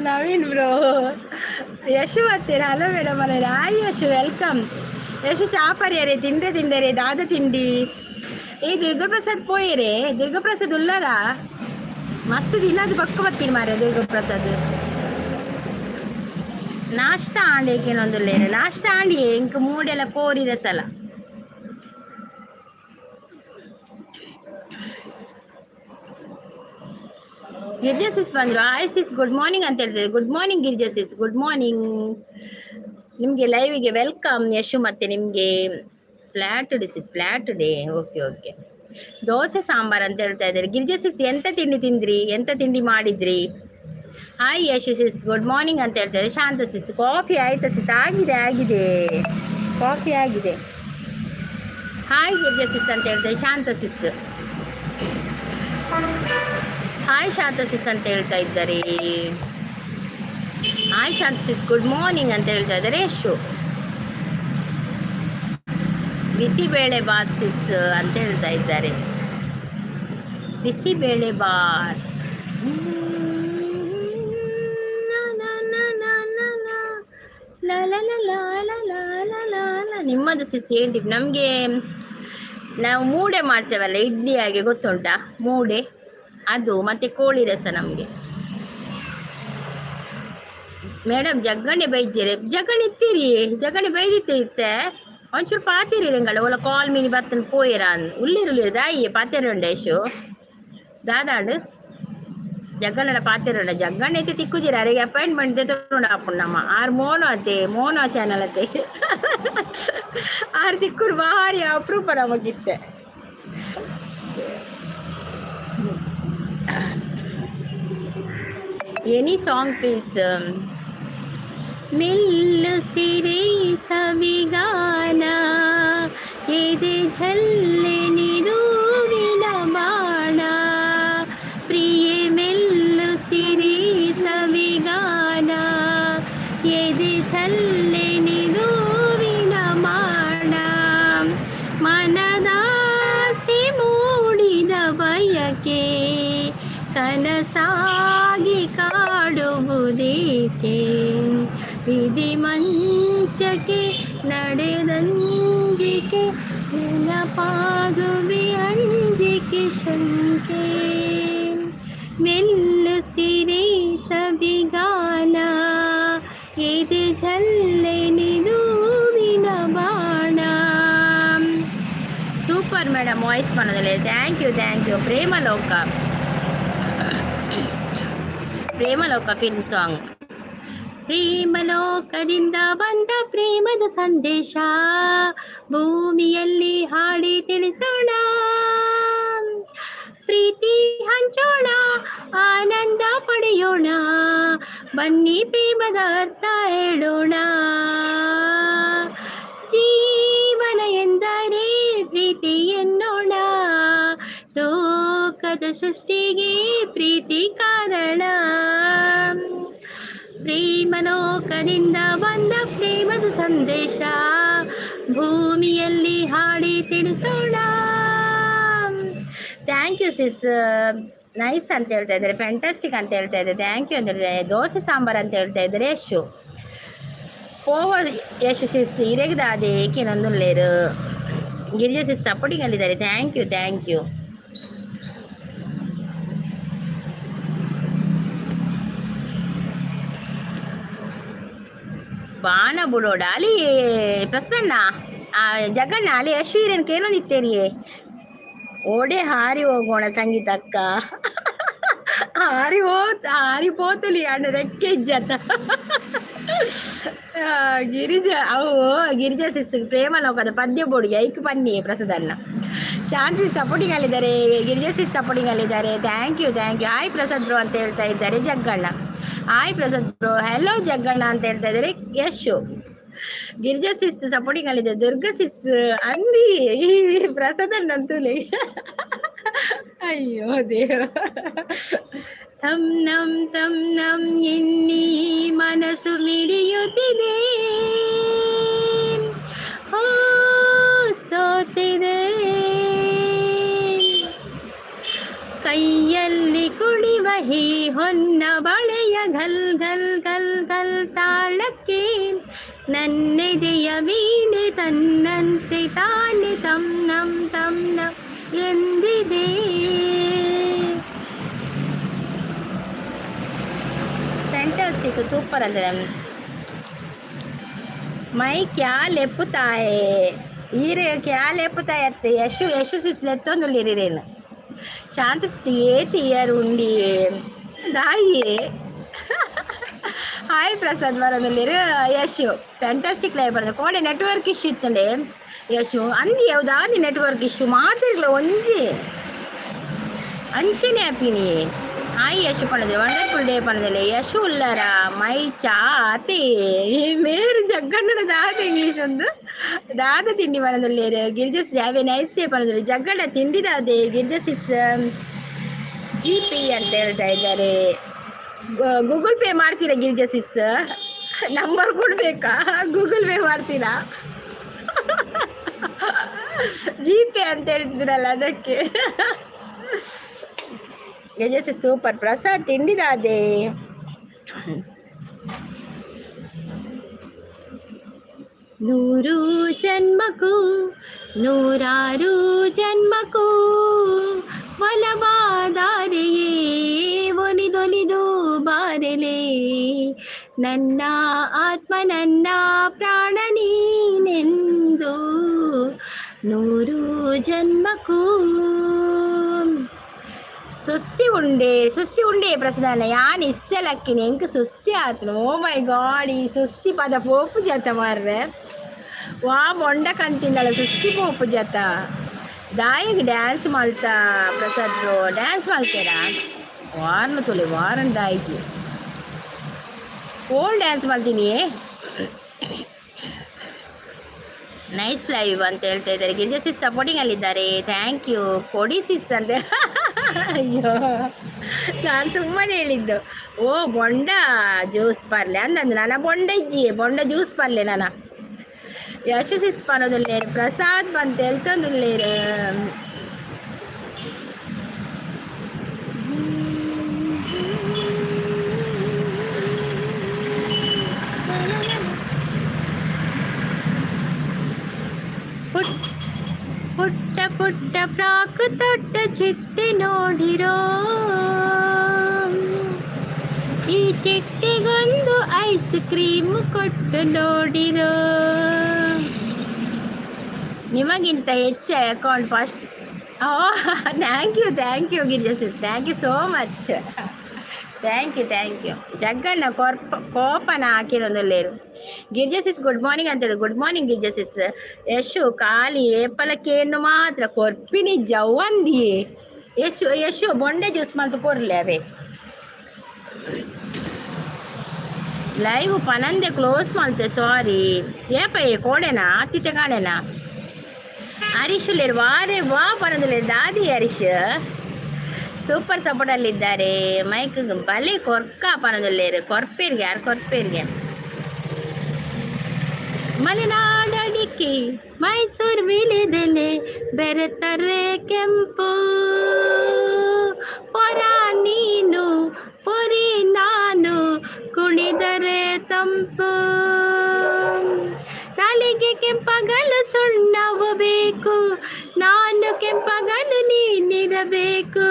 ನವೀನ್ ಬ್ರೋ, ಯಶು ಬರ್ತೀರಾ? ಹಲೋ ಮೇಡಮ್ ಅಲ್ಲ. Hi Yashu, welcome Yashu. ಚಾಪರಿಯರೇ ತಿಂಡೆ ತಿಂಡರೆ ದಾದ ತಿಂಡಿ? ಏ ದುರ್ಗಾಪ್ರಸಾದ್ ಪೋಯರೆ? ದುರ್ಗಾಪ್ರಸಾದ್ ಉಲ್ಲರಾ? ಮಸ್ತ್ ದಿನದ ಬಕ್ಕ ಬತ್ತೀನಿ ಮಾರೆ. ದುರ್ಗಾಪ್ರಸಾದ್ ನಾಷ್ಟ ಆಂಡೇಕೇನೊಂದುಲ್ಲೇರು. ನಾಷ್ಟ ಆಂಡಿಯೇ ಇಂಕ್ ಮೂಡೆಲ್ಲ ಕೋರಿದ ಸಲ. ಗಿರ್ಜಾ ಸಿಸ್ ಬಂದರು. ಹಾಯ್ ಸಿಸ್, ಗುಡ್ ಮಾರ್ನಿಂಗ್ ಅಂತ ಹೇಳ್ತಿದ್ದಾರೆ. Good morning Girija sis, good morning. ನಿಮಗೆ ಲೈವಿಗೆ welcome. Yashu ಮತ್ತೆ ನಿಮಗೆ flat day sis, flat day. Okay okay. Dosa sambar ಅಂತ ಹೇಳ್ತಾ ಇದ್ದಾರೆ. ಗಿರಿಜಾ ಸಿಸ್, ಎಂತ ತಿಂಡಿ ತಿಂದ್ರಿ? ಎಂತ ತಿಂಡಿ ಮಾಡಿದ್ರಿ? Hi Yashu sis, good morning ಅಂತ ಹೇಳ್ತಾರೆ. ಶಾಂತ ಸಿಸ್, ಕಾಫಿ ಆಯ್ತಾ ಸಿಸ್? ಆಗಿದೆ ಆಗಿದೆ, ಕಾಫಿ ಆಗಿದೆ. ಹಾಯ್ ಗಿರಿಜಾ ಸಿಸ್ ಅಂತ ಹೇಳ್ತಾರೆ ಶಾಂತ ಸಿಸ್. ಹಾಯ್ ಶಾಂತ ಸಿಸ್ ಅಂತ ಹೇಳ್ತಾ ಇದ್ದಾರೆ. ಹಾಯ್ ಶಾಂತ ಸಿಸ್, ಗುಡ್ ಮಾರ್ನಿಂಗ್ ಅಂತ ಹೇಳ್ತಾ ಇದ್ದಾರೆ ಯಶು. ಬಿಸಿಬೇಳೆ ಬಾತ್ ಸಿಸ್ ಅಂತ ಹೇಳ್ತಾ ಇದ್ದಾರೆ. ಬಿಸಿಬೇಳೆ ಬಾತ್. ನಿಮ್ಮದು ಸಿಸ್ ಏನು? ನಮಗೆ ನಾವು ಮೂಡೆ ಮಾಡ್ತೇವಲ್ಲ ಇಡ್ಲಿ ಹಾಗೆ, ಗೊತ್ತುಂಟಾ ಮೂಡೆ? ಅದು ಮತ್ತೆ ಕೋಳಿ ರಸ ನಮಗೆ. ಮೇಡಮ್ ಜಗ್ಗಣೆ ಬೈಜೆರೆ ಜಗ್ಗಣೆ ಇತ್ತೀರಿ ಜಗ್ಗಣೆ ಬೈದಿತ್ತೆ ಇತ್ತೆ ಒಂಚೂರು ಪಾತಿರಿ ರಿಂಗಡ ಓಲ ಕಾಲ್ ಮಿನಿ ಬತ್ತನ್ ಪೋಯಿರ ಉಳ್ಳಿರುಳ್ಳಿರು ದಾಯಿ ಪಾತೆರುಂಡೆ ಯಶು ದಾದಾಂಡು ಜಗ್ಗಣ್ಣನ ಪಾತೆರುಂಡ ಜಗ್ಗಣ್ಣ ಐತೆ ತಿಕ್ಕುಜಿರ ಅರೆಗೆ ಅಪಾಯಿಂಟ್ಮೆಂಟ್ ದೆತೊಂಡು ಆಪುಂಡಮ್ಮ ಆರ್ ಮೋನೋ ಅತ್ತೆ ಮೋನೋ ಚಾನಲ್ ಅತ್ತೆ ಆರ್ ತಿಕ್ಕುರು ಭಾರಿ ಅಪರೂಪ ನಮಗಿತ್ತೆ. Any song please. ಮೆಲ್ಲು ಸಿರೆ ಸವಿಗಾನ ಎದೆ ಝಲ್ಲೆ ನಿರೂವಿನ ಬಾಣ ಪ್ರಿಯೆ ಮೆಲ್ಲು ಸಿರಿ ಸವಿಗಾನ ಎದೆ ಝಲ್ಲೆ ನಿರೂವಿನ ಬಾಣ ಮನದಾಸೆ ಮೂಡಿದ ಬಯಕೆ ಕನಸಾಗಿ ಕಾಡುವುದೇಕೆ ವಿಧಿ ಮಂಚಕ್ಕೆ ನಡೆದಂಜಿಕೆ ನೆನಪಾಗುವೆ ಅಂಜಿಕೆ ಶಂಕೆ ಮೆಲ್ಲು ಸಿರಿ ಸವಿಗಾನ ಎದೆ ಝಲ್ಲೆ ನಿಲುವಿನ ಬಾಣ. ಸೂಪರ್ ಮೇಡಮ್ ವಾಯ್ಸ್ ಮಾಡೋದಿಲ್ಲ. Thank you, thank you. Premaloka, Premaloka film song. ಪ್ರೇಮಲೋಕದಿಂದ ಬಂದ ಪ್ರೇಮದ ಸಂದೇಶ ಭೂಮಿಯಲ್ಲಿ ಹಾಡಿ ತಿಳಿಸೋಣ, ಪ್ರೀತಿ ಹಂಚೋಣ, ಆನಂದ ಪಡೆಯೋಣ, ಬನ್ನಿ ಪ್ರೇಮದ ಅರ್ಥ ಹೇಳೋಣ. ಜೀವನ ಎಂದರೆ ಪ್ರೀತಿ ಎನ್ನೋಣ, ಲೋಕದ ಸೃಷ್ಟಿಗೆ ಪ್ರೀತಿ ಕಾರಣ. ಪ್ರೇಮಲೋಕದಿಂದ ಬಂದ ಪ್ರೇಮದ ಸಂದೇಶ ಭೂಮಿಯಲ್ಲಿ ಹಾಡಿ ತಿಳಿಸೋಣ. Thank you sis. Nice ಅಂತ ಹೇಳ್ತಾ ಇದ್ದಾರೆ, ಫ್ಯಾಂಟಾಸ್ಟಿಕ್ ಅಂತ ಹೇಳ್ತಾ ಇದ್ದಾರೆ, thank you ಅಂತ ಹೇಳ್ತಾ ಇದ್ದಾರೆ, ದೋಸೆ ಸಾಂಬಾರ್ ಅಂತ ಹೇಳ್ತಾ ಇದ್ದಾರೆ. ಯಶು ಪೋವ ಯಶು ಸಿಸ್ ಇರೆಗ್ದಾದೆ ಏಕೆ ನಂದುಲ್ಲೇರು. ಗಿರಿಜಾ ಸಿಸ್ ಸಪೋರ್ಟಿಂಗ್ ಅಲ್ಲಿದ್ದಾರೆ. Thank you, thank you. ಬಾಣ ಬುಡೋಡ ಅಲ್ಲಿ ಪ್ರಸನ್ನ ಆ ಜಗಣ್ಣ ಅಲ್ಲಿ ಯಶು ಹಿರೇನ್ ಕೇಳೊಂದಿತ್ತೇರಿಯೇ ಓಡೆ ಹಾರಿ ಹೋಗೋಣ ಸಂಗೀತಕ್ಕ ಹಾರಿ ಹೋ ಹಾರಿ ಪೋತುಲಿ ಅಣ್ಣ ರೆಕ್ಕೆ ಇಜ್ಜತ ಗಿರಿಜಾ ಅವು ಗಿರಿಜಾ ಸಿಸ್ ಪ್ರೇಮ ಲೋಕದ ಪದ್ಯ ಬೋಡಿಗೆ ಐಕ್ ಪನ್ನಿ ಪ್ರಸಾದನ್ನ. ಶಾಂತಿ ಸಪೋರ್ಟಿಂಗ್ ಅಲ್ಲಿದ್ದಾರೆ, ಗಿರಿಜಾ ಸಿಸ್ ಸಪೋರ್ಟಿಂಗ್ ಅಲ್ಲಿದ್ದಾರೆ. Thank you, thank you. Hi Prasad bro ಅಂತ ಹೇಳ್ತಾ ಇದ್ದಾರೆ Jagganna. Hi Prasad bro, hello Jagganna ಅಂತ ಹೇಳ್ತಾ ಇದ್ದಾರೆ ಯಶು. ಗಿರಿಜಾ ಸಿಸ್ ಸಪೋರ್ಟಿಂಗ್ ಅಲ್ಲಿದೆ. ದುರ್ಗಾ ಸಿಸ್ ಅಂದಿ ಪ್ರಸಾದ್ ಅಣ್ಣಂತೂಲಿ. ಅಯ್ಯೋ ದೇವ. ತಂ ನಂ ತಂ ನಂ ಎನ್ನಿ ಮನಸ್ಸು ಮಿಡಿಯುತ್ತಿದೆ, ಓ ಸೋತಿದೆ. ಕೈಯಲ್ಲಿ ಕುಡಿವ ಹೀ ಹೊನ್ನ ಬಳೆಯ ಘಲ್ ಘಲ್ ಘಲ್ ಘಲ್ ತಾಳಕ್ಕೆ ನನ್ನೆದೆಯ ವೀಣೆ ತನ್ನಂತೆ ತಾನೆ ತಂ ನಂ ತಂ ನಂ ಎಂದಿದೆ. ಫ್ಯಾಂಟಾಸ್ಟಿಕ್, ಸೂಪರ್ ಅಂದ್ರೆ ಮೈ ಕ್ಯಾ ಲೆಪ್ಪುತ್ತಾಯೆ ಈರೆ ಕ್ಯಾ ಲೆಪ್ಪುತ್ತಾಯ ಅತ್ತೆ ಯಶು ಯಶು ಸಿಸ್ ಲೆತ್ತೊಂದುಲ್ಲಿರೇನು ಶಾಂತ ಏತ್ ಇಯರ್ ಉಂಡಿ ದಾಯಿ. ಹಾಯ್ ಪ್ರಸಾದ್ ಬರೋದಿಲ್ಲಿರು. ಯಶು ಫ್ಯಾಂಟಾಸ್ಟಿಕ್ ಲೈವ್ ಬರೋದು ಕೋಡೆ ನೆಟ್ವರ್ಕ್ ಇಶ್ಯೂ ಇತ್ತಂಡೆ ಯಶು ಅಂದಿ ಯಾವ್ದಾದಿ ನೆಟ್ವರ್ಕ್ ಇಶ್ಯೂ ಮಾತಿರ್ಲ ಒಂಜಿ ಅಂಚನೆ ಅಪಿನಿ. ಹಾಯ್ ಯಶು ಪಣದಿಲ್ಲ ವಂಡರ್ಫುಲ್ ಡೇ ಪಣದಿಲ್ಲ ಯಶು ಉಲ್ಲರ ಮೈ ಚಾತಿ ಮೇರು ಜಗ್ಗಣ್ಣನ ದಾದ ಇಂಗ್ಲೀಷ್ ಒಂದು ದಾದ ತಿಂಡಿ ಬರೋದಿಲ್ಲೇರು. ಗಿರಿಜಸ್ have A nice day ಪಣದಿಲ್ಲ Jagganna ತಿಂಡಿದಾದೆ. ಗಿರಿಜಸ್ is G P ಅಂತ ಹೇಳ್ತಾ ಇದ್ದಾರೆ. ಗೂಗಲ್ ಪೇ ಮಾಡ್ತೀರಾ ಗಿರಿಜಾ ಸಿಸ್? ನಂಬರ್ ಕೊಡ್ಬೇಕಾ? ಗೂಗಲ್ ಪೇ ಮಾಡ್ತೀರಾ? ಜಿ ಪೇ ಅಂತ ಹೇಳ್ತಿದ್ರಲ್ಲ ಅದಕ್ಕೆ. ಗಿರಿಜಾ ಸೂಪರ್. ಪ್ರಸಾದ್ ತಿಂಡಿದಾದೆ. ನೂರು ಜನ್ಮಕ್ಕೂ ನೂರಾರು ಜನ್ಮಕ್ಕೂ ಒಲವಾದಾರೆಯೇ ಒಲಿದೊಲಿದು ಬಾರೆಲೆ ನನ್ನ ಆತ್ಮ ನನ್ನ ಪ್ರಾಣ ನೀನೆಂದು 100 ಜನ್ಮಕ್ಕೂ. ಸುಸ್ತಿ ಉಂಡೆ, ಸುಸ್ತಿ ಉಂಡೆ ಪ್ರಸನ್ನ. ಯಾನ್ ಇಸ್ಸಲಕ್ಕಿನಿ, ಎಂಕ್ ಸುಸ್ತಿ ಆತನು. ಓ ಮೈ ಗಾಡ್, ಈ ಸುಸ್ತಿ ಪದ ಪೋಪು ಜತ ಮಾರ್ರೆ. ವಾ ಬೊಂಡ ಕಂತಿಂದಳ ಸುಸ್ತಿ ಪೋಪು ಜತ. ದಾಯಿಗ್ ಡ್ಯಾನ್ಸ್ ಮಲ್ತ ಪ್ರಸಾದ್ ಬ್ರೋ? ಡ್ಯಾನ್ಸ್ ಮಲ್ತೇರಾ? ವಾರ್ನ ತುಲೆ ವಾರನ್ ದಾಯಿಜಿ. ಓಲ್ ಡ್ಯಾನ್ಸ್ ಮಲ್ತೀನಿ. ನೈಸ್ ಲೈವ್ ಅಂತ ಹೇಳ್ತಾ ಇದ್ದಾರೆ. ಗಿರಿಜಾ ಸಿಸ್ ಸಪೋರ್ಟಿಂಗ್ ಅಲ್ಲಿದ್ದಾರೆ, thank you. ಕೊಡಿ ಸಿಸ್ ಅಂತ. ಅಯ್ಯೋ, ನಾನು ಸುಮ್ಮನೆ ಹೇಳಿದ್ದು. ಓ, ಬೊಂಡ ಜ್ಯೂಸ್ ಪರ್ಲೆ ಅಂದಂದು. ನನ್ನ ಬೊಂಡ ಇಜ್ಜಿ, ಬೊಂಡ ಜ್ಯೂಸ್ ಪರ್ಲೆ. ನನ್ನ ಯಶು ಸಿಸ್ ಪನೋದುಲ್ಲೇರು, ಪ್ರಸಾದ್ ಬಂತ ಹೇಳ್ತೊಂದುಲ್ಲೇರು. ಪುಟ್ ಪುಟ್ಟ ಪುಟ್ಟ ಫ್ರಾಕ್ ತೊಟ್ಟ ಚಿಟ್ಟೆ ನೋಡಿರೋ, ಈ ಚಿಟ್ಟೆಗೊಂದು ಐಸ್ ಕ್ರೀಮ್ ಕೊಟ್ಟು ನೋಡಿರೋ. ನಿಮಗಿಂತ ಹೆಚ್ಚು account first. Oh, thank you, thank you Girija sis, thank you so much, thank you, thank you. Jagganna ಕೊರ್ಪ ಕೋಪನ ಹಾಕಿರೋದುಲ್ಲೇರು. ಗಿರಿಜಾ ಸಿಸ್ ಗುಡ್ ಮಾರ್ನಿಂಗ್ ಅಂತ ಹೇಳಿ. Good morning Girija sis. Yashu ಖಾಲಿ ಏಪಲಕ್ಕೇನು ಮಾತ್ರ ಕೊರ್ಪಿನಿ ಜವಂದಿ. ಯಶು, ಯಶು ಬೊಂಡೆ ಜ್ಯೂಸ್ ಮಲ್ತು ಕೊರ್ಲೆ ಅವೇ. ಲೈವ್ ಪನಂದೆ ಕ್ಲೋಸ್ ಮಲ್ತೆ, ಸಾರಿ. ಏಪಯ್ಯ ಕೋಡೆನಾ ಅತ್ತಿತ್ತೆ ಕಾಣೆನಾ? ಹರೀಶ್ ವಾರೆ ವಾ ಪನಂದುಲ್ಲೇರು. ದಾದಿ ಹರೀಶ್ ಸೂಪರ್ ಸಪೋರ್ಟಲ್ಲಿದ್ದಾರೆ. ಮೈಕ್ ಬಲಿ ಕೊರ್ಕ ಪನದುಲ್ಲೇರು. ಕೊರ್ಪೇರಿಗೆ ಯಾರು ಕೊರ್ಪೇರಿಗೆ. ಮಲೆನಾಡಡಿಕೆ ಮೈಸೂರು ವಿಳೆದೆಲೆ ಬೆರೆತರೆ ಕೆಂಪು. ಪೊರ ನೀನು ಪೊರಿ ನಾನು ಕುಣಿದರೆ ತಂಪು. ನಾಲಿಗೆ ಕೆಂಪಗಲು ಸುಣ್ಣವು ಬೇಕು, ನಾನು ಕೆಂಪಗಲು ನೀನಿರಬೇಕು.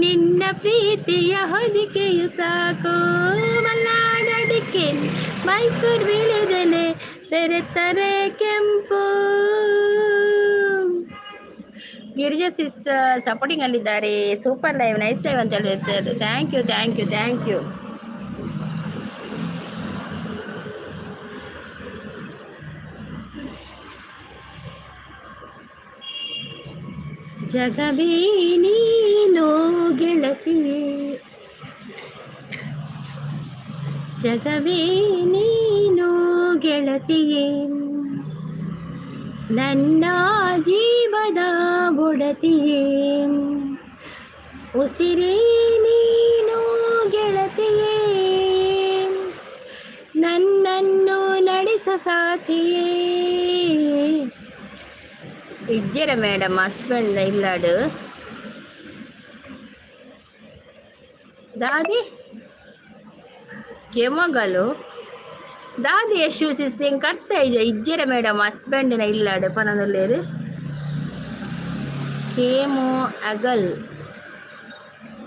ನಿನ್ನ ಪ್ರೀತಿಯ ಹೊದಿಕೆಯು ಸಾಕು. ಮಲ್ನಾಡಡಿಕೆ ಮೈಸೂರು ವಿಳೆದೆಲೆ ಬೆರೆತರೆ ಕೆಂಪು. ಗಿರಿಜಾ ಸಿಸ್ ಸಪೋರ್ಟಿಂಗ್ ಅಲ್ಲಿದ್ದಾರೆ. ಸೂಪರ್ ಲೈವ್, ನೈಸ್ ಲೈವ್ ಅಂತ ಹೇಳ್ತಾರೆ. Thank you, thank you, thank you. ಜಗವೇ ನೀನು ಗೆಳತಿಯೇ, ಜಗವೇ ನೀನು ಗೆಳತಿಯೇ, ನನ್ನ ಜೀವದ ಒಡತಿಯೇ. ಉಸಿರೇ ನೀನು ಗೆಳತಿಯೇ, ನನ್ನನ್ನು ನಡೆಸ ಸಾಥಿಯೇ. ಇಜ್ಜೆರ ಮೇಡಮ್ ಹಸ್ಬೆಂಡ್ ಇಲ್ಲಾಡು. ದಾದಿ ಕೆಮಗಲು ದಾದಿ ಯಶು ಸಿಸ್ ಕರ್ತ ಇಜ್ಜೆ. ಇಜ್ಜೆರ ಮೇಡಮ್ ಹಸ್ಬೆಂಡಿನ ಇಲ್ಲಾಡು ಪನೊಂದುಲ್ಲೇರು. ಕೇಮು ಅಗಲ್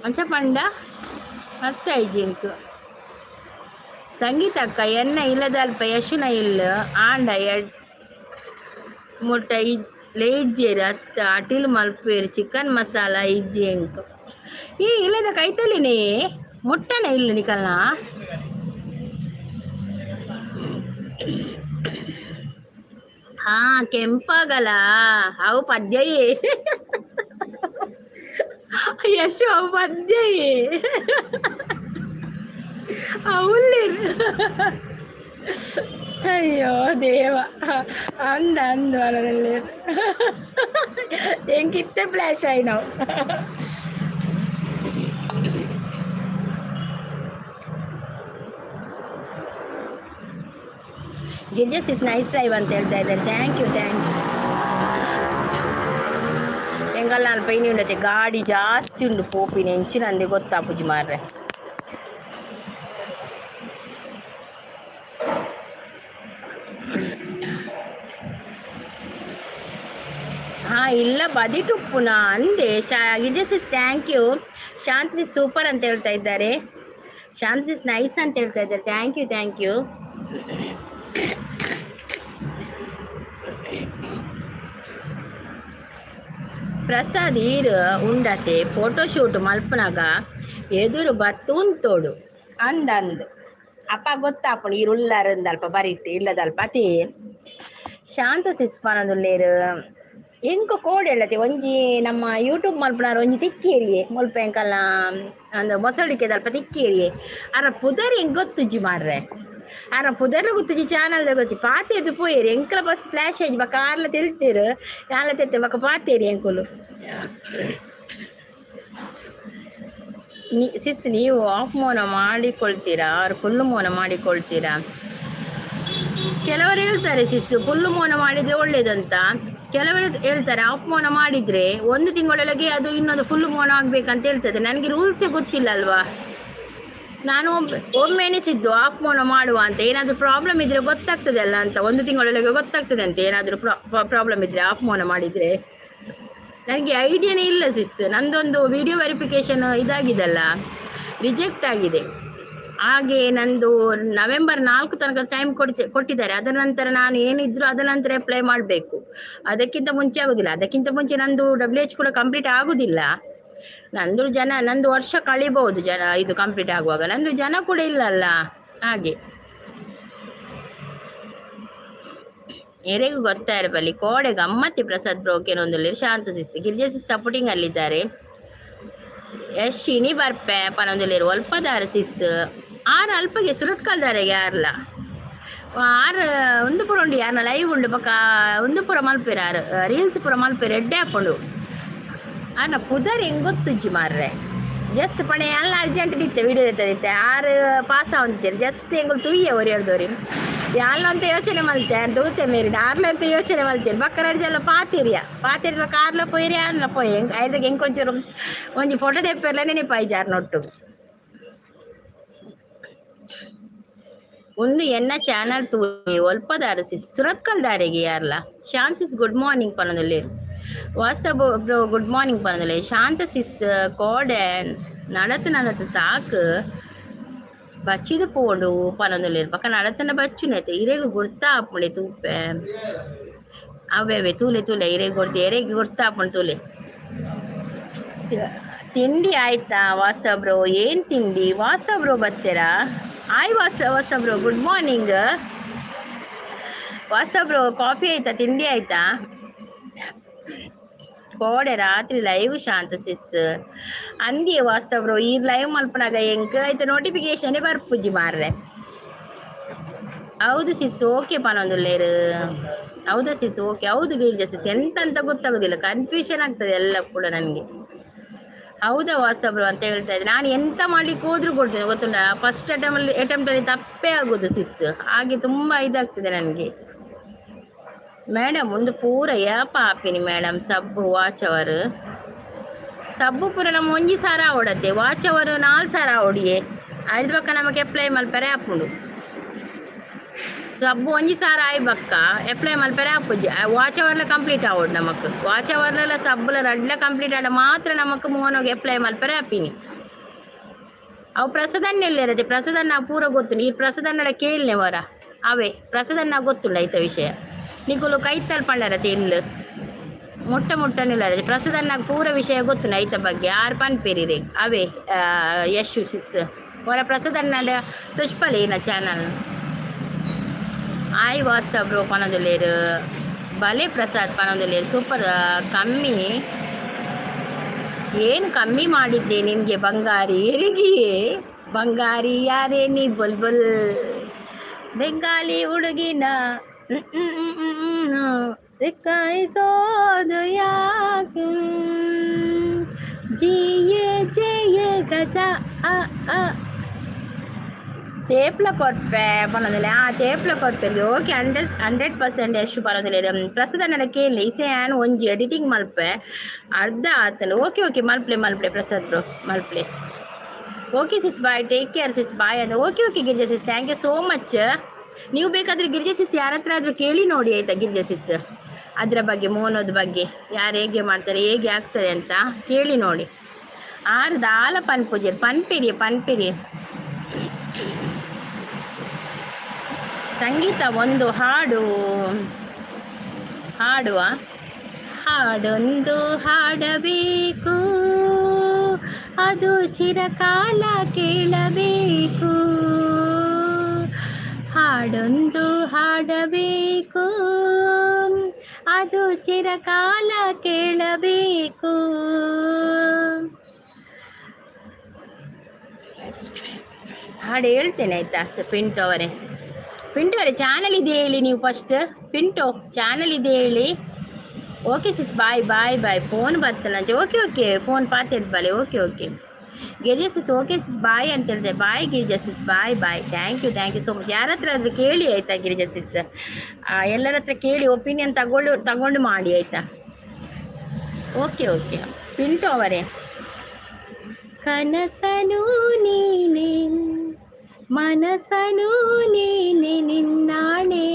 ಅಂಚ ಪಂಡ ಅರ್ಥ ಇಜ್ಜಿ ಎಂಕ್. ಸಂಗೀತ ಅಕ್ಕ ಎನ್ನ ಇಲ್ಲದಲ್ಪ ಯಶುನ ಇಲ್ಲ ಆಂಡ ಎಡ್ ಮುಟ್ಟ ಲೇಜ್ಜೇರು ಅತ್ತ ಅಟಿಲ್ ಮಲ್ಪೇರು. ಚಿಕನ್ ಮಸಾಲ ಇಜ್ಜಿ ಎಂಕ್. ಈ ಇಲ್ಲದ ಕೈತಲಿನೇ ಮುಟ್ಟನೆ ಇಲ್ಲ ನಿಕಲ್ನ. ಹಾ ಕೆಂಪಾಗಲ ಅವು ಪದ್ಯಯೇ ಯಶು, ಅವು ಪದ್ಯಯೇ ಅವುಲ್ಲೇರು. ಅಯ್ಯೋ ದೇವ, ಅಂದ ಅಂದು ಅಲ್ಲ ಎಂಕಿತ್ತೆ ಫ್ಲ್ಯಾಶ್ ಆಯ್ ನಾವು. ಗಿರ್ಜಸ್ is nice live ಅಂತ ಹೇಳ್ತಾ ಇದ್ದಾರೆ. Thank you, thank you. ಎಂಗಲ್ಲ ನಾನು ಪೈನಿ ಉಂಡತೆ ಗಾಡಿ ಜಾಸ್ತಿ ಉಂಡು ಪೋಪಿನ ಎಂಚಿನ ಅಂದೆ ಗೊತ್ತಾಪುಜಿ ಮಾರ್ರೆ. ಹಾಂ ಇಲ್ಲ ಬದಿಟುಪ್ಪುನ ಅಂದೆ. Shah Girja sis thank you. Shanti sis super ಅಂತ ಹೇಳ್ತಾ ಇದ್ದಾರೆ. ಶಾಂತ ಸಿಸ್ ನೈಸ್ ಅಂತ ಹೇಳ್ತಾ ಇದ್ದಾರೆ. Thank you, thank you. Prasad ಈರ್ ಉಂಡತೆ ಫೋಟೋಶೂಟ್ ಮಲ್ಪನಾಗ ಎದುರು ಬತ್ತುಂತೋಡು ಅಂದಂದು ಅಪ್ಪ ಗೊತ್ತಾಪುಂಡು ಈರ್ ಉಲ್ಲಾರಂದಲ್ಪ ಬರಿಟ್ ಇಲ್ಲದಲ್ಪ ಅತಿ. ಶಾಂತ ಸಿಸ್ ಪನೊಂದುಲ್ಲೇರು. ಎಂಕ್ ಕೋಡೆ ಹೇಳತೆ ಒಂಜಿ ನಮ್ಮ ಯೂಟ್ಯೂಬ್ ಮಲ್ಪುನಾರ್ ಒಂಜಿ ತಿಕ್ಕೇರಿಯೆ ಮುಲ್ಪ ಎಂಕಲ್ನ ಅಂದ್ ಮೊಸಳಿಕೆದಲ್ಪ ತಿಕ್ಕೇರಿಯೆ. ಅರ ಪುದರ್ ಎಂಕ್ ಗೊತ್ತುಜ್ಜಿ ಮಾರ್ರೆ. ಅರ ಪುದರ್ಲ ಗೊತ್ತುಜ್ಜಿ, ಚಾನಲ್ ಗೊತ್ತಿ ಪಾತೆರ್ದು ಪೋಯೆರ್. ಎಂಕ್ಲ ಫಸ್ಟ್ ಫ್ಲ್ಯಾಶ್ ಆಯ್ಜಿ. ಬೊಕ ಆರ್ಲ ತೆಲ್ತೆರ್, ಯಾನ್ಲ ತೆಲ್ತೆ. ಬೊಕ ಪಾತೆರಿ ಎಂಕುಲು. ಸಿಸ್, ನೀವು ಆಫ್ ಮೋನ ಮಾಡಿಕೊಳ್ತೀರಾ ಆರ್ ಫುಲ್ ಮೋನ ಮಾಡಿಕೊಳ್ತೀರಾ? ಕೆಲವರು ಹೇಳ್ತಾರೆ ಸಿಸ್, ಫುಲ್ ಮೋನ ಮಾಡಿದರೆ ಒಳ್ಳೇದಂತ. ಕೆಲವರು ಹೇಳ್ತಾರೆ ಆಫ್ ಮೋನ ಮಾಡಿದರೆ ಒಂದು ತಿಂಗಳೊಳಗೆ ಅದು ಇನ್ನೊಂದು ಫುಲ್ ಮೋನ ಆಗಬೇಕಂತ ಹೇಳ್ತದೆ. ನನಗೆ ರೂಲ್ಸೇ ಗೊತ್ತಿಲ್ಲ ಅಲ್ವಾ? ನಾನು ಒಮ್ಮೆ ಎನಿಸಿದ್ದು ಆಫ್ ಮೋನ ಮಾಡುವ ಅಂತ. ಏನಾದರೂ ಪ್ರಾಬ್ಲಮ್ ಇದ್ದರೆ ಗೊತ್ತಾಗ್ತದೆ ಅಲ್ಲ ಅಂತ, ಒಂದು ತಿಂಗಳೊಳಗೆ ಗೊತ್ತಾಗ್ತದೆ ಅಂತ ಏನಾದರೂ ಪ್ರಾಬ್ಲಮ್ ಇದ್ದರೆ ಆಫ್ ಮೋನ ಮಾಡಿದರೆ. ನನಗೆ ಐಡಿಯಾನೇ ಇಲ್ಲ ಸಿಸ್. ನಂದೊಂದು ವಿಡಿಯೋ ವೆರಿಫಿಕೇಷನ್ ಇದಾಗಿದೆಲ್ಲ, ರಿಜೆಕ್ಟ್ ಆಗಿದೆ. ಹಾಗೆ ನಂದು ನವೆಂಬರ್ 4 ತನಕ ಟೈಮ್ ಕೊಟ್ಟಿದ್ದಾರೆ. ಅದರ ನಂತರ ನಾನು ಏನಿದ್ರು ಅದರ ನಂತರ ಅಪ್ಲೈ ಮಾಡಬೇಕು. ಅದಕ್ಕಿಂತ ಮುಂಚೆ ಆಗೋದಿಲ್ಲ. ಅದಕ್ಕಿಂತ ಮುಂಚೆ ನಂದು ಡಬ್ಲ್ಯೂ ಎಚ್ ಕೂಡ ಕಂಪ್ಲೀಟ್ ಆಗೋದಿಲ್ಲ. ನಂದು ಜನ, ನಂದು ವರ್ಷ ಕಳಿಬಹುದು ಜನ ಇದು ಕಂಪ್ಲೀಟ್ ಆಗುವಾಗ. ನಂದು ಜನ ಕೂಡ ಇಲ್ಲಲ್ಲ, ಹಾಗೆ. ಎರೆಗೂ ಗೊತ್ತಾ ಇರಬಲ್ಲಿ ಕೋಡೆ ಗಮ್ಮತ್ತಿ. ಪ್ರಸಾದ್ ಬ್ರೋಕೇನೊಂದು. ಶಾಂತ ಸಿಸ್, ಗಿರಿಜಾ ಸಿಸ್ ಸಪೋರ್ಟಿಂಗ್ ಅಲ್ಲಿದ್ದಾರೆ. ಯಶ್ ಇನಿ ಬರ್ಪೆ ಪನೊಂದುಲ್ಲೆರ್. ಒಲ್ಪದಾರ ಸಿಸ್ ಆರ್? ಅಲ್ಪಗೆ ಸುರತ್ಕಲ್ದಾರೆ ಯಾರ್ಲ ಆರ್? ಒಂದು ಪೂರ ಉಂಡು ಯಾರ್ನ ಲೈವ್ ಉಂಡು. ಬೊಕ ಒಂದು ಪೂರ ಮಲ್ಪೆರ್ ಆರ್, ರೀಲ್ಸ್ ಪೂರ ಮಲ್ಪೆರ್. ಎಡ್ಡೆ ಆಪುಂಡು. ಆರ್ನ ಪುದರ್ ಎಂಕ್ ಗೊತ್ತುಜ್ಜಿ ಮಾರ್ರೆ. ಜಸ್ಟ್ ಪಣೆ ಅಲ್ಲ, ಅರ್ಜೆಂಟ್ ಇತ್ತೆ ವಿಡಿಯೋ ಇತ್ತೆ ಆರ್ ಪಾಸ್ ಆವೊಂದಿತ್ತೆರ್. ಜಸ್ಟ್ ಎಂಕುಲು ತೂಯೆ ಒರಿ ಯಾನ್ಲ ಅಂತ ಯೋಚನೆ ಮಲ್ತೆ, ಆರ್ ತೂತೆ ಮೇರಿಡ್ ಆರ್ಲ ಅಂತ ಯೋಚನೆ ಮಲ್ತೇರ್. ಬೊಕ್ಕ ರಡ್ಡ್ ಜನ ಪಾತೆರಿಯ ಪಾತೆರ್ದ ಬೊಕ್ಕ ಆರ್ಲ ಪೋಯಿರಿ, ಆರ್ಲ ಪೋಯೆ. ಐರ್ದಾಗ ಎಂಕ್ ಒಂಚೂರು ಒಂಜಿ ಫೋಟೋ ದೆಪ್ಪೆರ್ಲ ನೆನಪಾಯ್ಜಿ ಆರ್ನೊಟ್ಟು. ಒಂದು ಎನ್ನ ಚಾನಲ್ ತೂಯಿ. ಒಲ್ಪದಾರ ಸಿಸ್? ಸುರತ್ಕಲ್ದಾರೆಗೆ ಯಾರ್ಲ? ಶಾಂತ್ ಸಿಸ್ ಗುಡ್ ಮಾರ್ನಿಂಗ್ ಪನೊಂದುಲ್ಲೆರ್. ವಾಸ್ತವ ಬ್ರೋ ಗುಡ್ ಮಾರ್ನಿಂಗ್ ಪನೊಂದುಲ್ಲೆರ್. ಶಾಂತ ಸಿಸ್, ಕೋಡೆ ನಡತ್ ನಡತ್ ಸಾಕು ಬಚ್ಚಿದ್ ಪೋಂಡು ಪನೊಂದುಲ್ಲೆರ್. ಬೊಕ ನಡತನ ಬಚ್ಚುನೈತೆ ಇರೆಗ್ ಗುರ್ತ ಆಪುಂಡೆ ತೂಪೆ. ಅವೇ ಅವೇ ತೂಲೆ ತೂಲೆ, ಇರೆಗ್ ಗುರ್ತ, ಎರೆಗ್ ಗುರ್ತ ಆಪುಂಡು ತೂಲೆ. ತಿಂಡಿ ಆಯ್ತಾ ವಾಸ್ತವ ಬ್ರೋ? ಏನು ತಿಂಡಿ? ವಾಸ್ತವ ಬ್ರೋ ಬರ್ತೀರಾ? ಆಯ್ ವಾಸ್ತವ ಬ್ರೋ, ಗುಡ್ ಮಾರ್ನಿಂಗ್. ವಾಸ್ತವ ಬ್ರೋ, ಕಾಫಿ ಆಯ್ತಾ? ತಿಂಡಿ ಆಯ್ತಾ? ಕೋಡೆ ರಾತ್ರಿ ಲೈವ್ ಶಾಂತ ಸಿಸ್ ಅಂದಿಯೇ ವಾಸ್ತವ ಬ್ರೋ, ಈ ಲೈವ್ ಮಲ್ಪನಾಗ ಎಂಕ್ ಆಯ್ತು ನೋಟಿಫಿಕೇಶನ್ ಬರ್ಪುಜಿ ಮಾರ್ರೆ. ಹೌದು ಸಿಸ್, ಓಕೆ ಪನೊಂದುಲ್ಲೇರು. ಹೌದಾ ಸಿಸ್? ಓಕೆ. ಹೌದು ಗಿರಿಜಾ ಸಿಸ್, ಎಂತ ಅಂತ ಗೊತ್ತಾಗೋದಿಲ್ಲ, ಕನ್ಫ್ಯೂಷನ್ ಆಗ್ತದೆ ಎಲ್ಲ ಕೂಡ ನನಗೆ. ಹೌದಾ ವಾಸ್ತವ ಬ್ರೋ ಅಂತ ಹೇಳ್ತಾ ಇದ್ದೆ. ನಾನು ಎಂತ ಮಾಡ್ಲಿಕ್ಕೆ ಹೋದ್ರು ಕೊಡ್ತೇನೆ, ಗೊತ್ತುಂಟಾ? ಫಸ್ಟ್ ಅಟೆಂಪ್ಟಲ್ಲಿ ತಪ್ಪೇ ಆಗೋದು ಸಿಸ್. ಹಾಗೆ ತುಂಬ ಇದಾಗ್ತದೆ ನನಗೆ. ಮೇಡಮ್, ಒಂದು ಪೂರ ಏಪ ಆಪಿನಿ ಮೇಡಮ್? ಸಬ್ಬು ವಾಚ್ ಅವರ್ ಸಬ್ಬು ಪೂರ ನಮ್ಮ ಒಂಜಿ ಸಾರ ಆವಡತ್ತೆ. Watch hour 4000 ಆವಡಿಯೇ. ಐದು ಬಕ್ಕ ನಮಗೆ ಅಪ್ಲೈ ಮಲ್ಪರೆ ಆಪುಂಡು. ಸಬ್ಬು 1000 ಆಯ್ ಬಕ್ಕ ಅಪ್ಲೈ ಮಲ್ಪರೆ ಆಪುಜಿ. ವಾಚ್ ಅವರ್ಲ ಕಂಪ್ಲೀಟ್ ಆವಡ್ ನಮಕ್. ವಾಚ್ ಅವರ್ಲೆಲ್ಲ ಸಬ್ಬುಲ ರಡ್ಲ ಕಂಪ್ಲೀಟ್ ಆಡ ಮಾತ್ರ ನಮಕ್ ಮೋನೋಗೆ ಅಪ್ಲೈ ಮಲ್ಪರೆ ಆಪಿನಿ. ಅವು ಪ್ರಸಾದನ್ನ ಇರುತ್ತೆ. ಪ್ರಸಾದನ್ನ ಪೂರ ಗೊತ್ತುಂಡು. ಈ ಪ್ರಸಾದನ್ನಡ ಕೇಳನೆ ವರ. ಅವೇ ಪ್ರಸಾದನ್ನ ಗೊತ್ತುಂಡು ಐತ ವಿಷಯ. ನಿಕುಲು ಕೈತಲ್ ಪಂಡರತೆ ಇಲ್ಲು ಮುಟ್ಟ ಮುಟ್ಟನಿಲ್ಲ. ಪ್ರಸಾದನ್ನ ಪೂರ ವಿಷಯ ಗೊತ್ತುಂಡು ಐತ ಬಗ್ಗೆ. ಆರ್ ಪನ್ಪೇರಿ ಅವೇ ಯಶು ಸಿಸ್ ವರ ಪ್ರಸಾದನ್ನ ತುಷ್ಪಲೇನ ಚಾನಲ್. ಆಯ್ ವಾಸ್ತವ ಬ್ರೋ ಪನೊಂದುಲ್ಲೆರ್. ಬಲೆ ಪ್ರಸಾದ್ ಪನೊಂದುಲ್ಲೆರ್. ಸೂಪರ್. ಕಮ್ಮಿ ಏನು ಕಮ್ಮಿ ಮಾಡಿದ್ದೆ ನಿನಗೆ ಬಂಗಾರಿ ಎರಿಗಿಯೇ? ಬಂಗಾರಿ ಯಾರೇ ನೀ ಬುಲ್ಬುಲ್ ಬೆಂಗಾಲಿ ಹುಡುಗಿನ ಸಿಕ್ಕಾಯಿಸೋದು ಯಾಕೆ? ಜಿಯೇ ಜಯ ಗಜ ಅ ಅ ತೇಪ್ಲ ಕೊರ್ಪೆ ಪನೊಂದುಲ್ಲೆ. ಆ ತೇಪ್ಲ ಕೊರ್ಪೆ. ಓಕೆ, 100% ಯಶ್ ಪನೊಂದುಲ್ಲೆರ್. ಪ್ರಸಾದ್ ಕೇಳಿ ಇಸೆ ಯಾನ್ ಒಂಜಿ ಎಡಿಟಿಂಗ್ ಮಲ್ಪೆ, ಅರ್ಧ ಆತಂಡ್. ಓಕೆ ಓಕೆ, ಮಲ್ಪ್ಲೆ ಮಲ್ಪ್ಲೆ ಪ್ರಸಾದ್ ಬ್ರೋ, ಮಲ್ಪ್ಲೆ. Okay sis, bye, take care sis, bye ಅಂದ್ರೆ. Okay okay Girija sis, thank you so much. ನೀವು ಬೇಕಾದರೆ ಗಿರಿಜಾ ಸಿಸ್ ಯಾರ ಹತ್ರ ಆದರೂ ಕೇಳಿ ನೋಡಿ ಆಯಿತಾ? ಗಿರಿಜಾ ಸಿಸ್ ಅದರ ಬಗ್ಗೆ, ಮೋನೋದ ಬಗ್ಗೆ ಯಾರು ಹೇಗೆ ಮಾಡ್ತಾರೆ, ಹೇಗೆ ಆಗ್ತದೆ ಅಂತ ಕೇಳಿ ನೋಡಿ. ಆರು ದಾಲ ಪನ್ಪುಜೆರ್. ಪನ್ಪೆರಿಯೆ ಪನ್ಪೆರಿಯೆ. ಸಂಗೀತ, ಒಂದು ಹಾಡು ಹಾಡುವ. ಹಾಡೊಂದು ಹಾಡಬೇಕು, ಅದು ಚಿರಕಾಲ ಕೇಳಬೇಕು. ಹಾಡೊಂದು ಹಾಡಬೇಕು, ಅದು ಚಿರಕಾಲ ಕೇಳಬೇಕು. ಹಾಡು ಹೇಳ್ತೇನೆ, ಆಯ್ತಾ? ಪಿಂಟು ಅವರೇ, ಪಿಂಟು ಅವರೇ, ಚಾನಲ್ ಇದೆ ಹೇಳಿ ನೀವು ಫಸ್ಟ್. ಪಿಂಟು, ಚಾನಲ್ ಇದೆ ಹೇಳಿ. Okay sis, bye bye bye. Phone ಬರ್ತಲ್ಲ. ಓಕೆ ಓಕೆ, ಫೋನ್ ಪಾತೆದ್ ಬಲೆ. Okay okay Girija sis, okay sis, bye ಅಂತ ಹೇಳಿದೆ. Bye Girija sis, bye bye. Thank you, thank you so much. ಯಾರ ಹತ್ರ ಆದರೂ ಕೇಳಿ, ಆಯಿತಾ? ಗಿರಿಜಾ ಸಿಸ್, ಎಲ್ಲರ ಹತ್ರ ಕೇಳಿ, ಒಪಿನಿಯನ್ ತಗೊಂಡು ತಗೊಂಡು ಮಾಡಿ, ಆಯಿತಾ? ಓಕೆ ಓಕೆ ಪಿಂಟು ಅವರೇ. ಕನಸನು ನೀನೆ, ಮನಸನು ನೀನೆ, ನಿನ್ನಾಣೆ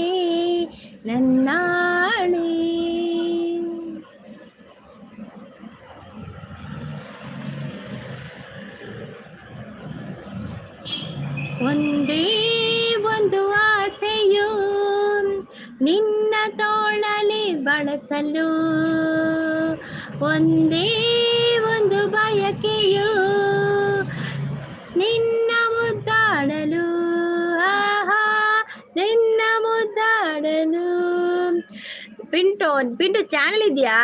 ನನ್ನಾಣೆ. ಒಂದೇ ಒಂದು ಆಸೆಯು, ನಿನ್ನ ತೋಳಲಿ ಬಳಸಲು. ಒಂದೇ ಒಂದು ಬಯಕೆಯು, ನಿನ್ನ ಮುದ್ದಾಡಲು. ಆಹಾ, ನಿನ್ನ ಮುದ್ದಾಡಲು. ಪಿಂಟು, ಪಿಂಟು, ಚಾನಲ್ ಇದೆಯಾ?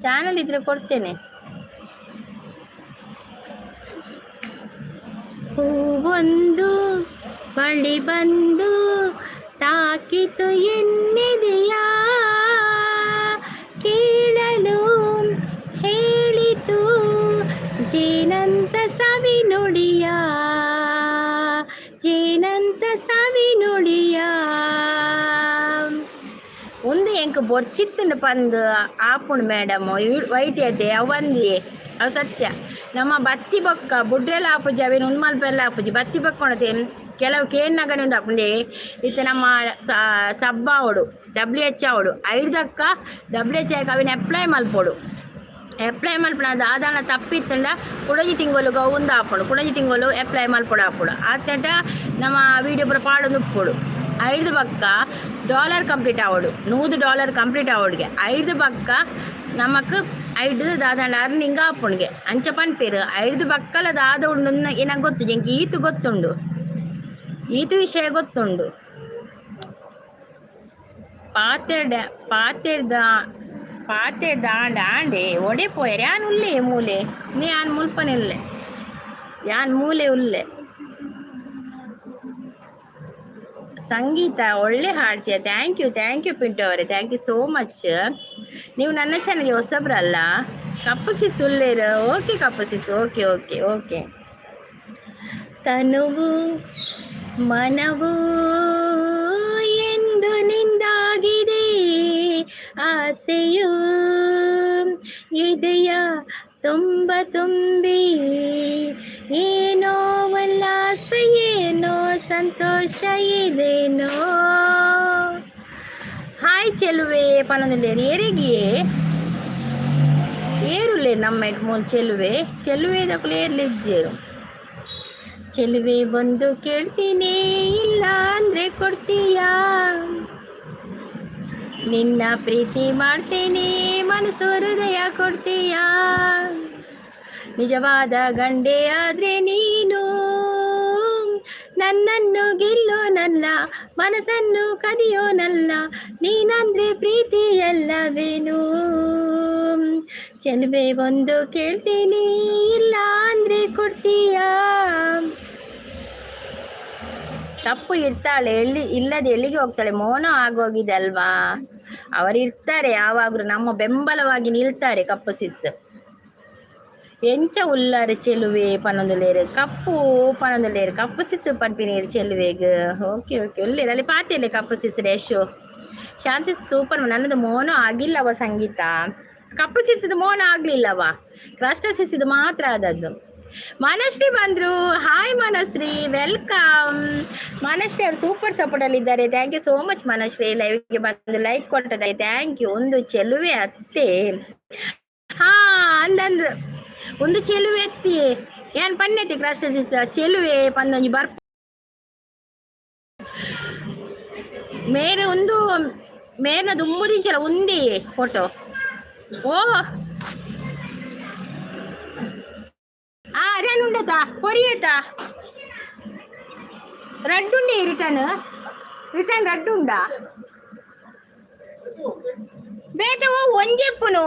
ಚಾನಲ್ ಇದ್ರೆ ಕೊಡ್ತೇನೆ. ಹೂವೊಂದು ಬಳಿ ಬಂದು ತಾಕಿತು ಎನ್ನೆದೆಯ, ಕೇಳಲು ಹೇಳಿತು ಜೇನಂತ ಸವಿ ನುಡಿಯ, ಜೇನಂತ ಸವಿ ನುಡಿಯ. ಒಂದು ಎಂಕ್ ಬೊರ್ಚಿತ್ತುಂಡು ಪಂದ್ ಆಪುಂಡು ಮೇಡಮ್. ವೈಟ್ ಅದೇ ಅವಂದಿ, ಅವು ಸತ್ಯ. ನಮ್ಮ ಬತ್ತಿ ಬೊಕ್ಕ ಬುಡ್ರೆಲ್ಲ ಆಪುಜಿ, ಅವೇನು ಉಂದು ಮಲ್ಪೆಲ್ಲ ಆಪುಜಿ. ಬತ್ತಿ ಬೊಕ್ಕ ಕೆಲವು ಕೇನ್ನಗನೆ ಒಂದು ಆಪುಂಡೆ. ಇತ್ತೆ ನಮ್ಮ ಸಬ್ ಆವೊಡು, ಡಬ್ಲ್ಯೂ ಎಚ್ ಆವೊಡು, ಐಡ್ದಕ್ಕ ಡಬ್ಲ್ಯೂ ಎಚ್ ಆಯ್ಕೆ ಅವಿನ ಅಪ್ಲೈ ಮಲ್ಪೊಡು. ಅಪ್ಲೈ ಮಲ್ಪುನ ದಾದಾನ ತಪ್ಪಿತ್ತುಂಡ ಕುಡೊಂಜಿ ತಿಂಗೊಲುಗು ಅವು ಉಂದು ಆಪುಂಡು. ಕುಡೊಂಜಿ ತಿಂಗಳು ಅಪ್ಲೈ ಮಲ್ಪೊಡು ಆಪುಂಡು. ಆತಂಟ ನಮ್ಮ ವೀಡಿಯೋ ಪೂರ ಪಾಡೊಂದು ಉಪ್ಪೊಡು. ಐದು ಬಕ್ಕ ಡಾಲರ್ ಕಂಪ್ಲೀಟ್ ಆವೊಡು, 100 ಡಾಲರ್ ಕಂಪ್ಲೀಟ್ ಆವೊಡುಗೆ. ಐದು ಬಕ್ಕ ನಮಕ್ ಐದು ದಾದಾಂಡ ಅರ್ನಿಂಗ್ ಆಪುಂಡುಗೆ. ಅಂಚ ಪನ್ಪೆರ್. ಐದು ಬಕ್ಕಲ ದಾದ ಉಂಡು ಏನಂಗೆ ಗೊತ್ತು, ಎಂಕ್ ಈತು ಗೊತ್ತುಂಡು, ಈತು ವಿಷಯ ಗೊತ್ತುಂಡು. ಪಾತೆರ್ಡ ಪಾತೆರ್ದ ಪಾತೆರ್ದ ಆಂಡ ಆಂಡೆ ಒಡೆ ಪೋಯೆರ್. ಯಾನ್ ಉಲ್ಲೆ ಮೂಲೆ, ನೀ ಯಾನ್ ಮುಲ್ಪನೆ ಉಲ್ಲೆ, ಯಾನ್ ಮೂಲೆ ಉಲ್ಲೆ. ಸಂಗೀತ, ಒಳ್ಳೆ ಹಾಡ್ತೀಯ. Thank you, thank you Pintu ಅವರೇ, thank you so much. ನೀವು ನನ್ನ ಚಾನಲ್ಗೆ ಹೊಸಬ್ರಲ್ಲ? ಕಪ್ಪು ಸಿಸ್ ಉಲ್ಲೇರು. ಓಕೆ ಕಪ್ಪು ಸಿಸ್, ಓಕೆ ಓಕೆ ಓಕೆ. ತನುವು ಮನವು ಎಂದು ನಿಂದಾಗಿದೆ, ಆಸೆಯು ಇದೆಯ ತುಂಬ ತುಂಬಿ. ಏನೋ ಉಲ್ಲಾಸ, ಏನೋ ಸಂತೋಷ ಇದೇನೋ. ಹಾಯ್ ಚೆಲುವೆ ಪನೊಂದುಲ್ಲೆರ್. ಏರೆಗಿಯೇ, ಏರುಲ್ಲೆರ್ ನಮ್ಮ ಮೂಲು? ಚೆಲುವೆ, ಚೆಲುವೆದಕುಲು ಏರ್ಲಿಜ್ಜೆರು. ಚೆಲುವೆ, ಬಂದು ಕೇಳ್ತೀನಿ, ಇಲ್ಲ ಅಂದ್ರೆ ಕೊಡ್ತೀಯಾ? ನಿನ್ನ ಪ್ರೀತಿ ಮಾಡ್ತೀನಿ, ಮನಸ್ಸು ಹೃದಯ ಕೊಡ್ತೀಯಾ? ನಿಜವಾದ ಗಂಡೆ ಆದ್ರೆ ನೀನು ನನ್ನನ್ನು ಗೆಲ್ಲೋನಲ್ಲ, ಮನಸ್ಸನ್ನು ಕದಿಯೋನಲ್ಲ, ನೀನಂದ್ರೆ ಪ್ರೀತಿಯಲ್ಲವೇನು? ಚೆಲುವೆ, ಒಂದು ಕೇಳ್ತೀನಿ, ಇಲ್ಲ ಅಂದ್ರೆ ಕೊಡ್ತೀಯಾ? ತಪ್ಪು ಇರ್ತಾಳೆ, ಎಲ್ಲಿ ಇಲ್ಲದೆ ಎಲ್ಲಿಗೆ ಹೋಗ್ತಾಳೆ? ಮೌನ ಆಗೋಗಿದೆ ಅಲ್ವಾ? ಅವರು ಇರ್ತಾರೆ, ಯಾವಾಗಲೂ ನಮ್ಮ ಬೆಂಬಲವಾಗಿ ನಿಲ್ತಾರೆ. ಕಪ್ಪು ಸಿಸ್, ಎಂಚ ಉಲ್ಲರ್ ಚೆಲುವೆ ಪನೊಂದುಲ್ಲೇರು. ಕಪ್ಪು ಪನೊಂದುಲ್ಲೇರು, ಕಪ್ಪು ಸಿಸ್ ಪನ್ಪಿನೇರು ಚೆಲುವೆಗ್. ಓಕೆ ಓಕೆ, ಉಲ್ಲೇರು ಅಲ್ಲಿ ಪಾತೆಲೆ. ಕಪ್ಪು ಸಿಸ್ ಡ್ಯಾಶು ಶಾನ್ಸಿಸ್ ಸೂಪರ್. ನನ್ನದು ಮೋನು ಆಗಿಲ್ಲವ ಸಂಗೀತ. ಕಪ್ಪು ಸಿಸಿದು ಮೋನ ಆಗ್ಲಿಲ್ಲವ, ಕ್ರಷ್ಟ ಸಿಸಿದು ಮಾತ್ರ ಆದದ್ದು. ಮನಶ್ರೀ ಬಂದ್ರು. Hi Manashree, welcome. Manashree ಅವರು ಸೂಪರ್ ಸಪೋರ್ಟ್ ಅಲ್ಲಿ ಇದ್ದಾರೆ. Thank you so much Manashree, ಲೈವ್ಗೆ ಬಂದು ಲೈಕ್ ಕೊಟ್ಟದೆ, thank you. ಒಂದು ಚೆಲುವೆ ಅತ್ತೆ, ಹಾ ಅಂದಂದ್ರು. ಒಂದು ಚೆಲುವೆ ಎತ್ತಿ ಏನ್ ಪನ್ನೆತಿ ಕ್ರಷ್ಟ ಸಿಸ್ ಚೆಲುವೆ ಪಂದೊಂಜಿ ಬರ್ಪ. ಮೇರೆ ಒಂದು ಮೇರ್ನ ದುಮ್ಮುದಿಂಚಲ ಉಂದಿ ಫೋಟೋ. ಓ ಆ ಅರೇನು ಉಂಡತಾ ಕೊರಿಯತಾ ರಡ್ಡುಂಡೆ. ರಿಟರ್ನ್ ರಿಟರ್ನ್ ರಡ್ಡುಂಡಾ ಬೇತೆ? ಓ ಒಂಜೆಪ್ಪುನು.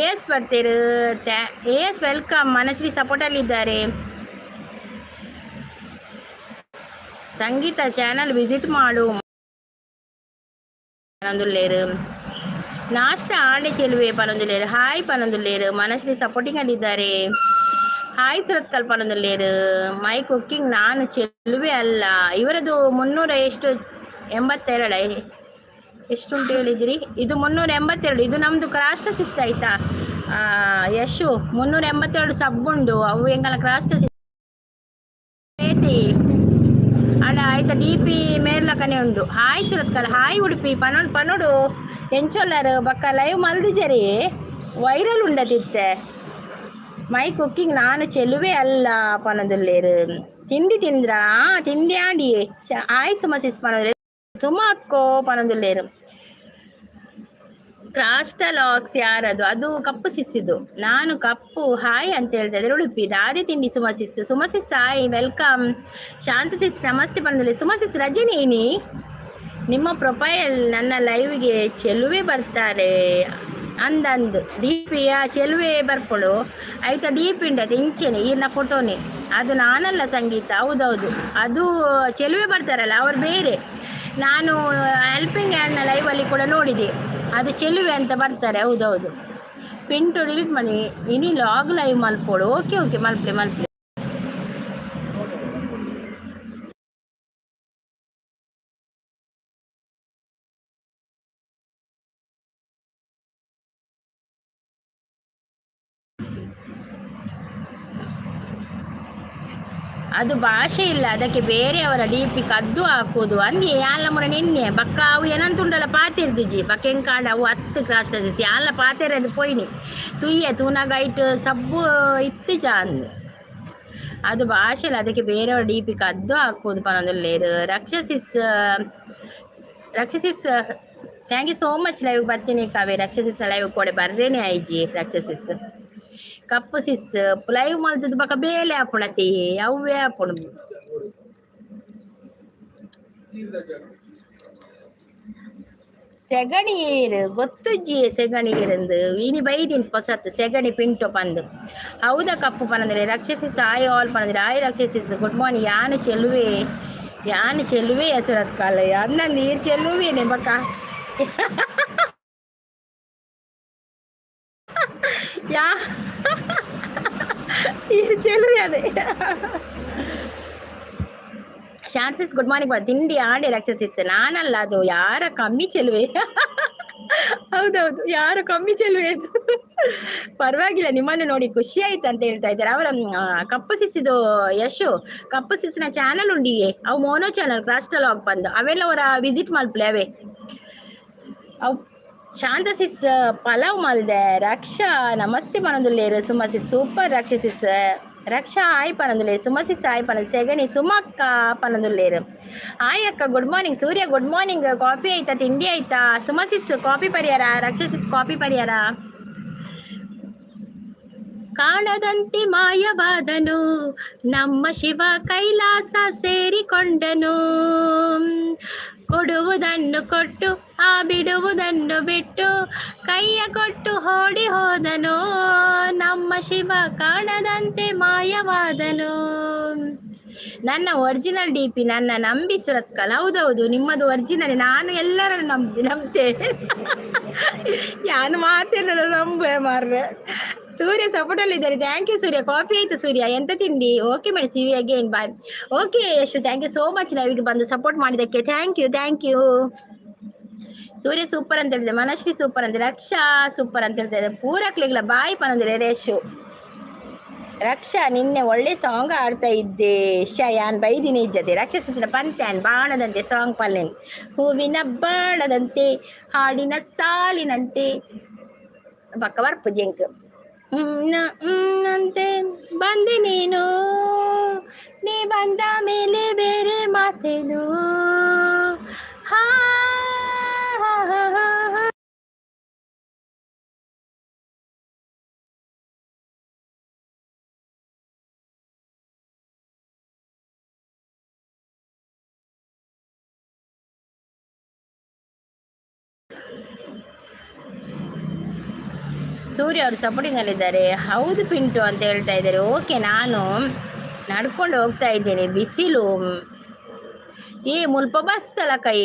ಎಸ್ ಬರ್ತೀರು. ಎಸ್, welcome. Manasvi ಸಪೋರ್ಟಲ್ಲಿದ್ದಾರೆ. ಸಂಗೀತ ಚಾನಲ್ ವಿಸಿಟ್ ಮಾಡು ಪನೊಂದುಲ್ಲೇರು. ನಾಷ್ಟ ಆಂಡೆ ಚೆಲುವೆ ಪನೊಂದುಲ್ಲೇರು. ಹಾಯ್ ಪನೊಂದುಲ್ಲೇರು. ಮನಶ್ರೀ ಸಪೋರ್ಟಿಂಗ್ ಅಲ್ಲಿದ್ದಾರೆ. ಹಾಯ್ ಸುರತ್ಕಲ್ ಪನೊಂದುಲ್ಲೇರು. ಮೈ ಕುಕ್ಕಿಂಗ್ ನಾನು ಚೆಲುವೆ ಅಲ್ಲ. ಇವರದು 300 ಎಷ್ಟು, 82 ಎಷ್ಟುಂಟು ಹೇಳಿದಿರಿ? ಇದು 382. ಇದು ನಮ್ಮದು ಕ್ರಾಸ್ಟ ಸಿಸ್, ಆಯ್ತಾ ಯಶು? 382 ಸಬ್ ಉಂಡು. ಅವು ಎಂಕಲ ಕ್ರಾಸ್ಟ ಸಿಸ್ ಅಡ, ಆಯ್ತಾ? ಡಿ ಪಿ ಮೇರ್ಲಕನೆ ಉಂಡು. ಹಾಯ್ ಸುರತ್ಕಲ್, ಹಾಯ್ ಉಡುಪಿ ಪನೋಡು ಪನೋಡು. ಎಂಚೊಲ್ಲರು ಬಕ್ಕ ಲೈವ್ ಮಲ್ದಿಜರಿ, ವೈರಲ್ ಉಂಡತಿತ್ತೆ. ಮೈ ಕುಕ್ಕಿಂಗ್ ನಾನು ಚೆಲುವೆ ಅಲ್ಲ ಪನೊಂದುಲ್ಲೇರು. ತಿಂಡಿ ತಿಂದ್ರಾ? ತಿಂಡಿ ಆಂಡಿ. ಹಾಯ್ ಸುಮ ಸಿಸ್ ಪನೊಂದುಲ್ಲೇರು. ಸುಮ ಅಕ್ಕೋ ಪನೊಂದುಲ್ಲೇರು. ಕ್ರಾಸ್ಟಲಾಕ್ಸ್ ಯಾರದು? ಅದು ಕಪ್ಪು ಸಿಸ್ಸಿದು. ನಾನು ಕಪ್ಪು. ಹಾಯ್ ಅಂತ ಹೇಳ್ತಾ ಇದ್ದಾರೆ ಉಡುಪಿ. ದಾದಿ ತಿಂಡಿ ಸುಮ ಸಿಸ್. ಸುಮ ಸಿಸ್ ಹಾಯ್, welcome. ಶಾಂತ ಸಿಸ್ ನಮಸ್ತೆ ಪನೊಂದುಲ್ಲೆ. ಸುಮ ಸಿಸ್ ರಜನಿ, ನಿಮ್ಮ ಪ್ರೊಫೈಲ್ ನನ್ನ ಲೈವ್ಗೆ ಚೆಲುವೆ ಬರ್ತಾರೆ ಅಂದಂದು ಡಿ ಪಿಯ ಚೆಲುವೆ ಬರ್ಪೊಳು, ಆಯ್ತಾ? ಡಿ ಪಿ ಉಂಡತೆ ಇಂಚೆನೆ ಈರ್ನ ಫೋಟೋನೇ. ಅದು ನಾನಲ್ಲ ಸಂಗೀತ. ಹೌದೌದು, ಅದು ಚೆಲುವೆ ಬರ್ತಾರಲ್ಲ, ಅವರು ಬೇರೆ. ನಾನು ಹೆಲ್ಪಿಂಗ್ ಹ್ಯಾಂಡ್ನ ಲೈವಲ್ಲಿ ಕೂಡ ನೋಡಿದೆ, ಅದು ಚೆಲುವೆ ಅಂತ ಬರ್ತಾರೆ. ಹೌದೌದು. ಪಿಂಟು ಡಿಲೀಟ್ ಮಾಡಿ. ಇನಿ ಲಾಗ್ ಲೈವ್ ಮಲ್ಪೋಡು. ಓಕೆ ಓಕೆ, ಮಲ್ಪಲೆ ಮಲ್ಪಲೆ. ಅದು ಭಾಷೆ ಇಲ್ಲ, ಅದಕ್ಕೆ ಬೇರೆಯವರ ಡಿ ಪಿ ಕದ್ದು ಹಾಕುವುದು ಅಂದಿ ಯಾಲ ಮುರ ನಿನ್ನೆ. ಬಕ್ಕ ಅವು ಏನಂತುಂಡಲ್ಲ ಪಾತಿರ್ದಿಜಿ ಬಕ್ಕ ಎಂಕಾಂಡ ಅವು ಹತ್ತು ಕ್ರಾಸ್ ಯಾಲ ಪಾತೆರದು ಪೋಯಿನಿ ತುಯ್ಯ ತೂನಾಗ ಐಟ್ ಸಬ್ಬು ಇತ್ತಿಜ ಅಂದು. ಅದು ಭಾಷೆ ಇಲ್ಲ, ಅದಕ್ಕೆ ಬೇರೆಯವರ ಡಿ ಪಿ ಕದ್ದು ಹಾಕುವುದು ಪನೊಂದುಲ್ಲೇರು. ರಕ್ಷಸಿಸ್, ರಕ್ಷಸಿಸ್, thank you so much. Live ಬರ್ತೀನಿ ಕಾವೇ. ರಕ್ಷಸಿಸ್ನ ಲೈವ್ ಕೂಡ ಬರ್ರೇನೆ ಐಜಿ. ರಕ್ಷಸಿಸ್, ಕಪ್ಪು ಸಿಸ್ ಲೈವ್ ಮಲ್ತದ ಬಕ ಬೇಲೆ ಆಪುಣತಿ ಅವೇ ಆಪುಣು. ಸೆಗಣಿ ಏರು ಗೊತ್ತುಜ್ಜಿ ಸೆಗಣಿ ಏರಂದು. ಇನಿ ಬೈದಿನ್ ಪೊಸತ್ತು ಸೆಗಣಿ ಪಿಂಟು ಪಂದು. ಹೌದಾ ಕಪ್ಪು ಪನಂದ್ರೆ. ರಕ್ಷಸಿಸ್ ಆಯ್ ಆಲ್ ಪನಂದ್ರೆ. ಆಯ್ ರಕ್ಷಸಿಸ್, ಗುಡ್ ಮಾರ್ನಿಂಗ್. ಯಾನು ಚೆಲುವೆ, ಯಾನು ಚೆಲುವೆ ಹೆಸರತ್ ಕಾಲ ಅನ್ನ ನೀರು ಚೆಲುವೇನೆ ಬಕ್ಕ. ಯಾ ಇದು ಚೆಲುವೆ ಅದೇ. ಶಾನ್ಸಿಸ್ ಗುಡ್ ಮಾರ್ನಿಂಗ್. ತಿಂಡಿ ಆಡಿ ರಕ್ಷಸಿಸ್. ನಾನಲ್ಲ ಅದು, ಯಾರ ಕಮ್ಮಿ ಚೆಲುವೆ. ಹೌದೌದು, ಯಾರು ಕಮ್ಮಿ ಚೆಲುವೆ ಅದು. ಪರವಾಗಿಲ್ಲ, ನಿಮ್ಮನ್ನು ನೋಡಿ ಖುಷಿ ಆಯ್ತು ಅಂತ ಹೇಳ್ತಾ ಇದ್ದಾರೆ ಅವರ. ಕಪ್ಪು ಸಿಸಿದು ಯಶು, ಕಪ್ಪು ಸಿಸಿನ ಚಾನಲ್ ಉಂಡಿಯೇ ಅವು ಮೋನೋ ಚಾನಲ್ ಕ್ರಾಸ್ಟಲಾಗ್ ಬಂದು ಅವೆಲ್ಲ ಅವರ ವಿಸಿಟ್ ಮಲ್ಪಲೆ ಅವೇ ಅವು. ಶಾಂತ ಸಿಸ್ ಪಲಾವ್ ಮಲ್ದೆ. ರಕ್ಷಾ ನಮಸ್ತೆ ಪನೊಂದುಲ್ಲೇರು. ಸುಮ ಸಿಸ್ ಸೂಪರ್. ರಕ್ಷ ಸಿಸ್, ರಕ್ಷಾ ಹಾಯ್ ಪನೊಂದುಲ್ಲೇರು. ಸುಮ ಸಿಸ್ ಹಾಯ್ ಪನ. ಸೆಗಣಿ ಸುಮಕ್ಕ ಪನೊಂದುಲ್ಲೇರು. ಹಾಯ್ ಅಕ್ಕ, ಗುಡ್ ಮಾರ್ನಿಂಗ್. ಸೂರ್ಯ ಗುಡ್ ಮಾರ್ನಿಂಗ್. ಕಾಫಿ ಆಯ್ತಾ? ತಿಂಡಿ ಆಯ್ತಾ? ಸುಮ ಸಿಸ್ ಕಾಫಿ ಪರಿಹಾರ. ರಕ್ಷ ಸಿಸ್ ಕಾಫಿ ಪರಿಹಾರ. ಕಾಣದಂತೆ ಮಾಯವಾದನು ನಮ್ಮ ಶಿವ, ಕೈಲಾಸ ಸೇರಿಕೊಂಡನು. ಕೊಡುವುದನ್ನು ಕೊಟ್ಟು ಆ ಬಿಡುವುದನ್ನು ಬಿಟ್ಟು ಕೈಯ ಕೊಟ್ಟು ಓಡಿ ಹೋದನು. ನಮ್ಮ ಶಿವ ಕಾಣದಂತೆ ಮಾಯವಾದನು. ನನ್ನ ಒರಿಜಿನಲ್ ಡಿಪಿ, ನನ್ನ ನಂಬಿ ಸುರತ್ಕಲ್. ಹೌದೌದು, ನಿಮ್ಮದು ಒರಿಜಿನಲ್. ನಾನು ಎಲ್ಲರನ್ನು ನಂಬ್ತೇನೆ. ಯಾನು ಮಾತೇನಲ್ಲ ನಂಬುವೆ ಮಾರ್ರೆ. ಸೂರ್ಯ ಸಪೋರ್ಟಲ್ಲಿದ್ದಾರೆ. Thank you Surya. Coffee ಆಯ್ತು ಸೂರ್ಯ? ಎಂತ ತಿಂಡಿ? Okay madam, see you again, bye. Okay Yashu, thank you so much ಲೈವ್ಗೆ ಬಂದು ಸಪೋರ್ಟ್ ಮಾಡಿದ್ದಕ್ಕೆ. Thank you, thank you. Surya super ಅಂತ ಹೇಳಿದೆ. ಮನಶ್ರೀ ಸೂಪರ್ ಅಂತ, ರಕ್ಷಾ ಸೂಪರ್ ಅಂತ ಹೇಳ್ತಾ ಇದ್ದಾರೆ. ಪೂರಕ್ಲಿಗ್ಲ ಬಾಯ್ ಪನಂದ್ರೆ ರೇಶು. ರಕ್ಷಾ, ನಿನ್ನೆ ಒಳ್ಳೆ ಸಾಂಗ್ ಆಡ್ತಾ ಇದ್ದೆ ಶಯಾನ್ ಬೈದಿನಿ ಇಜ್ಜತೆ. ರಕ್ಷಸಿನ ಪಂತ್ಯಾನ್ ಬಾಣದಂತೆ ಸಾಂಗ್ ಪಲ್ಲೆನ್. ಹೂವಿನ ಬಾಣದಂತೆ, ಹಾಡಿನ ಸಾಲಿನಂತೆ ಪಕ್ಕ ಬರ್ಪು ಜಿಂಕ್ ಅಂತೆ ಬಂದೆ ನೀನು. ನೀ ಬಂದ ಮೇಲೆ ಬೇರೆ ಮಾತೇನು? ಹಾ ಹಾ ಹಾ ಹಾ ಹಾ. ಸೂರ್ಯ ಅವರು ಸಪೋರ್ಟಿಂಗಲ್ಲಿದ್ದಾರೆ. ಹೌದು ಪಿಂಟು ಅಂತ ಹೇಳ್ತಾ ಇದ್ದಾರೆ. ಓಕೆ, ನಾನು ನಡ್ಕೊಂಡು ಹೋಗ್ತಾ ಇದ್ದೇನೆ. ಬಿಸಿಲು ಏ ಮುಲ್ಪ ಬಸ್ಸಲ್ಲ ಕೈ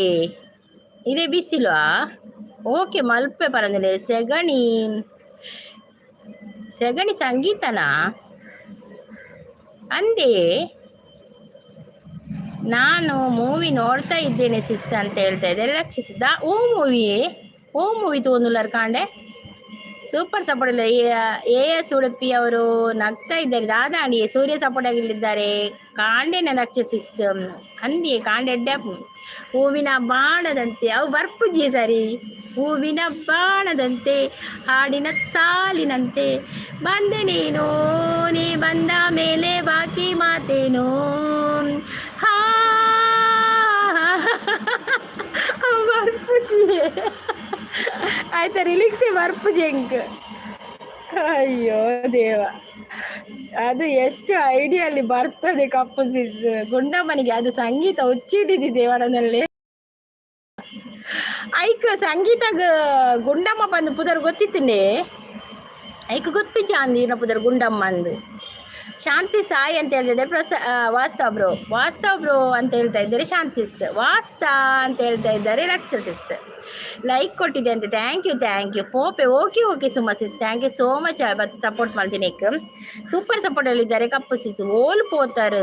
ಇದೇ ಬಿಸಿಲು. ಓಕೆ, ಮಲ್ಪೆ ಪರಂದಿಲ್ಲ. ಸೆಗಣಿ ಸೆಗಣಿ ಸಂಗೀತನಾ ಅಂದೇ. ನಾನು ಮೂವಿ ನೋಡ್ತಾ ಇದ್ದೇನೆ ಸಿಸ್ ಅಂತ ಹೇಳ್ತಾ ಇದ್ದಾರೆ ರಕ್ಷಿಸಿದ. ಓ ಮೂವಿ, ಓ ಮೂವಿ ತೋನುಲ್ಲರ್ ಕಾಂಡೆ. ಸೂಪರ್ ಸಪೋರ್ಟ್ ಇಲ್ಲ. ಎ ಎಸ್ ಉಡುಪಿ ಅವರು ನಗ್ತಾ ಇದ್ದಾರೆ. ದಾದಾಂಡಿ ಸೂರ್ಯ ಸಪೋರ್ಟ್ ಆಗಿಲ್ಲಿದ್ದಾರೆ. ಕಾಂಡೆನ ರಕ್ಷಸಿಸ್ ಅಂದಿ ಕಾಂಡೆ. ಹೂವಿನ ಬಾಣದಂತೆ ಅವು ಬರ್ಪುಜಿ ಸರಿ. ಹೂವಿನ ಬಾಣದಂತೆ, ಹಾಡಿನ ಸಾಲಿನಂತೆ ಬಂದೆ ನೀನು. ನೀ ಬಂದ ಮೇಲೆ ಬಾಕಿ ಮಾತೇನು? ಹಾ, ಬರ್ಪುಜಿ. ಆಯ್ತಾ, ರಿಲೀಕ್ಸೇ ಬರ್ಪುಜಿ ಎಂಕ್. ಅಯ್ಯೋ ದೇವ, ಅದು ಎಷ್ಟು ಐಡಿಯಲ್ಲಿ ಬರ್ತದೆ ಕಪ್ಪು ಸಿಸ್ ಗುಂಡಮ್ಮನಿಗೆ. ಅದು ಸಂಗೀತ ಹುಚ್ಚಿಡಿದಿದೆ ವರನಲ್ಲಿ. ಐಕ್ ಸಂಗೀತ ಗುಂಡಮ್ಮ ಬಂದು ಪುದರ್ ಗೊತ್ತಿತ್ತುಂಡೆ. ಐಕ್ ಗೊತ್ತು ಚಾಂದಿ ಪುದರ್ ಗುಂಡಮ್ಮ ಅಂದು. ಶಾನ್ಸಿ ಸಾಯಿ ಅಂತ ಹೇಳ್ತಿದ್ದಾರೆ. ವಾಸ್ತವ ಬ್ರೋ, ವಾಸ್ತವ ಬ್ರೋ ಅಂತ ಹೇಳ್ತಾ ಇದ್ದಾರೆ ಶಾನ್ಸಿಸ್. ವಾಸ್ತಾ ಅಂತ ಹೇಳ್ತಾ ಇದ್ದಾರೆ ರಕ್ಷಸಿಸ್. ಲೈಕ್ ಕೊಟ್ಟಿದೆ ಅಂತ. Thank you, thank you ಪೋಪೆ. Okay okay Suma sis, thank you so much. ಮತ್ತೆ ಸಪೋರ್ಟ್ ಮಾಡ್ತೀನಿ. ಸೂಪರ್ ಸಪೋರ್ಟ್ ಹೇಳಿದ್ದಾರೆ ಕಪ್ಪು ಸಿಸ್. ಓಲ್ ಪೋತಾರು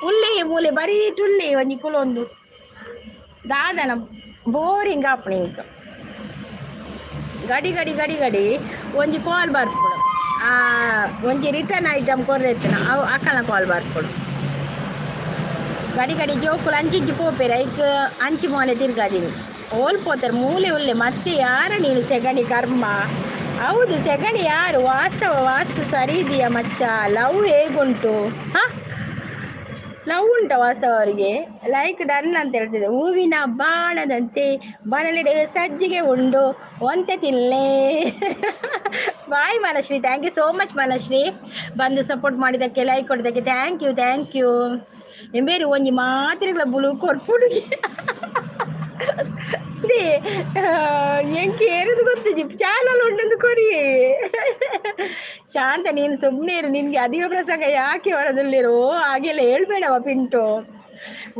ಉಲ್ಲೇ ಮೂಲೆ ಬರೀ ಟುಲ್ಲೆ ಒಂಜಿ ಕುಲೊಂದು ದಾದನ ಬೋರಿಂಗ್ ಆಪುಂಡು ಇಂಕ್. ಗಡಿ ಗಡಿ ಗಡಿ ಗಡಿ ಒಂಜಿ ಕಾಲ್ ಬರ್ಪುಂಡು. ಒಂಜಿ ರಿಟರ್ನ್ ಐಟಮ್ ಕೊರ್ರೆತ್ತನ ಅವು ಅಕ್ಕನ ಕಾಲ್ ಬರ್ಪುಂಡು ಗಡಿ ಗಡಿ. ಜೋಕುಲು ಅಂಚಿಂಚಿ ಪೋಪೆರ್, ಐಕ್ ಅಂಚಿ ಮೋನೆ ತಿರ್ಗಾದಿನಿ. ಓಲ್ ಪೋತಾರೆ ಮೂಲೆ ಉಲ್ಲೆ. ಮತ್ತೆ ಯಾರ ನೀನು ಸೆಗಣಿ ಕರ್ಮ? ಹೌದು, ಸೆಗಣಿ ಯಾರು? ವಾಸ್ತವ ವಾಸ್ತು ಸರಿ ಇದೆಯಾ ಮಚ್ಚ? ಲವ್ ಹೇಗುಂಟು? ಹಾಂ, ಲವ್ ಉಂಟ ವಾಸ್ತವ ಅವರಿಗೆ? ಲೈಕ್ ಡನ್ ಅಂತ ಹೇಳ್ತಿದ್ದೆ. ಹೂವಿನ ಬಾಣದಂತೆ ಬನಲಿಡೆ ಸಜ್ಜಿಗೆ ಉಂಡು ಒಂತೆ ತಿನ್ಲೇ. Bye Manashree, thank you so much Manashree. ಬಂದು ಸಪೋರ್ಟ್ ಮಾಡಿದ್ದಕ್ಕೆ, ಲೈಕ್ ಕೊಟ್ಟಿದ್ದಕ್ಕೆ thank you, thank you. ಎಂಬೇರು ಒಂಜಿ ಮಾತ್ರೆಗಳ ಬುಲು ಕೊರ್ಪುಡು. ಎಂಕ್ ಏರುದು ಗೊತ್ತಿಜಿ. ಚಾನಲ್ ಉಂಡೊಂದು ಕೊರಿ. ಶಾಂತ, ನೀನು ಸುಮ್ಮನೆ ಇರು. ನಿನಗೆ ಅಧಿಕ ಪ್ರಸಂಗ ಯಾಕೆ ಹೊರದಲ್ಲಿರು? ಹಾಗೆಲ್ಲ ಹೇಳ್ಬೇಡವ ಪಿಂಟು.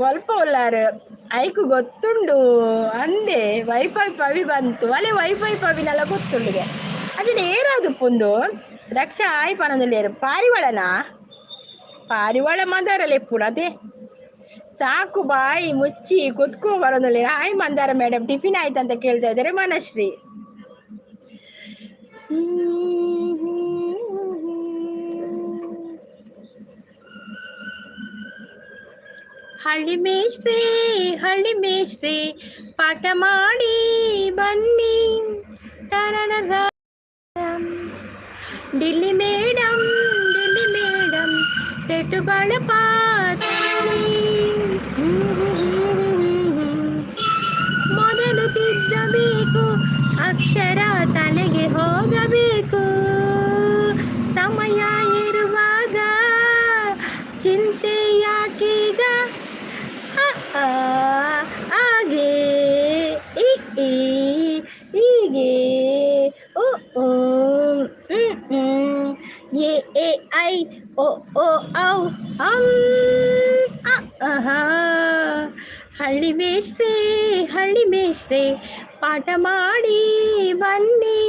ಒಲ್ಪ ಉಲ್ಲಾರು ಐಕು ಗೊತ್ತುಂಡು ಅಂದೆ. ವೈಫೈ ಪವಿ ಬಂತು ಅಲ್ಲೇ. ವೈಫೈ ಪವಿನೆಲ್ಲ ಗೊತ್ತುಂಡಿಗೆ. ಅದನ್ನ ಏರಾದು ಪುಂದು ರಕ್ಷಾ ಆಯ್ ಪನೊಂದುಲ್ಲೇರು. ಪಾರಿವಾಳನಾ? ಪಾರಿವಾಳ ಮಂದಾರಲ್ಲ ಎಪ್ಪುಡು ಅದೇ. ಸಾಕು, ಬಾಯಿ ಮುಚ್ಚಿ ಕುತ್ಕೋ ಬರೋದಿಲ್ಲ. ಹಾಯ್ ಮಂದಾರ ಮೇಡಮ್, ಟಿಫಿನ್ ಆಯ್ತಂತ ಕೇಳ್ತಾ ಇದ್ದಾರೆ ಮನಶ್ರೀ. ಹಳ್ಳಿ ಮೇಷ್ಟ್ರೇ, ಹಳ್ಳಿ ಮೇಷ್ಟ್ರೇ, ಪಾಠ ಮಾಡಿ ಬನ್ನಿ. ಟರರರ. Delhi madam, Delhi madam, slate ಪಾತ್ರಿ. ಮೊದಲು ತಿದ್ದಬೇಕು, ಅಕ್ಷರ ತಲೆಗೆ ಹೋಗಬೇಕು. ಸಮಯ ಇರುವಾಗ ಚಿಂತೆ ಯಾಕೀಗ? ಅ, ಆ, ಹಾಗೆ ಇ, ಈ. ಎ ಎ I O ಓ ಔ ಅಂ ಅ ಅಹ. ಹಳ್ಳಿ ಮೇಷ್ಟ್ರೇ, ಹಳ್ಳಿ ಮೇಷ್ಟ್ರೇ, ಪಾಠ ಮಾಡಿ ಬನ್ನಿ.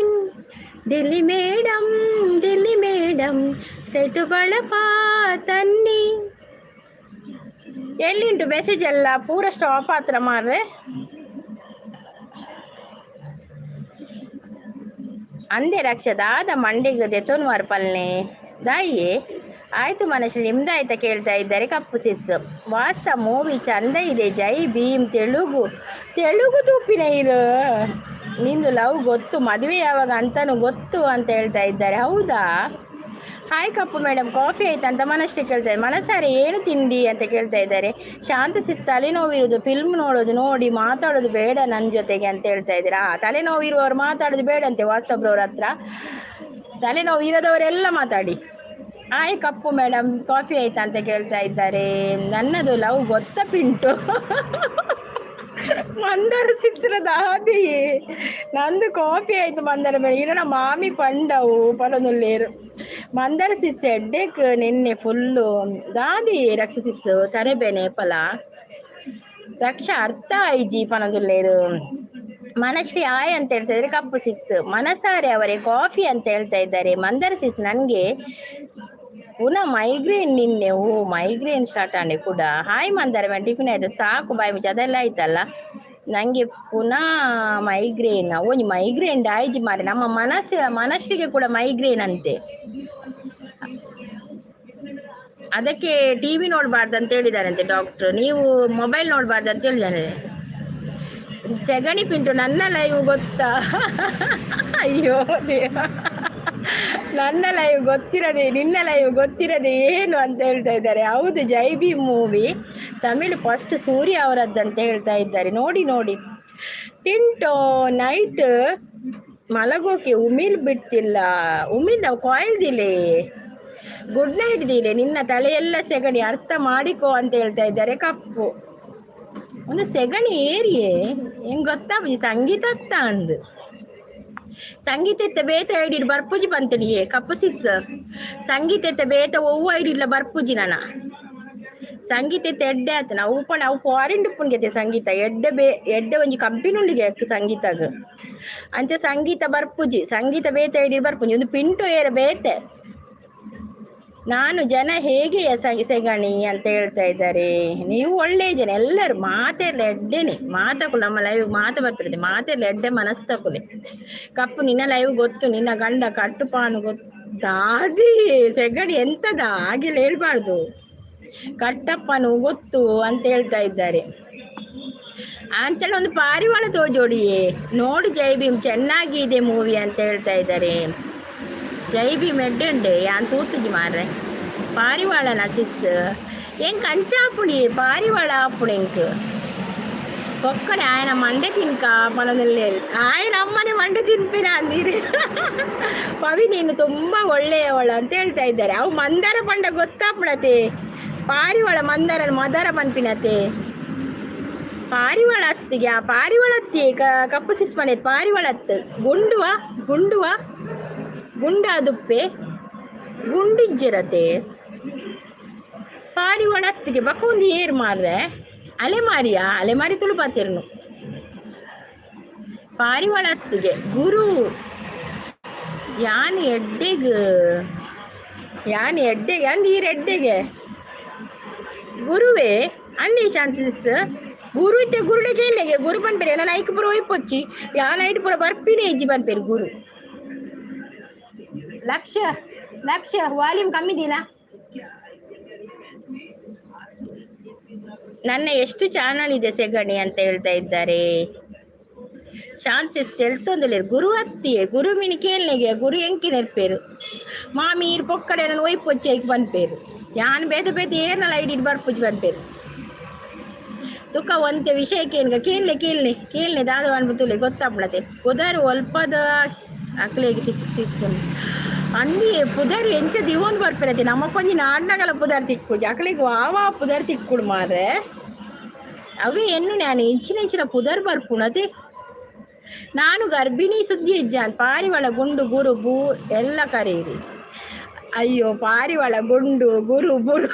Delhi madam, Delhi madam, slate ಬಳಪ ತನ್ನಿ. ಎಲ್ಲಿಂಟು ಮೆಸೇಜ್ ಎಲ್ಲ ಪೂರ ಸ್ಟಾಪ್ ಆತ್ರ ಮಾರ್ರೆ. ಅಂದೆ ರಕ್ಷ ದಾದ ಮಂಡಿಗೆ ದೆತೊನುವಾರ್ ಪಲ್ನೆ ದಾಯಿಯೇ ಆಯ್ತು ಮನಸ್ಸು ನಿಮ್ದಾಯ್ತಾ ಕೇಳ್ತಾ ಇದ್ದಾರೆ ಕಪ್ಪು ಸಿಸ್. ವಾಸ ಮೂವಿ ಚಂದ ಇದೆ. ಜೈ ಭೀಮ್. ತೆಲುಗು ತೆಲುಗು ತೂಪಿನ ಇದು. ನಿಂದು ಲವ್ ಗೊತ್ತು, ಮದುವೆ ಯಾವಾಗ ಅಂತನೂ ಗೊತ್ತು ಅಂತ ಹೇಳ್ತಾ ಇದ್ದಾರೆ. ಹೌದಾ? ಹಾಯ್ ಕಪ್ಪು ಮೇಡಮ್, ಕಾಫಿ ಆಯ್ತಾ ಅಂತ ಮನಸ್ಸು ಕೇಳ್ತಾ ಇದ್ದಾರೆ. ಮನಸಾರೆ ಏನು ತಿಂಡಿ ಅಂತ ಕೇಳ್ತಾ ಇದ್ದಾರೆ. ಶಾಂತ ಸಿಸ್ ತಲೆನೋವಿರುವುದು, ಫಿಲ್ಮ್ ನೋಡೋದು ನೋಡಿ ಮಾತಾಡೋದು ಬೇಡ ನನ್ನ ಜೊತೆಗೆ ಅಂತ ಹೇಳ್ತಾ ಇದ್ದೀರಾ. ತಲೆನೋವಿರುವವರು ಮಾತಾಡೋದು ಬೇಡಂತೆ ವಾಸ್ತವ್ರವ್ರ ಹತ್ರ. ತಲೆನೋವು ಇರದವರೆಲ್ಲ ಮಾತಾಡಿ. ಹಾಯ್ ಕಪ್ಪು ಮೇಡಮ್, ಕಾಫಿ ಆಯ್ತಾ ಅಂತ ಕೇಳ್ತಾ ಇದ್ದಾರೆ. ನನ್ನದು ಲವ್ ಗೊತ್ತಾ ಪಿಂಟು? ಮಂದರ ಸಿಸ್ರ ದಾದಿ ನಂದು ಕಾಫಿ ಆಯ್ತು ಮಂದರ ಮೇಡಮ್. ಇರ ಮಾಮಿ ಪಂಡವು ಪಲೊಂದುಲ್ಲೇರು. ಮಂದರ ಸಿಸ್ ಎಡ್ಡೆಕ್ ನಿನ್ನೆ ಫುಲ್ಲು ದಾದಿ ರಕ್ಷ ಸಿಸ್ಸು ತರೆಬೇನೆ ಪಲ ರಕ್ಷ ಅರ್ಥ ಆಯ್ಜಿ ಪನದುಲ್ಲೇರು. ಮನಶ್ರೀ ಆಯ್ ಅಂತ ಹೇಳ್ತಾ ಇದ್ದಾರೆ ಕಪ್ಪು ಸಿಸ್. ಮನಸಾರೆ ಅವರೇ ಕಾಫಿ ಅಂತ ಹೇಳ್ತಾ ಇದ್ದಾರೆ. ಮಂದರ ಸಿಸ್ ನನಗೆ ಪುನಃ ಮೈಗ್ರೇನ್ ನಿನ್ನೆ. ಓ ಮೈಗ್ರೇನ್ ಸ್ಟಾರ್ಟ್ ಆಂಡೆ ಕೂಡ. ಹಾಯ್ ಮಂದಾರ ಮೇಡಮ್, ಟಿಫಿನ್ ಆಯ್ತು? ಸಾಕು ಬಾಯ್ ಮುಚ್ಚಿ, ಅದೆಲ್ಲ ಆಯ್ತಲ್ಲ. ನನಗೆ ಪುನಃ ಮೈಗ್ರೇನ್. ಓ ಮೈಗ್ರೇನ್ ಡಾಯ್ಜಿ ಮಾರೆ. ನಮ್ಮ ಮನಸ್ಸು ಮನಸ್ಸಿಗೆ ಕೂಡ ಮೈಗ್ರೇನ್ ಅಂತೆ. ಅದಕ್ಕೆ ಟಿವಿ ನೋಡಬಾರ್ದು ಅಂತ ಹೇಳಿದಾರಂತೆ ಡಾಕ್ಟ್ರು. ನೀವು ಮೊಬೈಲ್ ನೋಡಬಾರ್ದು ಅಂತ ಹೇಳಿದ್ದಾರೆ. ಸೆಗಣಿ ಪಿಂಟು ನನ್ನ ಲೈವ್ ಗೊತ್ತಾ? ಅಯ್ಯೋ ದೇವ, ನನ್ನ ಲೈವ್ ಗೊತ್ತಿರದೆ ನಿನ್ನ ಲೈವ್ ಗೊತ್ತಿರದೆ ಏನು ಅಂತ ಹೇಳ್ತಾ ಇದ್ದಾರೆ. ಹೌದು, ಜೈ ಭೀಮ್ ಮೂವಿ ತಮಿಳು ಫಸ್ಟ್ ಸೂರ್ಯ ಅವರದ್ದಂತ ಹೇಳ್ತಾ ಇದ್ದಾರೆ. ನೋಡಿ ನೋಡಿ. ಪಿಂಟೋ ನೈಟ್ ಮಲಗೋಕೆ ಉಮಿಲ್ ಬಿಡ್ತಿಲ್ಲ. ಉಮಿಲ್ ನಾವು ಕಾಯ್ದಿಲೆ. Good night ದಿಲೆ. ನಿನ್ನ ತಲೆಯೆಲ್ಲ ಸೆಗಣಿ, ಅರ್ಥ ಮಾಡಿಕೋ ಅಂತ ಹೇಳ್ತಾ ಇದ್ದಾರೆ ಕಪ್ಪು. ಒಂದು ಸೆಗಣಿ ಏರಿಯೇ ಹೆಂಗ್ ಗೊತ್ತಾ ಸಂಗೀತ ಅತ್ತ ಅಂದು ಸಂಗೀತ ಇತ್ತ ಬೇತ ಐಡಿಡ್ ಬರ್ಪುಜಿ ಬಂತಡಿಯೇ ಕಪ್ಪು ಸಿಸ್. ಸಂಗೀತ ಇತ್ತ ಬೇತ ಒವ್ವು ಐಡಿಲ್ಲ ಬರ್ಪುಜಿ ನನ. ಸಂಗೀತ ಇತ್ತ ಎಡ್ಡೆ ಆತ ನಾವು ಉಪ್ಪಣ ಅವು ಫಾರಿನ್ ಉಪ್ಪುನ್ಗೆತೆ ಸಂಗೀತ ಎಡ್ಡೆ ಬೇ ಎಡ್ಡೆ ಒಂಜಿ ಕಂಪಿನುಂಡಿಗೆ ಸಂಗೀತಗ್ ಅಂಚೆ ಸಂಗೀತ ಬರ್ಪುಜಿ. ಸಂಗೀತ ಬೇತ ಐಡಿಡ್ ಬರ್ಪುಜಿ ಒಂದು ಪಿಂಟು ಏರ ಬೇತೆ. ನಾನು ಜನ ಹೇಗೆ ಸೆಗಣಿ ಅಂತ ಹೇಳ್ತಾ ಇದ್ದಾರೆ. ನೀವು ಒಳ್ಳೆಯ ಜನ ಎಲ್ಲರೂ. ಮಾತೆಲ್ಲ ಎಡ್ಡೆನೆ ಮಾತಕುಲು ನಮ್ಮ ಲೈವ್ ಮಾತು ಬರ್ತಿರುತ್ತೆ. ಮಾತೆಲ್ಲ ಎಡ್ಡೆ ಮನಸ್ತಕುಲೆ. ಕಪ್ಪು ನಿನ್ನ ಲೈವ್ ಗೊತ್ತು, ನಿನ್ನ ಗಂಡ ಕಟ್ಟುಪಾನು ಗೊತ್ತಾದಿ ಸೆಗಣಿ ಎಂತದ ಹಾಗೆಲ್ಲ ಹೇಳ್ಬಾರ್ದು. ಕಟ್ಟಪ್ಪನು ಗೊತ್ತು ಅಂತ ಹೇಳ್ತಾ ಇದ್ದಾರೆ. ಅಂತೇಳಿ ಒಂದು ಪಾರಿವಾಳ ತೋಜೋಡಿಯೇ ನೋಡು. ಜೈ ಭೀಮ್ ಚೆನ್ನಾಗಿದೆ ಮೂವಿ ಅಂತ ಹೇಳ್ತಾ ಇದ್ದಾರೆ. ಜೈ ಭೀಮ್ ಎಡ್ಡೆ ಯಾನ್ ತೂತುಜಿ ಮಾರ್ರೆ. ಪಾರಿವಾಳನ ಸಿಸ್ ಎಂಕ್ ಅಂಚ ಆಪುಣಿ ಪಾರಿವಾಳ ಆಪುಣಿ ಎಂಕ್ ಪೊಕ್ಕಡೆ ಆಯನ ಮಂಡೆ ತಿನ್ಕ ಪನೊಂದುಲ್ಲೇರು. ಆಯನ ಅಮ್ಮನೆ ಮಂಡೆ ತಿನ್ಪಿನ ಅಂದಿರಿ. ಪವಿ ನೀನು ತುಂಬ ಒಳ್ಳೆಯವಳು ಅಂತ ಹೇಳ್ತಾ ಇದ್ದಾರೆ. ಅವು ಮಂದಾರ ಪಂಡ ಗೊತ್ತಾಪುಣತೆ. ಪಾರಿವಾಳ ಮಂದಾರ ಮದರ ಪನ್ಪಿನತೆ. ಪಾರಿವಾಳ ಅತ್ತಿಗೆ ಆ ಪಾರಿವಾಳ ಅತ್ತಿ ಕಪ್ಪು ಸಿಸ್ ಪಣೆ ಪಾರಿವಾಳ ಅತ್ತು. ಗುಂಡುವ ಗುಂಡುವ ಗುಂಡಾದುಪ್ಪೆ ಗುಂಡಿಜ್ಜಿರತೆ ಪಾರಿವಾಳ ಅತ್ತಿಗೆ ಬಕ್ಕ ಒಂದು ಏರ್ ಮಾರ್ರೆ. ಅಲೆಮಾರಿಯಾ? ಅಲೆಮಾರಿ ತುಳುಪಾತಿರ್ನು. ಪಾರಿವಾಳ ಅತ್ತಿಗೆ ಗುರು ಯಾನ್ ಎಡ್ಡೆಗ್ ಯಾನ್ ಎಡ್ಡೆಗೆ ಅಂದ್ ಈರ್ ಎಡ್ಡೆಗೆ ಗುರುವೇ ಅಂದಿ ಶಾಂತಿಸ್ ಗುರು ಇತ್ತೆ ಗುರುಡೆ ಕೇಳಿಗೆ ಗುರು ಪನ್ಪೇರು. ನಾನು ಐಕ್ ಪೂರ ಒಯ್ಪೊಚ್ಚಿ ಯಾನ್ ಐಟ್ ಪೂರ ಬರ್ಪಿನೇ ಇಜ್ಜಿ ಪನ್ಪೇರು ಗುರು. ಲಕ್ಷ ಲಕ್ಷ ವಾಲ್ಯೂಮ್ ಕಮ್ಮಿದಿಲ್ಲ. ನನ್ನ ಎಷ್ಟು ಚಾನಲ್ ಇದೆ ಸೆಗಣಿ ಅಂತ ಹೇಳ್ತಾ ಇದ್ದಾರೆ. ಶಾನ್ಸಿಸ್ ತೆಲ್ತೊಂದುಲ್ಲೆರ್ ಗುರು ಅತ್ತಿಯೇ ಗುರು ಮಿನಿ ಕೇಳ್ನೆಗೆ ಗುರು ಎಂಕಿ ನೆರ್ಪೇರು ಮಾಮಿ ಈರ್ ಪೊಕ್ಕಡೆ ನಾನು ಒಯ್ಪೊಚ್ಚಿ ಐಕ್ ಪನ್ಪೇರು. ಯಾನ್ ಬೇತೆ ಬೇತೆ ಏರ್ನಲ ಐಡಿಡ್ ಬರ್ಪುಜಿ ಪನ್ಪೇರು. ತುಕ ಒಂತೆ ವಿಷಯ ಕೇನ್ಗ ಕೇಳ್ನೆ ಕೇಳ್ನೆ ಕೇಳ್ನೆ ದಾದ ಪನ್ಪು ಗೊತ್ತಾಪುಣತೆ. ಪುದರ್ ಒಲ್ಪದ ಅಕ್ಲೆಗ್ ತಿಕ್ ಅಂದಿ ಪುದರ್ ಎಂಚ ದಿವೊಂದು ಬರ್ಪಿರತೆ. ನಮಕೊಂಜಿ ನಾಡ್ನಗಲ ಪುದರ್ ತಿಕ್ಕುಜಿ, ಅಕ್ಲೆಗ್ ವಾವಾ ಪುದರ್ ತಿಕ್ಕುಡು ಮಾರ್ರೆ. ಅವೇ ಎನ್ನು ನಾನು ಇಂಚಿನ ಇಂಚಿನ ಪುದರ್ ಬರ್ಪುಣತೆ. ನಾನು ಗರ್ಭಿಣಿ ಸುದ್ದಿ ಇಜ್ಜಾನ್. ಪಾರಿವಾಳ ಗುಂಡು ಗುರು ಬೂ ಎಲ್ಲ ಕರೀರಿ. ಅಯ್ಯೋ ಪಾರಿವಾಳ, ಗುಂಡು, ಗುರು, ಬುರು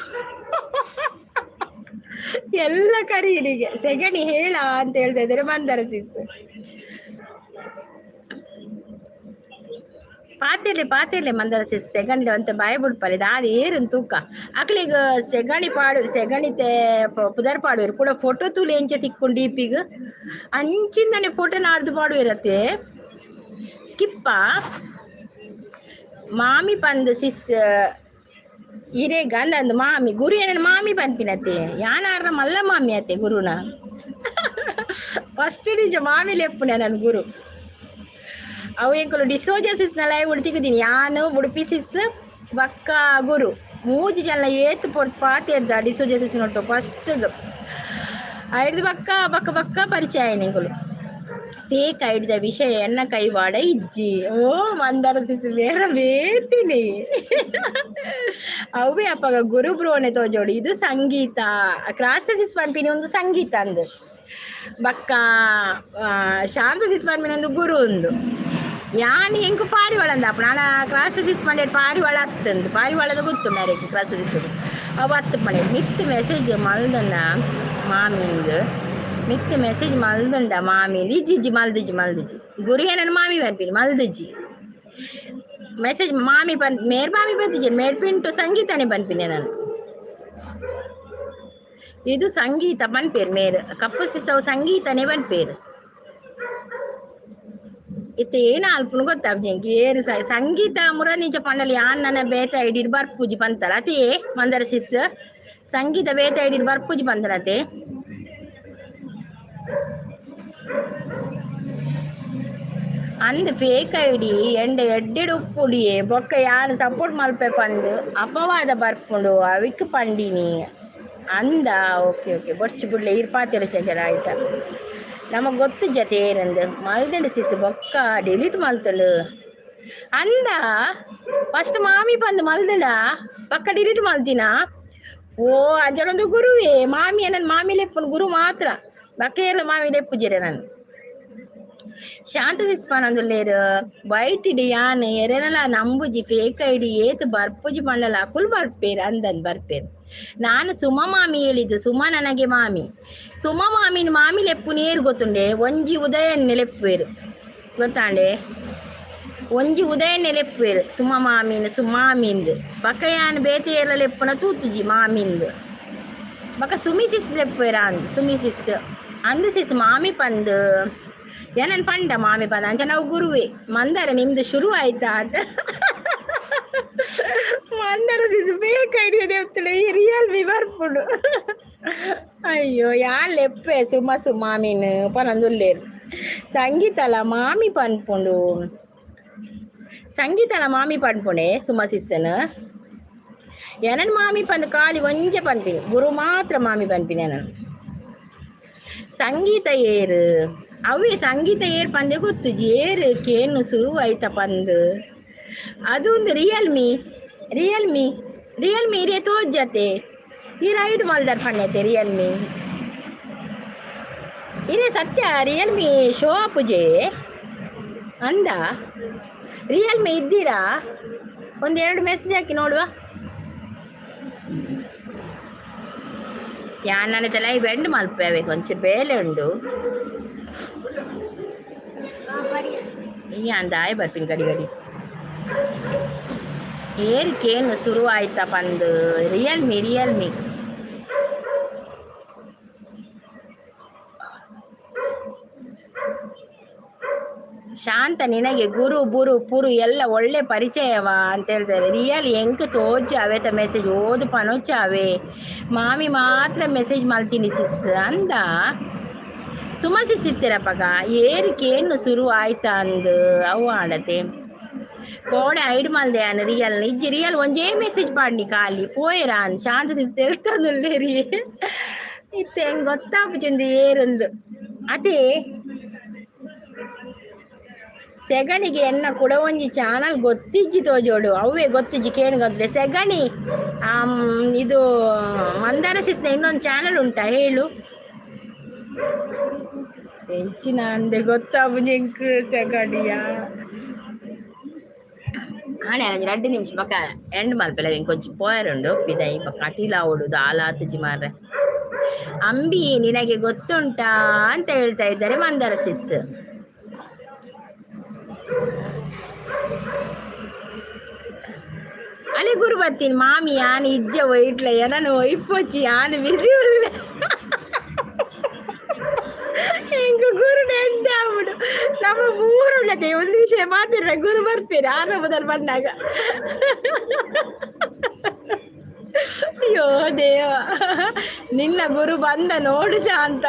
ಎಲ್ಲ ಕರೀರಿಗೆ. ಸೆಗಣಿ ಹೇಳ ಅಂತ ಹೇಳ್ತಾ ಇದ್ದಾರೆ ಮಂದರ ಸಿಸ್. ಪಾತೆರ್ಲೆ ಪಾತೆರ್ಲೆ ಮಂದರ ಸಿಸ್, ಸೆಗಣಿ ಅಂತ ಬಾಯ್ ಬುಡ್ಪಲೆ ದಾದ ಏರುನ್ ತೂಕ. ಅಕ್ಲಿಗ ಸೆಗಣಿ ಪಾಡು, ಸೆಗಣಿತೆ ಪುದರ್ ಪಾಡುವೆರು ಕೂಡ. ಫೋಟೋ ತೂಲೆ ಎಂಚ ತಿಕ್ಕೊಂಡು ಡಿಪಿಗ್ ಅಂಚಿಂದನೆ ಫೋಟೋ ನಾಡ್ದು ಪಾಡುವಿರತ್ತೆ. ಸ್ಕಿಪ್ಪ ಮಾಮಿ ಪಂದ್ ಸಿಸ್ ಇರೇಗ ಅಂದಂದು ಮಾಮಿ ಗುರು ಏನನ್ನ ಮಾಮಿ ಪನ್ಪಿನತ್ತೆ. ಯಾನಾರ ಮಲ್ಲ ಮಾಮಿ ಅತ್ತೆ ಗುರುನ. ಫಸ್ಟ್ ನಿಜ ಮಾಮಿ ಲೆಪ್ಪುನೆ ನನ್ನ ಗುರು. ಅವು ಎಂಕುಲು ಡಿಸೋಜಾ ಸಿಸ್ನ ಲೈವ್ ಉಡ್ತಿக்குದೀನಿ. ಯಾನು ಉಡುಪಿ ಸಿಸ್ ಬಕ್ಕ ಗುರು ಮೂಜಿ ಜನ ಏತ್ ಪೊರ್ತು ಪಾತೆರ್ದ ಡಿಸೋಜಾ ಸಿಸ್ ನೊಟ್ಟು ಫಸ್ಟ್ ಐಡ್ದು ಬಕ್ಕ ಬಕ್ಕ ಬಕ್ಕ ಪರಿಚಯ ಎಂಕುಲು. ಫೇಕ್ ಐಡಿದ ವಿಷಯ ಎನ್ನ ಕೈವಾಡ ಇಜ್ಜಿ. ಓ ಮಂದರ ಸಿಸ್ ಬೇರೆ ಬೇತಿನಿ. ಅವೇ ಅಪ್ಪಗ ಗುರು ಬ್ರೋನೆ ತೋಜೋಡು. ಇದು ಸಂಗೀತ ಕ್ರಾಸ್ಟ ಸಿಸ್ ಪನ್ಪಿನಿ ಒಂದು ಸಂಗೀತ ಅಂದು ಬಕ್ಕ ಶಾಂತ ಸಿಸ್ ಪನ್ಪಿನಿ ಒಂದು ಗುರು ಒಂದು ಯಾನ್ ಎಂಕು ಪಾರಿವಾಳ ಅಂದ ಅಪ್ಪ. ನಾನು ಕ್ರಾಸ್ ಸಿಸ್ ಪಂಡೇರ್ ಪಾರಿವಾಳ ಅತ್ತಂದು ಪಾರಿವಾಳದ ಗೊತ್ತು ಮ್ಯಾರೇಜ್ ಕ್ರಾಸ್ ಸಿಸ್ ಅವು ಅತ್ತು ಪಂಡೆ. ಮಿತ್ ಮೆಸೇಜ್ ಮಲ್ದನ್ನ ಮಾಮಿಂದು, ಮಿತ್ ಮೆಸೇಜ್ ಮಲ್ದುಂಡ ಮಾಮಿಂದು. ಇಜ್ಜಿ ಇಜ್ಜಿ ಮಲ್ದಿಜಿ ಮಲ್ದಿಜಿ. ಗುರು ಏನನ್ನ ಮಾಮಿ ಪನ್ಪಿನಿ ಮಲ್ದಿಜಿ ಮೆಸೇಜ್. ಮಾಮಿ ಪನ್ ಮೇರ್ ಮಾಮಿ ಬಂದಿಜಿ ಮೇರ್ ಪಿಂಟು ಸಂಗೀತನೇ ಪನ್ಪಿನಿ ನಾನು. ಇದು ಸಂಗೀತ ಪನ್ಪೇರು ಮೇರ್ ಕಪ್ಪು ಸಿಸವು ಸಂಗೀತನೇ ಪನ್ಪೇರು. ಇತ್ತೆ ಏನ ಅಲ್ಪನು ಗೊತ್ತಾಪ್ಜಿ ಏರು ಸಂಗೀತ ಮುರ ನಿಂಚ ಪಂಡಲಿ ಯಾನ್ ನನ್ನ ಬೇತ ಐಡಿಡ್ ಬರ್ಪೂಜಿ ಪಂತಲ ಅತೇ. ಮಂದರ ಸಿಸ್ ಸಂಗೀತ ಬೇತ ಐಡಿಡ್ ಬರ್ಪೂಜಿ ಪಂತಲತೆ. ಅಂದ್ ಫೇಕ್ ಐಡಿ ಎಂಡ ಎಡ್ಡೆಡ್ ಉಪ್ಪುಡಿಯೇ ಬೊಕ್ಕ ಯಾರು ಸಪೋರ್ಟ್ ಮಲ್ಪೆ ಪಂದು ಅಪವಾದ ಬರ್ಪುಂಡು ಅವಿಕ್ ಪಂಡಿನಿ ಅಂದ. ಓಕೆ ಓಕೆ, ಬೊಡ್ಚಿ ಬುಡ್ಲೆ ಇರ್ ಪಾತೆರ ಚಂಚಲ ಆಯ್ತಾ. ನಮಗೆ ಗೊತ್ತು ಜತೆ ಏರಂದು ಮಲ್ದಂಡು ಸಿಸ್ ಬೊಕ್ಕ ಡಿಲೀಟ್ ಮಲ್ತಳು ಅಂದ. ಫಸ್ಟ್ ಮಾಮಿ ಬಂದು ಮಲ್ದಂಡ ಪಕ್ಕ ಡಿಲೀಟ್ ಮಲ್ತಿನ. ಓ ಅಂಚನೊಂದು ಗುರುವೇ ಮಾಮಿ ನನ್ನ ಮಾಮಿ ಲೆಪ್ಪುನು ಗುರು ಮಾತ್ರ ಬಕ್ಕ ಎಲ್ಲ ಮಾಮಿ ಲೆಪ್ಪು ಜೀರೆ. ನಾನು ಶಾಂತ ದಿಸ್ಪಾನಂದುಲ್ಲೇರು ವೈಟ್ ಇಡಿ ಯಾನ್ ಎರೆನಲ ನಂಬುಜಿ. ಫೇಕ್ ಐಡಿ ಏತ್ ಬರ್ಪುಜಿ ಪಂಡಲ ಅಕುಲ್ ಬರ್ಪೇರು ಅಂದನ್ ಬರ್ಪೇರು. ನಾನು ಸುಮ ಮಾಮಿ ಹೇಳಿದ್ದು. ಸುಮ ನನಗೆ ಮಾಮಿ. ಸುಮ ಮಾಮಿನ ಮಾಮಿ ಲೆಪ್ಪು ನೇರು ಗೊತ್ತುಂಡೆ. ಒಂಜಿ ಉದಯನ್ನೆ ಲೆಪ್ಪುವೇರು ಗೊತ್ತಾಂಡೆ. ಒಂಜಿ ಉದಯನ್ನೆ ಲೆಪ್ಪುವೇರು ಸುಮ ಮಾಮಿನ ಸುಮಾಮಿಂದು. ಬಕ ಯಾನ್ ಬೇತೆ ಏರ್ಲ ಲೆಪ್ಪುನ ತೂತುಜಿ ಮಾಮಿಂದು. ಬಕ ಸುಮಿಸಿಸ್ ಲೆಪ್ಪುವೇರ ಅಂದ್ ಸುಮಿಸಿಸ್ ಅಂದು ಸಿಸ್ ಮಾಮಿ ಪಂದು ಏನನ್ ಪಂಡ ಮಾಮಿ ಪಂದ ಅಂಚ ನಾವು ಗುರುವೆ. ಮಂದಾರ ನಿಮ್ದು ಶುರು ಆಯ್ತಾ ಅಂತ. ಮಂದಾರ ಸಿಸ್ ಬೇಕ ಐಡಿಯಾ ದೇವ್ತಳೆ ಈ ರಿಯಲ್ ಮಿ ಬರ್ಪುಂಡು. ಅಯ್ಯೋ ಯಾನ್ ಲೆಪ್ಪೆ ಸುಮ ಸುಮಾಮಿನ್ ಪನಂದುಲ್ಲೇರು. ಸಂಗೀತಲ ಮಾಮಿ ಪನ್ಪುಂಡು, ಸಂಗೀತಲ ಮಾಮಿ ಪನ್ಪುಂಡೆ ಸುಮ ಸಿಸ್ಸನ್. ಎನನ್ ಮಾಮಿ ಪಂದು ಖಾಲಿ ಒಂಜೆ ಪನ್ಪಿನಿ, ಗುರು ಮಾತ್ರ ಮಾಮಿ ಪನ್ಪಿನಿ ನಾನು. ಸಂಗೀತ ಏರು ಅವೇ ಸಂಗೀತ ಏರ್ ಪಂದೆ ಗೊತ್ತು ಏರು ಕೇನು ಶುರು ಆಯ್ತ ಪಂದು. ಅದು ಒಂದು ರಿಯಲ್ಮಿ ರಿಯಲ್ಮಿ ರಿಯಲ್ಮಿ ಇರೇ ತೋಜತೆ. ಈ ರೈಡ್ ಮಲ್ದರ್ ಪಣ್ಣೈತೆ ರಿಯಲ್ಮಿ ಇರೇ ಸತ್ಯ. ರಿಯಲ್ಮಿ ಶೋ ಆಪುಜೆ ಅಂದ. ರಿಯಲ್ಮಿ ಇದ್ದೀರಾ? ಒಂದೆರಡು ಮೆಸೇಜ್ ಹಾಕಿ ನೋಡುವ. ಯಾನ್ ನನ್ನ ಲೈವ್ ಎಂಡ್ ಮಲ್ಪೆ, ಒಂಚೂರು ಬೇಲೆ ಉಂಡು. ಈ ಅಂದಾಯ ಬರ್ಪಿನ ಗಡಿ ಗಡಿ. ಏರಿಕೇನು ಶುರು ಆಯ್ತಾ ಪಂದು ರಿಯಲ್ಮಿ ರಿಯಲ್ಮಿ. ಶಾಂತ ನಿನಗೆ ಗುರು ಬುರು ಪುರು ಎಲ್ಲ ಒಳ್ಳೆ ಪರಿಚಯವಾ ಅಂತ ಹೇಳ್ತಾರೆ. ರಿಯಲ್ ಎಂಕ್ ತೋಜು ಅವೇತ ಮೆಸೇಜ್ ಓದು ಪನೊಚ್ಚಾವೆ. ಮಾಮಿ ಮಾತ್ರ ಮೆಸೇಜ್ ಮಲ್ತೀನಿ ಸಿಸ್ ಅಂದ. ಸುಮ ಸಿಸ್ ಇತ್ತಿರಪ್ಪಗ ಏರಿಕೇನು ಶುರು ಆಯ್ತಾ ಅಂದು ಅವು ಆಡತೆ. ಕೋಡೆ ಐಡ್ ಮಲ್ದೆ ಅನ್ನ ರಿಯಲ್ ಇಜ್ಜಿ. ರಿಯಲ್ ಒಂಜೇ ಮೆಸೇಜ್ ಪಾಡ್ನಿ ಖಾಲಿ ಪೋಯೆರ ಅಂದ್. ಶಾಂತ ಸಿಸ್ ತೆಲ್ತೊಂದುಲ್ಲೇರಿ. ಇತ್ತೆ ಹೆಂಗ್ ಗೊತ್ತಾಪುಜಿಂದು ಏರಂದು. ಅದೇ ಸೆಗಣಿಗೆ ಎನ್ನ ಕೂಡ ಒಂಜಿ ಚಾನಲ್ ಗೊತ್ತಿಜ್ಜಿ ತೋಜೋಡು. ಅವೇ ಗೊತ್ತಿಜ್ಜಿ ಕೇನು ಗೊತ್ತಿಲ್ಲ. ಸೆಗಣಿ ಇದು ಮಂದಾರ ಸಿಸ್ನ ಇನ್ನೊಂದು ಚಾನಲ್ ಉಂಟಾ ಹೇಳು. ಎಂಚಿನ ಅಂದೆ ಗೊತ್ತಾಪುಜಿ ಎಂಕ್ ಸೆಗಣಿಯ. ಆಣೆ 2 ನಿಮಿಷ ಬೊಕ ಎಂಡ್ ಮಲ್ಪೆಲ ಇಂಕೊಂಚಿ ಪೋಯರುಂಡು ಪಿದೈ ಬೊಕ ಕಟೀಲ್ ಆವೊಡು ದಾಲ ಆತುಜಿ ಮಾರ್ರೆ. ಅಂಬಿ ನಿನಗೆ ಗೊತ್ತುಂಟಾ ಅಂತ ಹೇಳ್ತಾ ಇದ್ದಾರೆ ಮಂದರ ಸಿಸ್. ಅಲ್ಲಿ ಗುರು ಬರ್ತೀನಿ ಮಾಮಿ ಯಾನ್ ಇಜ್ಜ ಒಯ್ಟ್ಲ ಎನನು ಒಯ್ಪೊಚ್ಚಿ ಯಾನ್ ಬಿಸಿ ಉಲ್ಲೆ. ಎಂಕ್ ಗುರು ಎಡ್ಡೆ ಆಪುಂಡು ನಮ್ಮ ಊರುಳ್ಳತೆ ಒಂದು ವಿಷಯ ಮಾತಿರ ಗುರು ಬರ್ತೀರಿ ಆರ ಮೊದಲು ಬಂದಾಗ. ಅಯ್ಯೋ ದೇವ, ನಿನ್ನ ಗುರು ಬಂದ ನೋಡು ಶಾಂತ.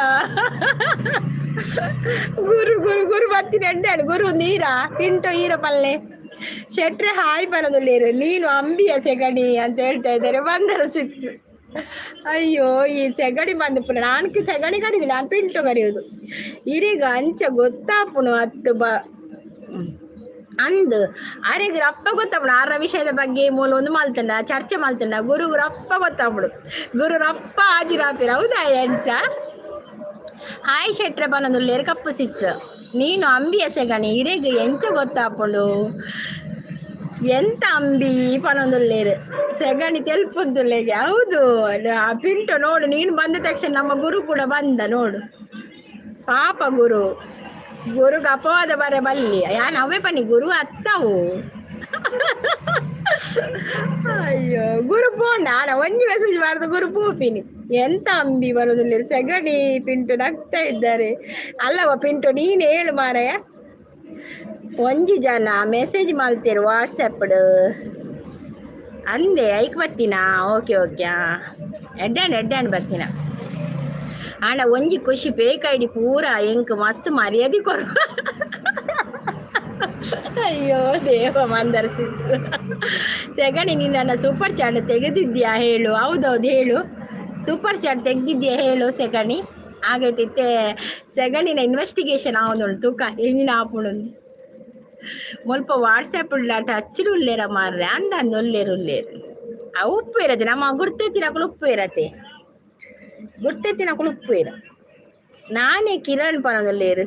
ಗುರು ಗುರು ಗುರು ಬರ್ತೀನಿ ಎಡ್ಡೆ ಗುರು ನೀರಾ ಪಿಂಟು ಈರ ಪಲ್ಲೆ ಶೆಟ್ರೆ ಹಾಯ್ ಬರೋದಿಲ್ಲೇರು ನೀನು ಅಂಬಿಯ ಸೆಗಣಿ ಅಂತ ಹೇಳ್ತಾ ಇದ್ದಾರೆ ಬಂದರು ಸಿಕ್ಸ್. ಅಯ್ಯೋ ಈ ಸೆಗಣಿ ಬಂದು ಪುನಃ ನಾನು ಸೆಗಣಿ ಕರೀದಿಲ್ಲ, ನಾನು ಪಿಂಟು ಕರೆಯುವುದು. ಇರೀಗ ಅಂಚ ಗೊತ್ತಾಪುನು ಅತ್ತು ಬ ಅಂದು ಅರೆಗ್ ರಪ್ಪ ಗೊತ್ತಾಪುಡು ಆರ ವಿಷಯದ ಬಗ್ಗೆ ಮೂಲ ಒಂದು ಮಲ್ತಂಡ ಚರ್ಚೆ ಮಲ್ತಂಡ ಗುರು ರಪ್ಪ ಗೊತ್ತಾಪುಡು ಗುರು ರಪ್ಪ ಹಾಜಿರಾಪಿರ ಹೌದಾ ಅಂಚ. ಹಾಯ್ ಶೆಟ್ರೆ ಬನ್ನೊಂದುಲ್ಲೇರು ಕಪ್ಪು ಸಿಸ್ ನೀನು ಅಂಬಿಯ ಸೆಗಣಿ ಇರೆಗ್ ಎಂಚ ಗೊತ್ತಾಪುಂಡು ಎಂತ ಅಂಬಿ ಪನೊಂದುಲ್ಲೇರು ಸೆಗಣಿ ತೆಲ್ಪುಂದುಲ್ಲೇಗೆ. ಹೌದು ಆ ಪಿಂಟು ನೋಡು, ನೀನು ಬಂದ ತಕ್ಷಣ ನಮ್ಮ ಗುರು ಕೂಡ ಬಂದ ನೋಡು. ಪಾಪ ಗುರು, ಗುರುಗೆ ಅಪವಾದ ಬರ ಬಲ್ಲಿ ಯಾನ್ ಅವೇ ಪನಿ ಗುರು ಅತ್ತವು. ಅಯ್ಯೋ ಗುರು ಪೋಂಡ ನಾ ಒಂಜಿ ಮೆಸೇಜ್ ಮಾಡ್ದು ಗುರು ಪೋಪಿನಿ ಎಂತ ಅಂಬಿ ಬರೋದಿಲ್ಲ ಸೆಗಣಿ ಪಿಂಟು ನಗ್ತಾ ಇದ್ದಾರೆ. ಅಲ್ಲವ ಪಿಂಟು ನೀನು ಹೇಳು ಮಾರಾಯ. ಒಂಜಿ ಜನ ಮೆಸೇಜ್ ಮಲ್ತೇರು ವಾಟ್ಸಪ್ ಅಂದೆ ಐಕ್ ಬತ್ತಿನ. ಓಕೆ ಓಕೆ ಎಡ್ಡಾಂಡ್ ಎಡ್ಡಾಂಡ್ ಬತ್ತಿನ. ಆಂಡ ಒಂಜಿ ಖುಷಿ ಬೇಕಾಯ್ಡಿ ಪೂರ ಎಂಕ್ ಮಸ್ತ್ ಮರ್ಯಾದೆ ಕೊರು. ಅಯ್ಯೋ ದೇವ ಮಂದರ ಸಿಸ್ ಸೆಗಣಿ ನೀನು ಸೂಪರ್ ಚಾಟ್ ತೆಗೆದಿದ್ಯಾ ಹೇಳು. ಹೌದೌದು ಹೇಳು, ಸೂಪರ್ ಚಾಟ್ ತೆಗೆದಿದ್ಯಾ ಹೇಳು ಸೆಗಣಿ. ಆಗೈತಿತ್ತೆ ಸೆಗಣಿನ ಇನ್ವೆಸ್ಟಿಗೇಷನ್ ಆವೊಂದುಂಡು ತೂಕ ಎಂಜಿನ ಆಪುಂಡು. ಮುಲ್ಪ ವಾಟ್ಸಪ್ ಟಚ್ ಉಲ್ಲೇರ ಮಾರ್ರೆ ಅಂದ ಅಂದ್ ಉಲ್ಲೇರು ಉಲ್ಲೇರು ಆ ಉಪ್ಪು ಇರತ್ತೆ ನಮ್ಮ ಗುರ್ತೆತ್ತಿನಕುಲು ಉಪ್ಪು ಇರತ್ತೆ ಗುರ್ತೆತ್ತಿನಕುಲು ಉಪ್ಪು ಇರ. ನಾನೇ ಕಿರಣ್ ಪನೊಂದುಲ್ಲೇರು.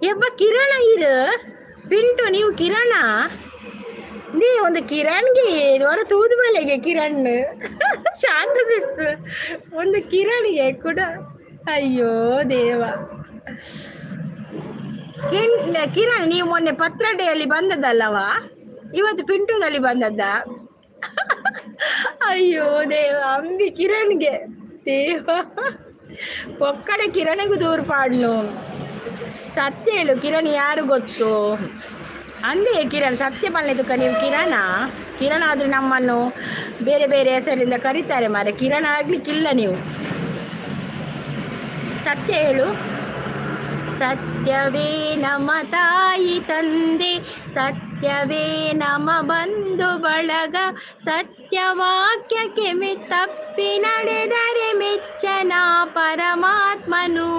ಯಬ್ಬ ಕಿರಣ ಇರು ಪಿಂಟು ನೀವು ಕಿರಣ ನೀ ಒಂದು ಕಿರಣ್ಗೆ ಹೊರ ತೂದು ಬಲೆಗೆ ಕಿರಣ್ ಶಾಂತ ಸಿಸ್ ಒಂದು ಕಿರಣ್ಗೆ ಕೂಡ. ಅಯ್ಯೋ ದೇವ ಕಿರಣ್ ನೀವು ಮೊನ್ನೆ ಪತ್ರೊಡೆಯಲ್ಲಿ ಬಂದದ್ದಲ್ಲವಾ, ಇವತ್ತು ಪಿಂಟುದಲ್ಲಿ ಬಂದದ್ದ? ಅಯ್ಯೋ ದೇವ ಅಂಬಿ ಕಿರಣ್ಗೆ ದೇವ ಒಕ್ಕಡೆ ಕಿರಣಿಗೂ ದೂರ ಪಾಡ್ನು. ಸತ್ಯ ಹೇಳು ಕಿರಣ್ ಯಾರು ಗೊತ್ತು ಅಂದೇ ಕಿರಣ್ ಸತ್ಯ ಪಲ್ಲೆ ನೀವು ಕಿರಣ ಕಿರಣ ಆದರೆ ನಮ್ಮನ್ನು ಬೇರೆ ಬೇರೆ ಹೆಸರಿಂದ ಕರೀತಾರೆ ಮಾರೆ, ಕಿರಣ ಆಗ್ಲಿಕ್ಕಿಲ್ಲ ನೀವು. ಸತ್ಯ ಹೇಳು. ಸತ್ಯವೇ ನಮ್ಮ ತಾಯಿ ತಂದೆ ಸತ್ಯವೇ ನಮ್ಮ ಬಂಧು ಬಳಗ ಸತ್ಯವಾಕ್ಯಕ್ಕೆ ತಪ್ಪಿ ನಡೆದರೆ ಮೆಚ್ಚನ ಪರಮಾತ್ಮನು.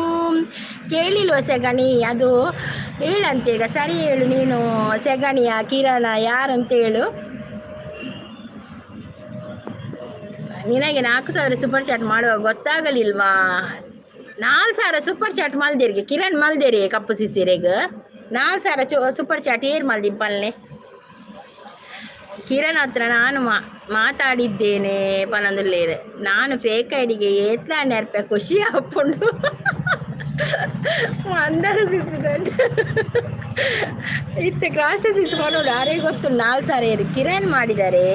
ಕೇಳಿಲ್ವ ಸೆಗಣಿ? ಅದು ಹೇಳಂತೆ ಈಗ ಸರಿ ಹೇಳು ನೀನು ಸೆಗಣಿಯ ಕಿರಣ ಯಾರಂತ ಹೇಳು. ನಿನಗೆ 4000 ಸೂಪರ್ ಚಾಟ್ ಮಾಡುವಾಗ ಗೊತ್ತಾಗಲಿಲ್ವಾ? 4000 ಸೂಪರ್ ಚಾಟ್ ಮಲ್ದಿರಿಗೆ ಕಿರಣ್ ಮಲ್ದೇರಿ ಕಪ್ಪು ಸಿಸಿರೆಗ್ 4000 ಸೂಪರ್ ಚಾಟ್ ಏರ್ ಮಲ್ದಿನ ಪಲ್ನೆ. ಕಿರಣ್ ಹತ್ರ ನಾನು ಮಾತಾಡಿದ್ದೇನೆ ಪನೊಂದುಲ್ಲೇರು. ನಾನು ಫೇಕ್ ಐಡಿಗೆ ಏತ್ಲ ನೆರ್ಪೆ ಖುಷಿ ಆಪುಂಡು ಮಂದರ ಸಿಸಿದಂಡ ಇತ್ತೆ ಕ್ರಾಸ್ ಸಿಸ್ ಪನೋಡು ಅರೆ ಗೊತ್ತು 4000 ಏರು ಕಿರಣ್ ಮಾಡಿದ್ದಾರೆ.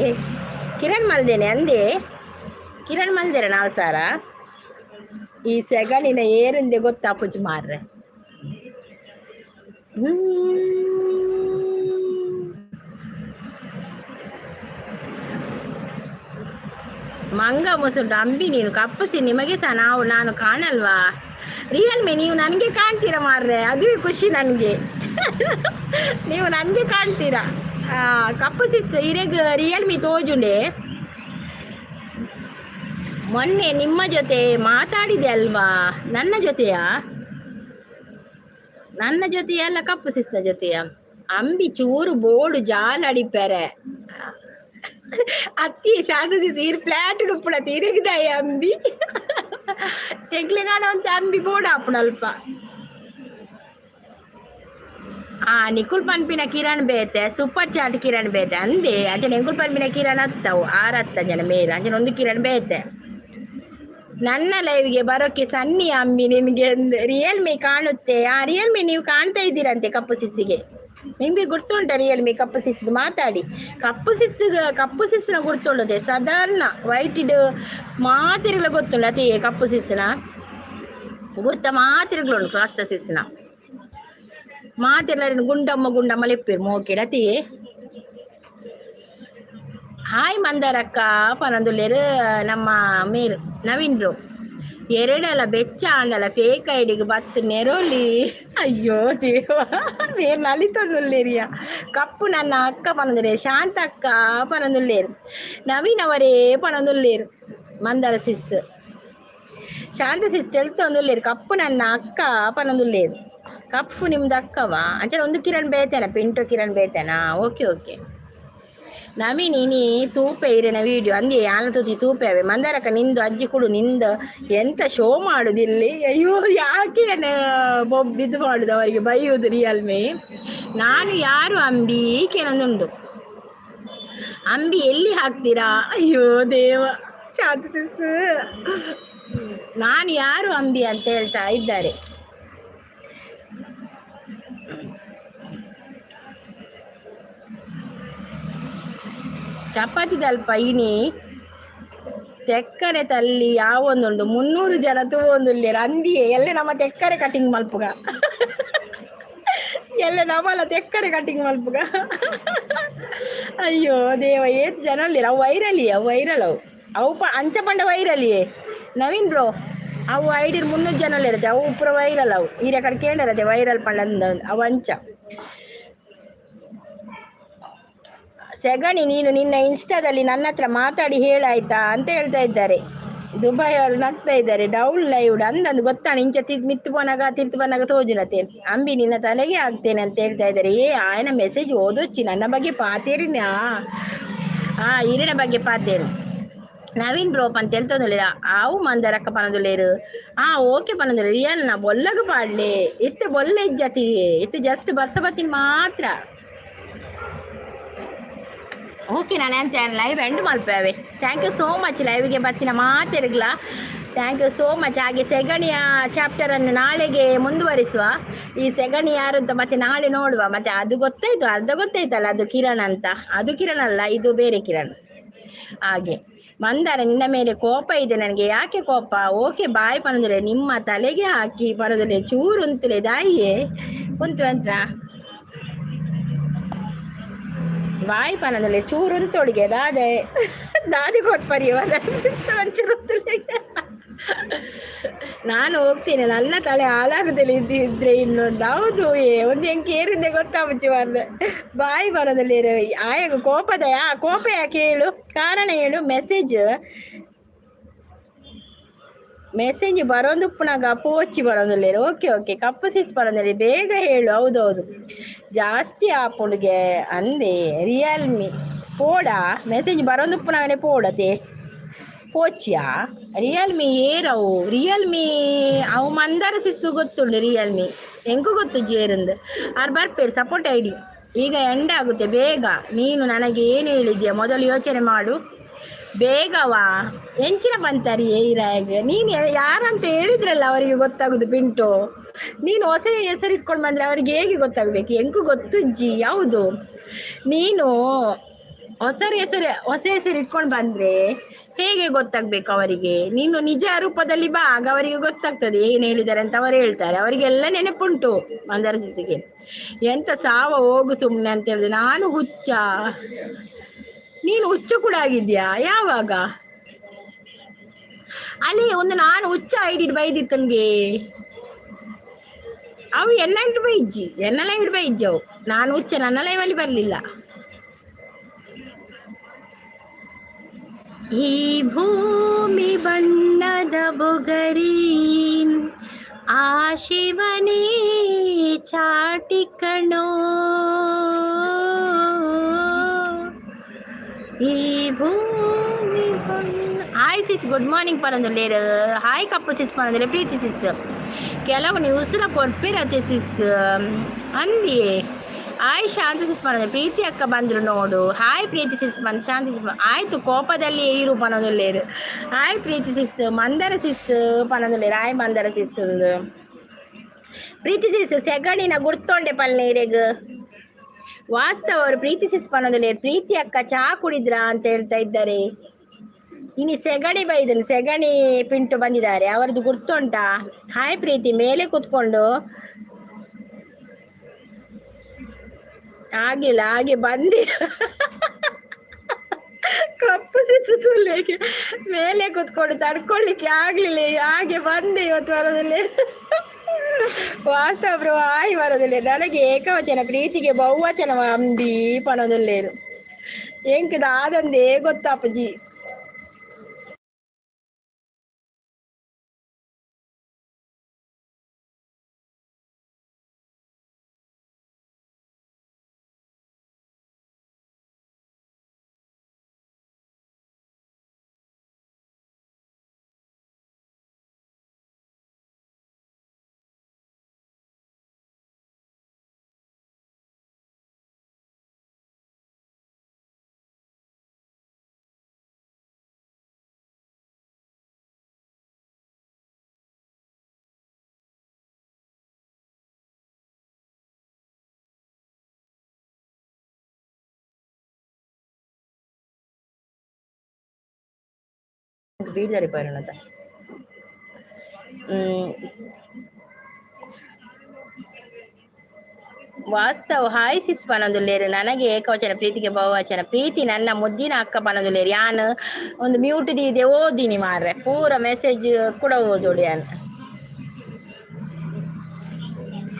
ಕಿರಣ್ ಮಲ್ದೇನೆ ಅಂದೆ ಕಿರಣ್ ಮಲ್ದೇರ 4000. ಈ ಸೆಗಣಿನ ಏರಿಂದೆ ಗೊತ್ತಾಪುಜಿ ಮಾರ್ರೆ. ಮಂಗ ಮೊಸರು ಅಂಬಿ ನೀನು ಕಪ್ಪಸಿ ನಿಮಗೆ ಸಹ ನಾನು ಕಾಣಲ್ವಾ? ರಿಯಲ್ಮಿ ನೀವು ನನಗೆ ಕಾಣ್ತೀರಾ ಮಾರ್ರೆ, ಅದುವೇ ಖುಷಿ ನನಗೆ. ನೀವು ನನಗೆ ಕಾಣ್ತೀರಾ. ಕಪ್ಪು ಸಿಸ್ ಇರೆಗ್ ರಿಯಲ್ಮಿ ತೋಜುಂಡೆ. ಮೊನ್ನೆ ನಿಮ್ಮ ಜೊತೆ ಮಾತಾಡಿದೆ ಅಲ್ವಾ? ನನ್ನ ಜೊತೆಯಾ? ನನ್ನ ಜೊತೆಯಲ್ಲ ಅಲ್ಲ ಕಪ್ಪು ಸಿಸ್ನ ಜೊತೆಯ? ಅಂಬಿ ಚೂರು ಬೋಡು ಜಾಲಡಿಪೆರೆ ಅತ್ತಿ ಶಾಂತ ಈರ್ ಫ್ಲಾಟ್ ಉಪ್ಪುಣ ತೀರಿಗಿದಾಯ ಅಂಬಿ ಎಂಕ್ಲೆ ಕಾಣುವಂತ ಅಂಬಿ ಬೋರ್ಡ್ ಆಪುಣಲ್ಪ. ಆ ನಿಕುಲ್ ಪನ್ಪಿನ ಕಿರಣ್ ಬೇತೆ, ಸೂಪರ್ ಚಾಟ್ ಕಿರಣ್ ಬೇತೆ ಅಂದೆ. ಅಂಚನೆ ಎಂಕುಲ್ ಪನ್ಪಿನ ಕಿರಣ್ ಅತ್ತವು ಆರ್ ಅತ್ತ ಜನ ಮೇಲ್. ಅಂಚನೆ ಒಂದು ಕಿರಣ್ ಬೇತೆ. ನನ್ನ ಲೈವ್ಗೆ ಬರೋಕೆ ಸನ್ನಿ ಅಂಬಿ ನಿಮಗೆ ರಿಯಲ್ಮಿ ಕಾಣುತ್ತೆ. ಆ ರಿಯಲ್ಮಿ ನೀವು ಕಾಣ್ತಾ ಇದ್ದೀರಂತೆ ಕಪ್ಪು ಸಿಸ್ಸಿಗೆ. ನಿಮಗೆ ಗುರ್ತುಂಟ ರಿಯಲ್ಮಿ? ಕಪ್ಪು ಸಿಸ್ಗೆ ಮಾತಾಡಿ. ಕಪ್ಪು ಸಿಸ್, ಕಪ್ಪು ಸಿಸ್ನ ಗುರ್ತುಂಡದೆ. ಸಾಧಾರಣ ವೈಟ್ ಇಡ್ ಮಾತಿರ್ಲ ಗೊತ್ತುಂಡು ಅತಿ. ಕಪ್ಪು ಸಿಸ್ನ ಗುರ್ತ ಮಾತಿರ್ಗಲುಂಡು. ಕ್ರಾಸ್ಟ ಸಿಸ್ನ ಮಾತಿರ್ಲ ಗುಂಡಮ್ಮ ಗುಂಡಮ್ಮ ಲೆಪ್ಪಿರು ಮೋಕೆಡ್ ಅತಿ. ಹಾಯ್ ಮಂದಾರಕ್ಕ ಪನೊಂದುಲ್ಲೆರ್ ನಮ್ಮ ಮೇಲ್ ನವೀನ್ ಬ್ರೋ. ಎರಡಲ ಬೆಚ್ಚ ಆಂಡಲ ಫೇಕ್ ಐಡಿಗೆ ಬತ್ತು ನೆರೋಲಿ. ಅಯ್ಯೋ ದೇವ, ಬೇರೆ ನಲಿತೊಂದುಲ್ಲೇರಿಯ. ಕಪ್ಪು ನನ್ನ ಅಕ್ಕ ಪನೊಂದುಲ್ಲೇರು, ಶಾಂತ ಅಕ್ಕ ಪನೊಂದುಲ್ಲೇರು, ನವೀನ್ ಅವರೇ ಪನೊಂದುಲ್ಲೇರು. ಮಂದಾರ ಸಿಸ್, ಶಾಂತ ಸಿಸ್ ತೆಲ್ತೊಂದುಲ್ಲೇರು. ಕಪ್ಪು ನನ್ನ ಅಕ್ಕ ಪನೊಂದುಲ್ಲೇರು. ಕಪ್ಪು ನಿಮ್ದು ಅಕ್ಕವಾ? ಅಂಚನೆ ಒಂದು ಕಿರಣ್ ಬೇತೇನ? ಪಿಂಟು ಕಿರಣ್ ಬೇತೇನಾ? ಓಕೆ ಓಕೆ ನವೀನ್, ಇನಿ ತೂಪೆ ಇರೆನ ವೀಡಿಯೋ ಅಂದೆ. ಯಾನ ತೂತಿ ತೂಪೆ ಅವೆ. ಮಂದಾರಕ್ಕ, ನಿಂದು ಅಜ್ಜಿ ಕುಡು ನಿಂದು ಎಂತ ಶೋ ಮಾಡುದಿಲ್ಲಿ? ಅಯ್ಯೋ, ಯಾಕೆ ಬೊಬ್ ಇದು ಮಾಡುದು, ಅವರಿಗೆ ಬೈಯುವುದು ರಿಯಲ್ಮಿ. ನಾನು ಯಾರು ಅಂಬಿ ಕೇನೊಂದುಂಡು. ಅಂಬಿ ಎಲ್ಲಿ ಹಾಕ್ತೀರಾ? ಅಯ್ಯೋ ದೇವ, ಶಾಂತ ಸಿಸ್, ನಾನು ಯಾರು ಅಂಬಿ ಅಂತ ಹೇಳ್ತಾ ಇದ್ದಾರೆ. ಚಪಾತಿ ದಲ್ಪ ಇನಿ ತೆಕ್ಕರೆ ತಲ್ಲಿ ಯಾವೊಂದುಂಡು. 300 ಜನ ತೂವೊಂದುಲ್ಲೆರ್ ಅಂದಿಯೇ. ಎಲ್ಲೆ ನಮ್ಮ ತೆಕ್ಕರೆ ಕಟಿಂಗ್ ಮಲ್ಪುಗ, ಎಲ್ಲೆ ನಮ್ಮಲ ತೆಕ್ಕರೆ ಕಟಿಂಗ್ ಮಲ್ಪುಗ. ಅಯ್ಯೋ ದೇವ, ಏತ್ ಜನ ಉಲ್ಲೆರ್. ಅವು ವೈರಲಿ, ಅವು ವೈರಲ್. ಅವು ಅವು ಪ ಅಂಚ ಪಂಡ ವೈರಲಿಯೇ ನವೀನ್ ಬ್ರೋ. ಅವು ಐಡಿರ್ 300 ಜನ ಇರುತ್ತೆ. ಅವು ಪೂರ ವೈರಲ್ ಅವು. ಈರೆ ಕಡೆ ಕೇಂಡಿರತ್ತೆ ವೈರಲ್ ಪಂಡ ಅವು ಅಂಚ. ಸೆಗಣಿ, ನೀನು ನಿನ್ನ ಇನ್ಸ್ಟಾದಲ್ಲಿ ನನ್ನ ಹತ್ರ ಮಾತಾಡಿ ಹೇಳಾಯ್ತಾ ಅಂತ ಹೇಳ್ತಾ ಇದ್ದಾರೆ. ದುಬೈ ಅವರು ನಗ್ತಾ ಇದ್ದಾರೆ. ಡೌಲ್ ಲೈವ್ ಅಂದಂದು ಗೊತ್ತಾಣ. ಇಂಚ ತಿ ಮಿತ್ತು ಪೋನಾಗ ತಿರ್ತು ಪೋನಾಗ ತೋಜುನತೆ. ಅಂಬಿ ನಿನ್ನ ತಲೆಗೆ ಆಗ್ತೇನೆ ಅಂತ ಹೇಳ್ತಾ ಇದ್ದಾರೆ. ಏ, ಆಯನ ಮೆಸೇಜ್ ಓದೊಚ್ಚಿ, ನನ್ನ ಬಗ್ಗೆ ಪಾತೇರಿನಾ? ಆ ಇರಿನ ಬಗ್ಗೆ ಪಾತೇರು. ನವೀನ್ ಬ್ರೋ ಪಂತ ತೆಲ್ತೊಂದುಲ್ಲೆರ್. ಆವು ಮಂದರಕ್ಕ ಪನೊಂದುಲ್ಲೆರ್. ಆ ಓಕೆ ಪನೊಂದುಲ್ಲೆರ್. ರಿಯಲ್ ನಾ ಬೊಲ್ಲಗ ಪಾಡ್ಲೆ. ಇತ್ತೆ ಬೊಲ್ಲ ಇಜ್ಜತಿ, ಇತ್ತೆ ಜಸ್ಟ್ ಬರ್ಸ ಬತ್ತಿನ ಮಾತ್ರ. ಓಕೆ, ನಾನು ಅಂತ ಲೈವ್ ಎಂಡ್ ಮಲ್ಪೇವೆ. Thank you so much ಲೈವ್ಗೆ ಬತ್ತಿನ ಮಾತೆರ್ಗ್ಲ thank you so much. ಹಾಗೆ ಸೆಗಣಿಯ ಚಾಪ್ಟರನ್ನು ನಾಳೆಗೆ ಮುಂದುವರಿಸುವ. ಈ ಸೆಗಣಿ ಯಾರು ಅಂತ ಮತ್ತೆ ನಾಳೆ ನೋಡುವ. ಮತ್ತೆ ಅದು ಗೊತ್ತಾಯ್ತು, ಅರ್ಧ ಗೊತ್ತಾಯ್ತಲ್ಲ ಅದು ಕಿರಣ್ ಅಂತ. ಅದು ಕಿರಣ್ ಅಲ್ಲ, ಇದು ಬೇರೆ ಕಿರಣ್. ಹಾಗೆ ಮಂದಾರ, ನಿನ್ನ ಮೇಲೆ ಕೋಪ ಇದೆ ನನಗೆ. ಯಾಕೆ ಕೋಪ? ಓಕೆ ಬಾಯ್ ಪನಂದ್ರೆ ನಿಮ್ಮ ತಲೆಗೆ ಹಾಕಿ ಪನಂದ್ರೆ ಚೂರು ಉಂತುಲೆ ದಾಯಿಯೇ ಉಂತು ಅಂತ ಬಾಯ್ ಪನಂದ್ರೆ ಚೂರು ಉಂತೊಡಿಗೆ ದಾದೆ ದಾದಿ ಕೊಟ್ಪರಿ ಒಂಚೂರು. ನಾನು ಹೋಗ್ತೇನೆ, ನನ್ನ ತಲೆ ಹಾಳಾಗುದಿಲ್ಲ ಇದ್ದಿದ್ರೆ ಇನ್ನೊಂದು. ಹೌದು, ಏ ಒಂದು ಹೆಂಗೆ ಏರಿಂದೆ ಗೊತ್ತಾಗುಚ್ಚಿ ಮಾರ್ರೆ. ಬಾಯಿ ಬರೋದಲ್ಲಿ ಆಯಾಗ ಕೋಪದ ಕೋಪ ಯಾಕೆ ಹೇಳು, ಕಾರಣ ಹೇಳು. ಮೆಸೇಜ್ ಮೆಸೇಜ್ ಬರೋಂದುಪ್ಪುನಾಗ ಪೋಚಿ ಬರೋದಿಲ್ಲ. ಓಕೆ ಓಕೆ ಕಪ್ಪು ಸಿಸ್ ಬರೋದಿಲ್ಲ, ಬೇಗ ಹೇಳು. ಹೌದೌದು, ಜಾಸ್ತಿ ಆಪುಂಡುಗೆ ಅಂದೆ. ರಿಯಲ್ಮಿ ಪೋಡಾ ಮೆಸೇಜ್ ಬರೋಂದುಪ್ಪುನಾಗನೆ ಪೋಡತೆ ಪೋಚಿಯಾ? ರಿಯಲ್ಮಿ ಏರವು? ರಿಯಲ್ಮಿ ಅವು ಮಂದಾರ ಸಿಸ್ಸು ಗೊತ್ತುಂಡು. ರಿಯಲ್ಮಿ ಎಂಕು ಗೊತ್ತು ಜೇರಂದು. ಆರ್ ಬರ್ಪೇರು ಸಪೋರ್ಟ್ ಐಡಿ. ಈಗ ಎಂಡ್ ಆಗುತ್ತೆ ಬೇಗ. ನೀನು ನನಗೆ ಏನು ಹೇಳಿದ್ಯಾ? ಮೊದಲು ಯೋಚನೆ ಮಾಡು ಬೇಗವಾ. ಎಂಚಿನ ಬಂತಾರಿ ಇರಾಗ? ನೀನು ಯಾರಂತ ಹೇಳಿದ್ರಲ್ಲ ಅವರಿಗೆ ಗೊತ್ತಾಗುದು ಪಿಂಟು. ನೀನು ಹೊಸ ಹೆಸರು ಇಟ್ಕೊಂಡು ಬಂದರೆ ಅವರಿಗೆ ಹೇಗೆ ಗೊತ್ತಾಗಬೇಕು? ಎಂಕು ಗೊತ್ತುಜ್ಜಿ ಯಾವುದು. ನೀನು ಹೊಸ ಹೆಸರು ಹೊಸ ಹೆಸರು ಇಟ್ಕೊಂಡು ಬಂದರೆ ಹೇಗೆ ಗೊತ್ತಾಗ್ಬೇಕು ಅವರಿಗೆ? ನೀನು ನಿಜ ರೂಪದಲ್ಲಿ ಬಾ, ಆಗ ಅವರಿಗೆ ಗೊತ್ತಾಗ್ತದೆ ಏನು ಹೇಳಿದ್ದಾರೆ ಅಂತ. ಅವರು ಹೇಳ್ತಾರೆ, ಅವರಿಗೆಲ್ಲ ನೆನಪುಂಟು. ಮಂದಾರ ಸಿಸಿಗೆ ಎಂತ ಸಾವ ಹೋಗು ಸುಮ್ಮನೆ ಅಂತ ಹೇಳಿದೆ. ನಾನು ಹುಚ್ಚ? ನೀನು ಹುಚ್ಚ ಕೂಡ ಆಗಿದ್ಯಾ? ಯಾವಾಗ? ಅಲ್ಲಿ ಒಂದು ನಾನು ಹುಚ್ಚ ಐಡಿ ಬೈದಿತ್ತನ್ಗೆ. ಅವು ಎನ್ನ ಇಟ್ಟು ಬೈಜ್ಜಿ, ಎನ್ನೆಲ್ಲ ಇಟ್ಟು ಬೈಜ್ಜಿ ಅವು. ನಾನು ಹುಚ್ಚ ನನ್ನ ಲೈವಲ್ಲಿ ಬರಲಿಲ್ಲ. ಈ ಭೂಮಿ ಬಣ್ಣದ ಬೊಗರಿ, ಆ ಶಿವನೇ ಚಾಟಿ ಕಣೋ. ಈ ಭೂಮಿ ಬಣ್ಣ. ಹಾಯ್ ಸಿಸ್, ಗುಡ್ ಮಾರ್ನಿಂಗ್ ಪರಂದುಲ್ಲೇರು. ಹಾಯ್ ಕಪ್ಪು ಸಿಸ್ ಪರಂದುಲ್ಲೆ. ಪ್ರೀತಿ ಸಿಸ್, ಕೆಲವು ನ್ಯೂಸ್ಲ ಕೊರ್ಪಿರತೆ ಸಿಸ್ ಅಂದಿಯೇ. ಆಯ್ ಶಾಂತಿ ಸಿಸ್ ಬಂದ. ಪ್ರೀತಿ ಅಕ್ಕ ಬಂದರು ನೋಡು. ಹಾಯ್ ಪ್ರೀತಿ ಸಿಸ್ ಬಂದು, ಶಾಂತಿ ಸಿಸ್ ಆಯ್ತು. ಕೋಪದಲ್ಲಿ ಇರು ಪನೊಂದುಲ್ಲೇರು. ಹಾಯ್ ಪ್ರೀತಿ ಸಿಸ್, ಮಂದರ ಸಿಸ್ ಪನೊಂದುಲ್ಲೇರು. ಹಾಯ್ ಮಂದರ ಸಿಸ್. ಪ್ರೀತಿ ಸಿಸ್, ಸೆಗಣಿನ ಗುರ್ತೊಂಡೆ ಪಲ್ನೇರೆಗ್. ವಾಸ್ತವ ಅವರು ಪ್ರೀತಿ ಸಿಸ್ ಪನೊಂದುಲ್ಲೇರು. ಪ್ರೀತಿ ಅಕ್ಕ ಚಹಾ ಕುಡಿದ್ರಾ ಅಂತ ಹೇಳ್ತಾ ಇದ್ದಾರೆ. ಇನ್ನು ಸೆಗಣಿ ಬೈದನು, ಸೆಗಣಿ ಪಿಂಟು ಬಂದಿದ್ದಾರೆ. ಅವರದ್ದು ಗುರ್ತುಂಟಾ? ಹಾಯ್ ಪ್ರೀತಿ. ಮೇಲೆ ಕೂತ್ಕೊಂಡು ಆಗಿಲ್ಲ, ಹಾಗೆ ಬಂದಿ ಕಪ್ಪು ಸಿಸು ಮೇಲೆ ಕೂತ್ಕೊಂಡು ತಡ್ಕೊಳ್ಳಿಕ್ಕೆ ಆಗ್ಲಿಲ್ಲ, ಹಾಗೆ ಬಂದೆ ಇವತ್ತು ವರದಲ್ಲಿ. ವಾಸ್ತವ ಆಯ್ ವರದಲ್ಲಿ. ನನಗೆ ಏಕವಚನ, ಪ್ರೀತಿಗೆ ಬಹುವಚನ. ಅಂಬಿ ಪಣದಲ್ಲೇನು ಎಂಕದ ಆದಂದೇ ಗೊತ್ತಾಪಜಿ. ಬೀಳ್ತಾರೆ ಪರಿಣತ. ವಾಸ್ತವ ಹಾಯ್ ಸಿಸ್ ಪನೊಂದುಲ್ಲೇರು. ನನಗೆ ಏಕವಚನ, ಪ್ರೀತಿಗೆ ಬಹುವಚನ. ಪ್ರೀತಿ ನನ್ನ ಮುದ್ದಿನ ಅಕ್ಕ ಪನೊಂದುಲ್ಲೇರು. ಯಾನ್ ಒಂದು ಮ್ಯೂಟ್ ದೀದೆ ಓದಿನಿ ಮಾರ್ರೆ, ಪೂರ ಮೆಸೇಜ್ ಕೂಡ ಓದೋಡು ಯಾನ್.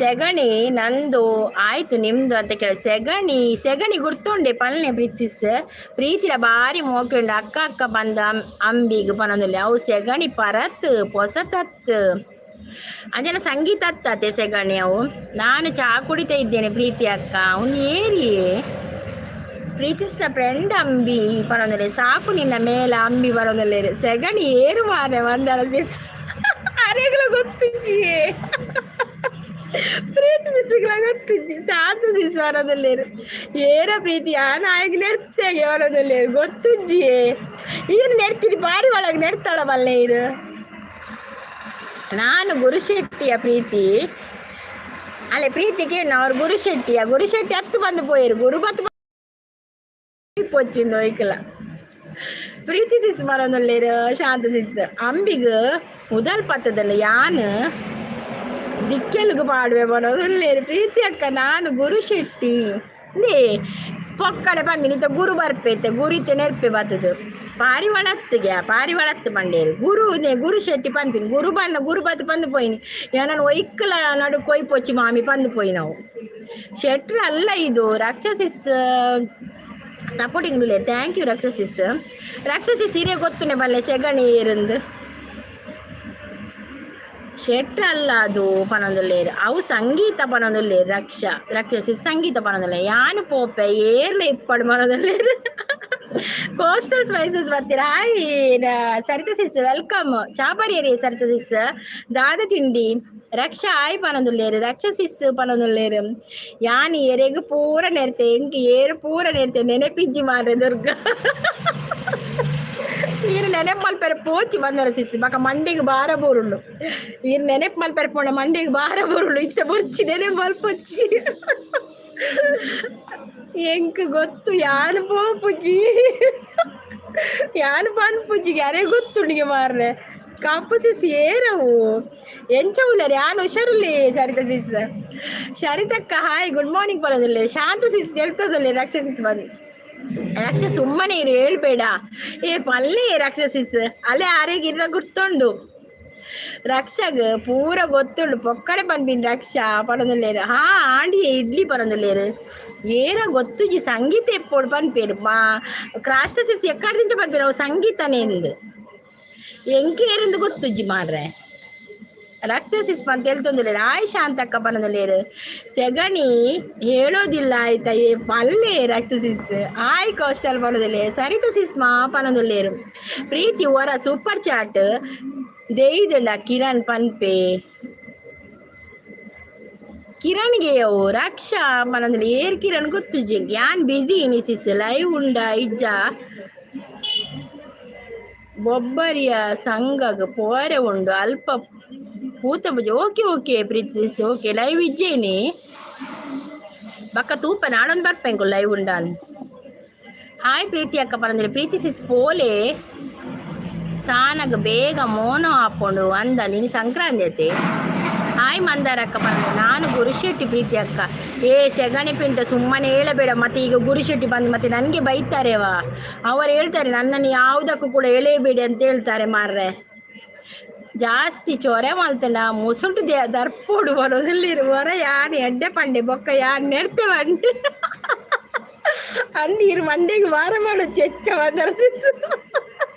ಸೆಗಣಿ ನಂದು ಆಯ್ತು, ನಿಮ್ದು ಅಂತ ಕೇಳಿ. ಸೆಗಣಿ ಸೆಗಣಿ ಗುರ್ತುಂಡೆ ಪಲ್ನೆ ಪ್ರೀತಿಸ್. ಪ್ರೀತಿಲ ಬಾರಿ ಮೋಕೆ ಅಕ್ಕ. ಅಕ್ಕ ಬಂದ ಅಂಬಿಗ್ ಪನೊಂದುಲ್ಲೆ. ಅವು ಸೆಗಣಿ ಪರತ್ ಪೊಸತತ್ ಅಂಜನ ಸಂಗೀತ ಅತ್ತೆ ಸೆಗಣಿ ಅವು. ನಾನು ಚಹಾ ಕುಡಿತಾ ಇದ್ದೇನೆ ಪ್ರೀತಿ ಅಕ್ಕ. ಅವನು ಏರಿಯೇ ಪ್ರೀತಿಸಿದ ಫ್ರೆಂಡ್ ಅಂಬಿ ಪನೊಂದುಲ್ಲೆ. ಸಾಕು ನಿನ್ನ ಮೇಲ ಅಂಬಿ ಬರೋದಿಲ್ಲ. ಸೆಗಣಿ ಏರು ಮಾರೆ ಒಂದರ ಸಿಸ್ ಅರೆಗಳ ಗೊತ್ತುಜ್ಜಿಯೇ. ಪ್ರೀತಿ ಸಿಸ್ಗಳ ಗೊತ್ತಿಜ್ಜಿ. ಶಾಂತ ಸಿಸ್ ವರದಲ್ಲೇರು. ಏರ ಪ್ರೀತಿ ಆ ನಾಯಕ ನೆಡ್ತೇಗೆ ವರದಲ್ಲೇರು ಗೊತ್ತುಜ್ಜಿಯೇ. ಈರು ನೆಡ್ತೀರಿ ಬಾರಿ ಒಳಗೆ ನೆಡ್ತಾಳ ಬಲ್ಲೆ ಇರು. ನಾನು ಗುರುಶೆಟ್ಟಿಯ ಪ್ರೀತಿ ಅಲ್ಲೇ. ಪ್ರೀತಿಗೆ ಅವ್ರು ಗುರುಶೆಟ್ಟಿಯ. ಗುರುಶೆಟ್ಟಿ ಹತ್ತು ಬಂದು ಪೋಯಿರು. ಗುರು ಬತ್ತು ಪೊಚ್ಚಿಂದು ಒಯ್ಕಲ. ಪ್ರೀತಿ ಸಿಸ್ ಮರೊಂದುಲ್ಲೇರು. ಶಾಂತ ಸಿಸ್ ಅಂಬಿಗ್ ಉದಲ್ ಪತ್ತದಲ್ಲ ಯಾನ್ ದಿಕ್ಕೆಲ್ಗು ಪಾಡುವೆ ಬರೋದುಲ್ಲೇರು. ಪ್ರೀತಿ ಅಕ್ಕ, ನಾನು ಗುರುಶೆಟ್ಟಿ ನೇ ಪೊಕ್ಕಡೆ ಪಂದಿನಿತ ಗುರು ಬರ್ಪೈತೆ. ಗುರಿತೆ ನೆರ್ಪೆ ಬತ್ತದು ಪಾರಿವಾಳತ್ತಿಗೆ ಪಾರಿವಾಳತ್ತು ಪಂಡೇರು. ಗುರು ನೇ ಗುರು ಶೆಟ್ಟಿ ಪನ್ಪಿನಿ. ಗುರು ಬನ್ನ ಗುರು ಬತ್ತು ಪಂದು ಪೋಯಿನಿ. ಏನನ್ ಒಯ್ಕಲ ನಡು ಕೊಯ್ ಪೊಚ್ಚಿ ಮಾಮಿ ಪಂದು ಪೋಯಿ. ನಾವು ಶೆಟ್ರ್ ಅಲ್ಲ ಇದು. ರಕ್ಷಸಿಸ್ ಸಪೋರ್ಟಿಂಗ್. Thank you ರಕ್ಷಸಿಸ್. ರಕ್ಷಸಿ ಸೀರೆ ಗೊತ್ತುನೆ ಬಲ್ಲೆ ಸೆಗಣಿ ಏರಂದು. ಶೆಟ್ರ್ ಅಲ್ಲ ಅದು ಪನೊಂದುಲ್ಲೇರು. ಅವು ಸಂಗೀತ ಪನೊಂದುಲ್ಲೇರು. ರಕ್ಷ ರಕ್ಷಸಿ ಸಂಗೀತ ಪನೊಂದುಲ್ಲೆ. ಯಾನು ಪೋಪೆ ಏರ್ಲೆ ಇಪ್ಪಡು ಪನೊಂದುಲ್ಲೇರು. ಕೋಸ್ಟಲ್ ಸ್ಪೈಸಸ್ ಬರ್ತೀರಾ? Hi Saritha sis, welcome. ಚಾಪರಿಯರಿ ಸರಿತಾ ಸಿಸ್. ದಾದ ತಿಂಡಿ? ರಕ್ಷಾ ಆಯ್ ಪನೊಂದುಲ್ಲೇರು. ರಕ್ಷಸಿಸ್ ಪನೊಂದುಲ್ಲೇರು. ಯಾನ್ ಎರೆಗ್ ಪೂರ ನೆರ್ತೆ. ಎಂಕ್ ಏರು ಪೂರ ನೆರ್ತೆ. ನೆನೆಪಿಜ್ಜಿ ಮಾರ್ರೆ ದುರ್ಗ. ಈರ್ ನೆನಪು ಮಲ್ಪೆರೆ ಪೋಚಿ ಬಂದರ ಸಿಸ್. ಬಕ ಮಂಡಿಗೆ ಬಾರ ಬೋರುಂಡು. ಈರ್ ನೆನಪು ಮಲ್ಪೆರೆ ಪೋಣ ಮಂಡಿಗೆ ಬಾರ ಬೋರುಂಡು. ಇತ್ತ ಬೊರ್ಚಿ ನೆನಪು ಮಲ್ಪೊಚ್ಚಿ. ಎಂಕ್ ಗೊತ್ತು ಯಾನ್ ಪೋಪುಜಿ, ಯಾನ್ ಪನ್ಪುಜಿ. ಅರೆ ಗೊತ್ತುಂಡಿಗೆ ಮಾರ್ರೆ. ಕಪ್ಪು ಸಿಸ್ ಏರವು ಎಂಚ ಉಲ್ಲರ್? ಯಾನ್ ಹುಷಾರುಲ್ಲಿ ಸರಿತಾ ಸಿಸ್. ಶರಿತಕ್ಕ ಹಾಯ್, ಗುಡ್ ಮಾರ್ನಿಂಗ್ ಬರೋದಿಲ್ಲ. ಶಾಂತ ಸಿಸ್ ಗೆಲ್ತದಲ್ಲ. ರಕ್ಷಸಿಸ್ ಬಂದು ರಾಕ್ಷಸ ಸುಮ್ಮನೆ ಇರು, ಹೇಳ್ಬೇಡ. ಏ ಪಲ್ಲೆ ರಾಕ್ಷಸಿಸ್ ಅಲೆ ಆರೆಗ್ ಇರ್ರ ಗುರ್ತುಂಡು. ರಕ್ಷಗ್ ಪೂರ ಗೊತ್ತುಂಡು. ಪೊಕ್ಕಡೆ ಪನ್ಪಿನ್ ರಕ್ಷಾ ಪನೊಂದುಲ್ಲೇರು. ಹಾ ಆಂಡಿ ಇಡ್ಲಿ ಪನೊಂದುಲ್ಲೇರು. ಏರ ಗೊತ್ತುಜಿ. ಸಂಗೀತ ಎಪ್ಪೊಡು ಪನ್ಪೇರು. ಮಾ ಕ್ರಾಸ್ಟಸಿಸ್ ಎಕ್ಕಡ್ದಿಂಚ ಪನ್ಪೇರು ಅವು ಸಂಗೀತನೇಂದು. ಎಂಕ್ ಏರಿಂದು ಗೊತ್ತುಜ್ಜಿ ಮಾರ್ರೆ. ರಕ್ಷಸಿಸ್ ಪಂತ ಎಲ್ತೊಂದುಲ್ಲೇರು. ಆಯ್ ಶಾಂತಕ್ಕ ಪನೊಂದುಲ್ಲೇರು. ಸೆಗಣಿ ಹೇಳೋದಿಲ್ಲ ಆಯ್ತಾ. ಏ ಪಲ್ಲೆ ರಕ್ಷಸಿಸ್ ಆಯ್ ಕೋಸ್ಟಲ್ ಪನೊಂದುಲ್ಲೇರು. ಸರಿತ ಸಿಸ್ ಮಾ ಪನೊಂದುಲ್ಲೇರು. ಪ್ರೀತಿ ಒರ ಸೂಪರ್ ಚಾಟ್ ದೇಯ್ದುಂಡ ಕಿರಣ್ ಪನ್ಪೆ. ಕಿರಣ್ಗೆ ಅವು ರಕ್ಷಾ ಮನಂದಲ್ಲಿ ಏರ್ ಕಿರಣ್ ಗೊತ್ತುಜಿ. ಯಾನ್ ಬಿಸಿ ಇನಿಸಿಸ್ ಲೈವ್ ಉಂಡ ಇಜ್ಜ? ಬೊಬ್ಬರಿಯ ಸಂಘಗ್ ಪೋರೆ ಉಂಡು ಅಲ್ಪ ಪೂತ ಪೂಜೆ. ಓಕೆ ಓಕೆ ಪ್ರೀತಿ, ಓಕೆ. ಲೈವ್ ಇಜ್ಜೇನಿ ಬಕ್ಕ ತೂಪ ನಾಡೊಂದು ಬರ್ಪೆಂಕು ಲೈವ್ ಉಂಡಾನ್. ಹಾಯ್ ಪ್ರೀತಿ ಅಕ್ಕ ಪರಂದ್ರೆ. ಪ್ರೀತಿ ಸಿಸ್ ಪೋಲೆ ಸಾನಗ ಬೇಗ ಮೋನೋ ಹಾಕೊಂಡು ಅಂದ. ನೀನು ಸಂಕ್ರಾಂತಿ ಐತೆ. ಹಾಯ್ ಮಂದಾರ ಅಕ್ಕ ಬಂದೆ. ನಾನು ಗುರುಶೆಟ್ಟಿ ಪ್ರೀತಿ ಅಕ್ಕ. ಏ ಸೆಗಣಿ ಪಿಂಟ, ಸುಮ್ಮನೆ ಹೇಳಬೇಡ. ಮತ್ತೆ ಈಗ ಗುರುಶೆಟ್ಟಿ ಬಂದು ಮತ್ತೆ ನನಗೆ ಬೈತಾರೆವಾ. ಅವರು ಹೇಳ್ತಾರೆ, ನನ್ನನ್ನು ಯಾವುದಕ್ಕೂ ಕೂಡ ಎಳೆಯಬೇಡಿ ಅಂತ ಹೇಳ್ತಾರೆ ಮಾರ್ರೆ. ಜಾಸ್ತಿ ಚೊರೆ ಮಲ್ತಂಡ ಮುಸುಟು they ದರ್ಪೋಡು ಬರೋದಿಲ್ಲಿರು ಹೊರ. ಯಾನ್ ಎಡ್ಡೆ ಪಂಡೆ ಬೊಕ್ಕ ಯಾನ್ ನೆಡ್ತೆ ಬಂಡೆ ಅಂದೀರು ಮಂಡೆಗೆ ವಾರ ಮಾಡು ಚೆಚ್ಚ ಬಂದರ ಸಿಸ್ಸು.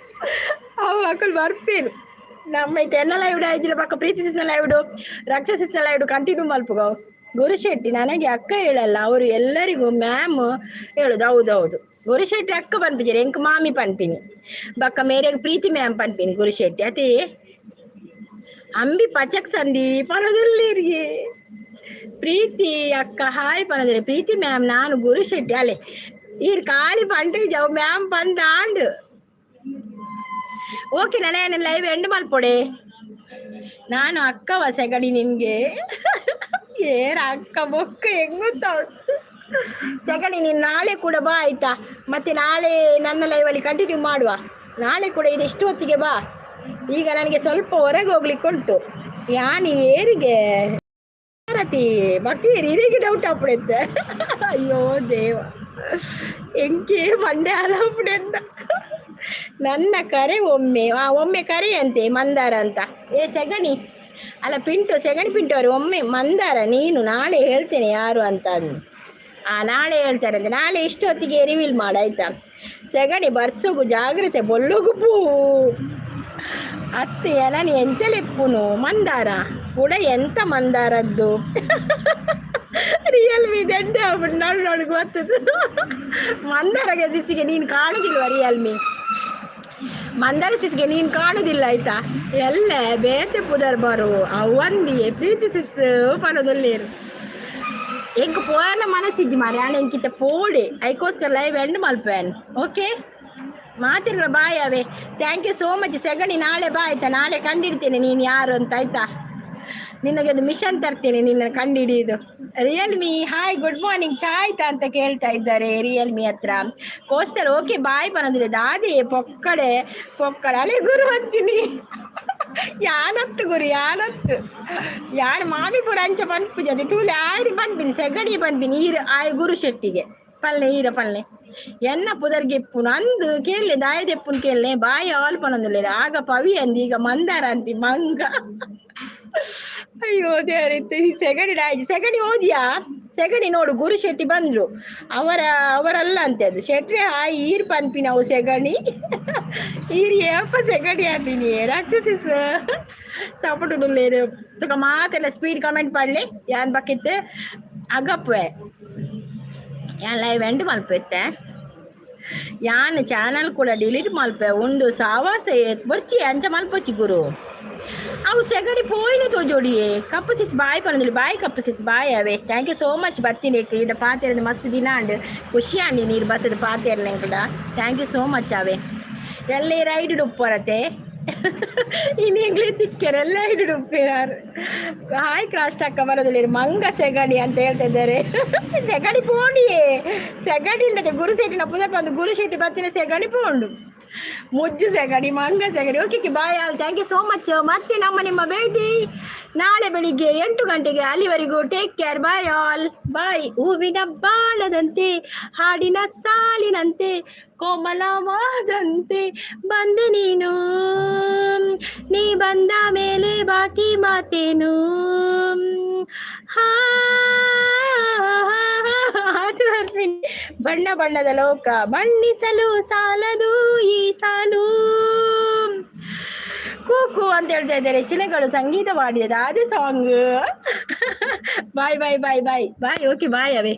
ಅವು ಅಕುಲು ಬರ್ಪೇನು. ನಮ್ಮ ಐತೆ ಎಲ್ಲ ಲೈವ್ ಆಯ್ತಿಲ್ಲ ಪಕ್ಕ. ಪ್ರೀತಿ ಸಿಸ್ನ ಲೈವ್, ರಕ್ಷಾ ಸಿಸ್ನ ಲೈವ್ ಕಂಟಿನ್ಯೂ ಮಲ್ಪುಗ. ಗುರುಶೆಟ್ಟಿ ನನಗೆ ಅಕ್ಕ ಹೇಳಲ್ಲ, ಅವರು ಎಲ್ಲರಿಗೂ ಮ್ಯಾಮ್ ಹೇಳುದು. ಹೌದೌದು, ಗುರುಶೆಟ್ಟಿ ಅಕ್ಕ ಪನ್ಪಿಜಾರೆ. ಎಂಕ್ ಮಾಮಿ ಪನ್ಪಿನಿ, ಬಕ್ಕ ಮೇರೆಗೆ ಪ್ರೀತಿ ಮ್ಯಾಮ್ ಪನ್ಪಿನಿ. ಗುರುಶೆಟ್ಟಿ ಅತಿ ಅಂಬಿ ಪಚಕ್ ಸಂದಿ ಪನದುಲ್ಲಿರಿಗೆ. ಪ್ರೀತಿ ಅಕ್ಕ ಹಾಯ್ ಪನದ್ರೆ. ಪ್ರೀತಿ ಮ್ಯಾಮ್, ನಾನು ಗುರುಶೆಟ್ಟಿ. ಅಲೆ ಈರ್ ಖಾಲಿ ಪಂಡ್ರಿ ಜವ್ ಮ್ಯಾಮ್ ಬಂದಾಂಡ್. ಓಕೆ, ನಾನೇ ಲೈವ್ ಎಂಡ್ ಮಲ್ಪೊಡೆ. ನಾನು ಅಕ್ಕವ ಸೆಗಡಿ ನಿನ್ಗೆ? ಏರ ಅಕ್ಕ ಬೊಕ್ಕ ಹೆಂಗ್ ಸೆಗಣಿ. ನೀನು ನಾಳೆ ಕೂಡ ಬಾ, ಆಯ್ತಾ? ಮತ್ತೆ ನಾಳೆ ನನ್ನ ಲೈವಲ್ಲಿ ಕಂಟಿನ್ಯೂ ಮಾಡುವ. ನಾಳೆ ಕೂಡ ಇದು ಎಷ್ಟು ಹೊತ್ತಿಗೆ ಬಾ. ಈಗ ನನಗೆ ಸ್ವಲ್ಪ ಹೊರಗೆ ಹೋಗ್ಲಿಕ್ಕೆ ಉಂಟು. ಯಾನಿ ಏರಿಗೆ ರತಿ ಬಕ್ಕೀರಿ ಇರಿಗೆ ಡೌಟ್ ಅಪ್ಪಡೆತ್ತೆ. ಅಯ್ಯೋ ದೇವ, ಎಂಕೆ ಮಂಡೆ ಅಲಪಡೆ. ನನ್ನ ಕರೆ ಒಮ್ಮೆ, ಆ ಒಮ್ಮೆ ಕರೆಯಂತೆ ಮಂದಾರ ಅಂತ. ಏ ಸೆಗಣಿ ಅಲ್ಲ, ಪಿಂಟು, ಸೆಗಣಿ ಪಿಂಟು ಅವರು ಒಮ್ಮೆ. ಮಂದಾರ, ನೀನು ನಾಳೆ ಹೇಳ್ತೇನೆ ಯಾರು ಅಂತ. ಆ ನಾಳೆ ಹೇಳ್ತಾರೆ ಅಂತೆ. ನಾಳೆ ಇಷ್ಟೊತ್ತಿಗೆ ರಿವೀಲ್ ಮಾಡು, ಆಯ್ತಾ? ಸೆಗಣಿ ಬರ್ಸೋಗು ಜಾಗ್ರತೆ ಬೊಲ್ಲೊಗು ಪೂ ಅತ್ತೆ. ನಾನು ಎಂಚಲೆಪ್ಪುನು ಮಂದಾರ ಕೂಡ ಎಂತ ಮಂದಾರದ್ದು? ರಿಯಲ್ಮಿ ದಡ್ಡ ಆಗ್ಬಿಟ್ಟು ನೋಡು ನೋಡು ಗೊತ್ತದು. ಮಂದಾರಗೆ ಸಿಸಿಗೆ ನೀನು ಕಾಣುದಿಲ್ವ? ರಿಯಲ್ಮಿ ಮಂದಾರ ಸಿಸ್ಗೆ ನೀನು ಕಾಣುದಿಲ್ಲ, ಆಯ್ತಾ? ಎಲ್ಲ ಬೇತೆ ಪುದರ್ ಬರು ಅವಂದಿಯೇ. ಪ್ರೀತಿ ಸಿಸ್ ಪನದಲ್ಲೇರು. ಎಂಕ್ ಪೋಯನ ಮನಸ್ಸಿಜ್ಜಿ ಮಾರೆ ಅಣ್ಣ, ಎಂಕಿತ್ತ ಪೋಡೆ ಐಕೋಸ್ಕರ ಲೈವ್ ಎಂಡ್ ಮಲ್ಪೇನ್. ಓಕೆ ಮಾತಿರ್ಲ, ಬಾಯ್ ಅವೇ. Thank you so much ಸೆಗಣಿ. ನಾಳೆ ಬಾ, ಆಯ್ತಾ? ನಾಳೆ ಕಂಡಿಡ್ತೇನೆ ನೀನು ಯಾರು ಅಂತ, ಆಯ್ತಾ? ನಿನಗೆ ಅದು ಮಿಷನ್ ತರ್ತೇನೆ ನಿನ್ನ ಕಂಡಿಡಿಯೋದು. ರಿಯಲ್ಮಿ ಹಾಯ್, ಗುಡ್ ಮಾರ್ನಿಂಗ್, ಚಾ ಆಯ್ತಾ ಅಂತ ಕೇಳ್ತಾ ಇದ್ದಾರೆ ರಿಯಲ್ಮಿ ಹತ್ರ. ಕೋಸ್ಟಲ್ ಓಕೆ ಬಾಯ್ ಬನ್ನಂದ್ರೆ. ದಾದಿ ಪೊಕ್ಕಡೆ ಪೊಕ್ಕಡೆ ಅಲೆ ಗುರು ಅಂತೀನಿ. ಯಾನತ್ತು ಗುರು, ಯಾನತ್ತು ಯಾರು ಮಾಮಿ ಪೂರ ಅಂಚ ಪನ್ಪುಜದೆ ತೂಲೆ. ಆಯ್ರಿ ಪನ್ಪಿನಿ ಸೆಗಣಿ ಪನ್ಪಿನಿ. ಈರು ಆಯ್ ಗುರು ಶೆಟ್ಟಿಗೆ ಪಲ್ಲೆ ಈರ ಪಲ್ಲೆ ಎನ್ನ ಪುದರ್ಗೆ ಇಪ್ಪುನು ಅಂದು ಕೇಳಲೆ ದಾಯದೆಪ್ಪುನು ಕೇಳಲೆ. ಬಾಯಿ ಆಲ್ ಪನೊಂದುಲ್ಲೆರ್. ಆಗ ಪವಿ ಅಂದಿ, ಈಗ ಮಂದಾರ ಅಂತಿ ಮಂಗ. ಅಯ್ಯೋ ದೇವರಿತ್ತು. ಈ ಸೆಗಣಿ ಡಾಯ್ ಸೆಗಣಿ ಓದಿಯಾ? ಸೆಗಣಿ ನೋಡು, ಗುರು ಶೆಟ್ಟಿ ಬಂದ್ರು. ಅವರ ಅವರಲ್ಲ ಅಂತೆ ಅದು. ಶೆಟ್ರಿ ಹಾಯ್. ಈರ್ ಪನ್ಪಿ ನಾವು ಸೆಗಣಿ. ಈರ್ ಏಪ ಸೆಗಣಿ ಅಂತೀನಿ. ರಾಕ್ಷಸಿಸ್ ಸಪೋರ್ಟ್ ಉಲ್ಲೇರು ತುಕ ಮಾತೆಲ್ಲ. ಸ್ಪೀಡ್ ಕಮೆಂಟ್ ಪಡ್ಲಿ. ಯಾನ್ ಬಕ್ಕಿತ್ತು ಅಗಪ್ವೆ. ಯಾನ್ ಲೈವ್ ಎಂಡ್ ಮಲ್ಪೆತ್ತೆ. ಯಾನ್ ಚಾನಲ್ ಕೂಡ ಡಿಲೀಟ್ ಮಲ್ಪೆ ಉಂಡು ಸಾವಾಸ ಬೊರ್ಚಿ ಅಂಚ ಮಲ್ಪೊಚ್ಚಿ ಗುರು. ಅವು ಸೆಗಣಿ ಪೋಯಿನ ತೋಜೋಡಿಯೇ. ಕಪ್ಪು ಸಿಸ್ ಬಾಯ್ ಪನೊಂದಿಲ್ಲ. ಬಾಯ್ ಕಪ್ಪು ಸಿಸ್, ಬಾಯ್ ಅವೇ. Thank you so much. ಬರ್ತೀನಿ ಇಡ ಪಾತೆರದ ಮಸ್ತ್ ದಿನ ಅಂಡ್ ಖುಷಿ ಅಂಡಿ ನೀರು ಬರ್ತದೆ ಪಾತೆರ್ನ ಕೂಡ. Thank you so much ಅವೇ. ಎಲ್ಲ ರೈಡ್ ಉಪ್ಪರತೆ ಇನ್ನು ಎಂಗ್ಲೇ ತಿಕ್ಕರೆ ಎಲ್ಲ ಹಿಡಿದು ಉಪ್ಪಿರಾರು. ಹಾಯ್ ಕ್ರಾಸ್ಟ್ ಅಕ್ಕ ಬರೋದಿಲ್ಲ. ಮಂಗ ಸೆಗಣಿ ಅಂತ ಹೇಳ್ತಾ ಇದ್ದಾರೆ. ಸೆಗಣಿ ಪೋಣಿಯೇ ಸೆಗಣಿ ಇಲ್ಲದೆ ಗುರುಶೆಟ್ಟಿನ ಪುದರ್ ಬಂದು ಗುರುಶೆಟ್ಟಿ ಬರ್ತೀನಿ. ಸೆಗಣಿ ಪೋಂಡು ಮುಜ್ಜು ಸೆಗಣಿ ಮಂಗ ಸೆಗಣಿ. Okay, bye all, thank you so much. ಮತ್ತೆ ನಮ್ಮ ನಿಮ್ಮ ಭೇಟಿ ನಾಳೆ ಬೆಳಿಗ್ಗೆ 8 ಗಂಟೆಗೆ. ಅಲ್ಲಿವರೆಗೂ take care, bye all, bye. ಹೂವಿನ ಬಾಣದಂತೆ, ಹಾಡಿನ ಸಾಲಿನಂತೆ, ಕೋಮಲವಾದಂತೆ ಬಂದೆ ನೀನು. ನೀ ಬಂದ ಮೇಲೆ ಬಾಕಿ ಮಾತೇನು? ಹಾ ಅದು ಬರ್ತೀನಿ. ಬಣ್ಣ ಬಣ್ಣದ ಲೋಕ ಬಣ್ಣಿಸಲು ಸಾಲದು ಈ ಸಾಲು. ಕೂಕು ಅಂತ ಹೇಳ್ತಾ ಇದ್ದಾರೆ. ಶಿಲೆಗಳು ಸಂಗೀತವಾಡಿದ ಅದೇ song. Bye bye bye bye bye. Okay, bye ಅವೇ.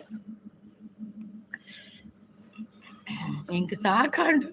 ಎಂಕ್ ಸಾಕಾಂಡು.